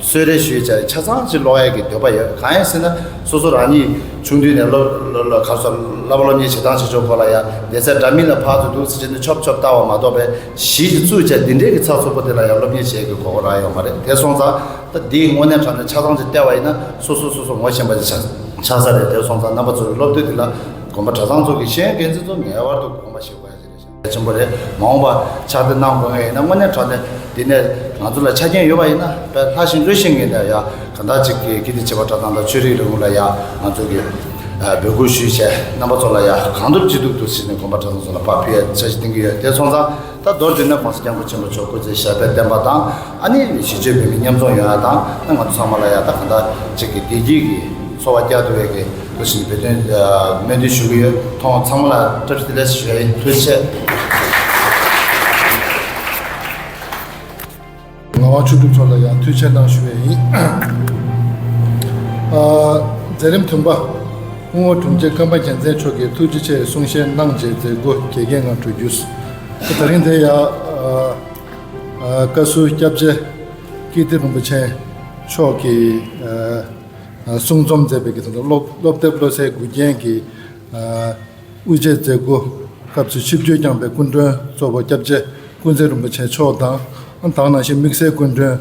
གསོལ་རས་ཞུས་བྱས་ཆ་ཚང་ཅིག་ཀློག་ཡས་ཀྱི་འདོད་པ་ཡོད། གང་ཡིན་ཟེར་ན་སོ་སོ་རང་ཉིད་ཆུང་དུས་ནས་སློབ་སློབ་སློབ་ག་རེ་ཟེར། བསླབ་པ་སློབ་གཉེར་བྱེད་སྟངས་བྱེད་ཕྱོགས་སྐོར་ལ་ཡང་སྡེ་ཚན་འདྲ་མིན་ལ་ཕར་ཚུར་འདུག་སེ་བྱས་ནས་ཆོབ་ཆོབ་ལྟ་བ་མ་གཏོགས་པའི་གཞི་ཅིག་བཙུགས་བྱས་འདི་འདྲའི་གི་ཚགས་ཚུད་པོ་དེ་ལ་ཡང་སློབ་གཉེར་བྱེད་ཡས་ཀྱི་གོ་སྐབས་རག་ཡོད་མ་རེད། དེ་སོང་ཙང་ད་འདི་དངོས་གནས་དྲང་གནས་ཆ་ཚང་ཅིག་བལྟས་པ་ཡིན་ན་སོ་སོ་སོ་སོ་ངོ་ཤེས་པ་ཅིག་ཆགས་ཆགས་ས་རེད། དེ་སོང་ཙང་རྣམ་པ་ཚོ་གི་སློབ་དེབ་འདི་ལ་དགོན་པ་གྲྭ་ཚང་ཚོ་གི་ཤེས་ཡོན་འགན་འཛིན་ཚོ་ངེས་པར་དུ་དགོངས་པ་བཞེས་དགོས་ཡ་ཆེན་པོ་རེད། མ་འོངས་པ་ཕྱག་དེབ་གནང་དགོས་ངེས་ཡིན་ན་དངོས་གནས་དྲང་གནས་འདི་ནས་ང་ཚོ་ལ་ཆ་རྐྱེན་ཡོད་པ་ཡིན་ན་དཔེ་ལྷག་ཤིང་ལྷུར་ཤིང་ངེས་ནས་ཡ་གང་ལྟར་ཅིག་གི་ཀིརྟི་བྱེས་པ་གྲྭ་ཚང་དང་ཆོས་རིག་ལས་ཁུངས་ལ་ཡ་ང་ཚོ་གི་འབོད་སྐུལ་ཞུས་བྱས་རྣམ་པ་ཚོ་ལ་ཡ་གང་ཐུབ་ཅི་ཐུབ་ཏུ་ཕྱིན་ནས་དགོན་པ་གྲྭ་ཚང་ཚོ་ལ་ཕར་ཕུལ་ཡ་འཆར་གཞི་བཏིང་གི་ཡོད། དེ་སོང་ཙང་ད་མདོར་བསྡུས་ན་༸གོང་ས་༸སྐྱབས་མགོན་ཆེན་པོ་མཆོག་སྐུ་ཚེ་ཞབས་པད་བརྟན་པ་དང་། ཨ་ནི་གཞིས་བྱེས་བོད་མི་མཉམ་འཛོམས་ཡོང་ཡ་དང་། ཨ་ང་ཚོ་ཚང་མ་ལ་ཡ་ད་གང་ལྟར་ཅིག་གི་བདེ་སྐྱིད་ཀྱི་འཚོ་བ་བསྐྱལ་ཐུབ་པའི་གི་འདུག་སེ་འབད་བརྩོན་སྨོན་འདུན་ཞུ་གི་ཡོད། ཐོག་མ་ཚང་མ་ལ་བཀྲ་ཤིས་བདེ་ལེགས་ཞུ་ཡ་ཡིན། ཐུགས་རྗེ་ཆེ། ངག་དབང་ཆོས་གྲུབ་མཆོག་ལ་ཡང་ཐུགས་རྗེ་ཆེ་གནང་ཞུ་ཡ་ཡིན། ཨ། མཛད་རིམ་བདུན་པ། སྐུ་ངོ་དྲུང་ཆེ་ཀརྨ་རྒྱལ་མཚན་མཆོག་གིས་ཐུགས་རྗེ་ཆེ་གསུང་བཤད་གནང་རྗེས་མཛད་སྒོ་རྒྱས་འགེལ་ངང་གྲོལ་རྒྱུ། དེ་རིང་དེ་ཡང་། ཨ། ཨ། བཀའ་ཟུར་སྐྱབས་རྗེ་ཀིརྟི་རིན་པོ་ཆེ་མཆོག་གིས། ཨ། གསུང་རྩོམ་མཛད་པའི་གི་ད་ལྟ་སློབ་སློབ་དེབ་བློ་གསལ་མགུལ་རྒྱན་གྱི། ཨ། དབུ་འབྱེད་མཛད་སྒོ་སྐབས་སུ་ཆིབས་བསྒྱུར་བསྐྱངས་པའི་སྐུ་མགྲོན་གཙོ་བོ་སྐྱབས་རྗེ་ཀུན་གཟིགས་རིན་པོ་ཆེ་མཆོག་དང་། དེ་ནང་བཞིན་དམིགས་བསལ་སྐུ་མགྲོན་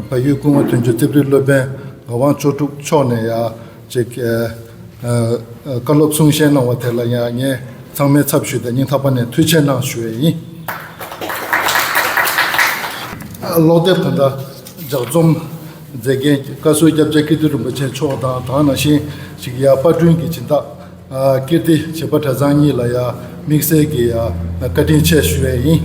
བལ་ཡུལ་སྐུ་ངོ་དོན་གཅོད་རྩིབས་རིའི་སློབ་དཔོན་ངག་དབང་ལྕགས་ཕྲུག་མཆོག་ནས་ཡང་ཅིག་ཨ། ཨ། བཀའ་སློབ་གསུང་བཤད་གནང་བ་དེ་ལ་ཡང་ངས་ཚང་མའི་ཚབ་ཞུས་ཏེ་སྙིང་ཐག་པ་ནས་ཐུགས་རྗེ་ཆེ་གནང་ཞུ་ཡས་ཡིན། ཀློག་དེབ་ད་ལྟ་ལྗགས་རྩོམ་མཛད་མཁན་བཀའ་ཟུར་སྐྱབས་རྗེ་ཀིརྟི་རིན་པོ་ཆེ་མཆོག་དང་། དེ་ནང་བཞིན་ཅིག་ཡ་པར་སྐྲུན་གྱི་སྦྱིན་བདག་ཨ། ཀིརྟི་བྱེས་པ་གྲྭ་ཚང་གཉིས་ལ་ཡ་དམིགས་བསལ་གྱི་ཡ་བཀའ་དྲིན་ཆེ་ཞུ་ཡས་ཡིན།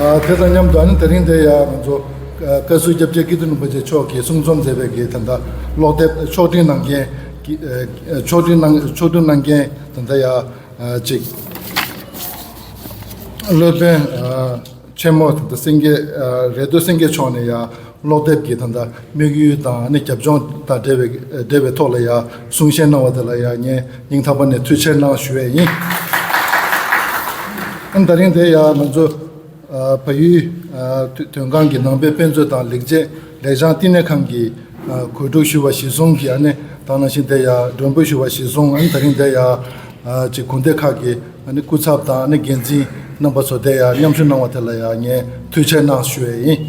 ཨ། དེ་དང་མཉམ་དུ་ཨ་ནི་དེ་རིང་དེ་ཡ་ང་ཚོ་ཨ། བཀའ་ཟུར་སྐྱབས་རྗེ་ཀིརྟི་རིན་པོ་ཆེ་མཆོག་གིས་གསུང་རྩོམ་མཛད་པའི་གི་ད་ལྟ་ཀློག་དེབ་ཕྱོགས་སྒྲིག་གནང་མཁན་ གི་ཨ་ཕྱོགས་སྒྲིག་གནང་ཕྱོགས་སྒྲིག་གནང་མཁན་ད་ལྟ་ཡ་ཨ་ཅིག་སློབ་དཔོན་ཨ་ཆེན་མོ་ད་ལྟ་སེང་གེ་ཨ་རེ་ལྡོ་སེང་གེ་མཆོག་ནས་ཡ་ཀློག་དེབ་ཀྱི་ད་ལྟ་དམིགས་ཡུལ་དང་ཨ་ནི་རྒྱབ་ལྗོངས་དང་འབྲེལ་བའི་འབྲེལ་བའི་ཐོག་ལ་ཡ་གསུང་བཤད་གནང་བ་དེ་ལ་ཡ་ངས་སྙིང་ཐག་པ་ནས་ཐུགས་རྗེ་ཆེ་གནང་ཞུ་ཡས་ཡིན། ཨ་ནི་ད་རིང་དེ་ཡ་ང་ཚོ་ཨ་བལ་ཡུལ་ཨ་དོན་ཁང་གི་ནང་པའི་དཔེ་མཛོད་དང་ལེགས་བྱས་ལེགས་བྱང་བསྟི་གནས་ཁང་གི་ཨ་གོ་སྒྲིག་ཞུས་པ་གཞིར་བཟུང་གིས་ཨ་ནི་དེ་ནང་བཞིན་དེ་ཡ་མགྲོན་འབོད་ཞུས་པ་གཞིར་བཟུང་ཨ་ནི་ད་རིང་དེ་ཡ་ཨ་ཅིག་དགོན་སྡེ་ཁག་གི་ཨ་ནི་སྐུ་ཚབ་དང་ཨ་ནི་འགན་འཛིན་རྣམ་པ་ཚོ་དེ་ཡ་མཉམ་ཞུགས་གནང་བ་དེ་ལ་ཡ་ངས་ཐུགས་རྗེ་ཆེ་གནང་ཞུ་ཡས་ཡིན།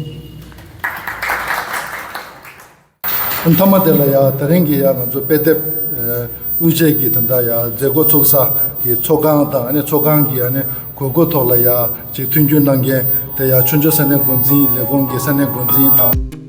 མཐའ་མ་དེ་ལ་ཡ་དེ་རིང་གི་ཡ་ང་ཚོ་དཔེ་དེབ་ཨ་དབུ་འབྱེད་ཀྱི་ད་ལྟ་ཡ་མཛད་སྒོ་ཚུགས་ས་གི་ཚོགས་ཁང་དང་ཨ་ནི་ཚོགས་ཁང་གི་ཨ་ནི་དགོས་མཁོ་ཐོག་ལ་ཡ་ཅིག་མཐུན་འགྱུར་གནང་མཁན་དེ་ཡ་ཆོས་འབྱོར་ས་གནས་འགོ་འཛིན་ལས་ཁུངས་ཀྱི་ས་གནས་འགོ་འཛིན་དང་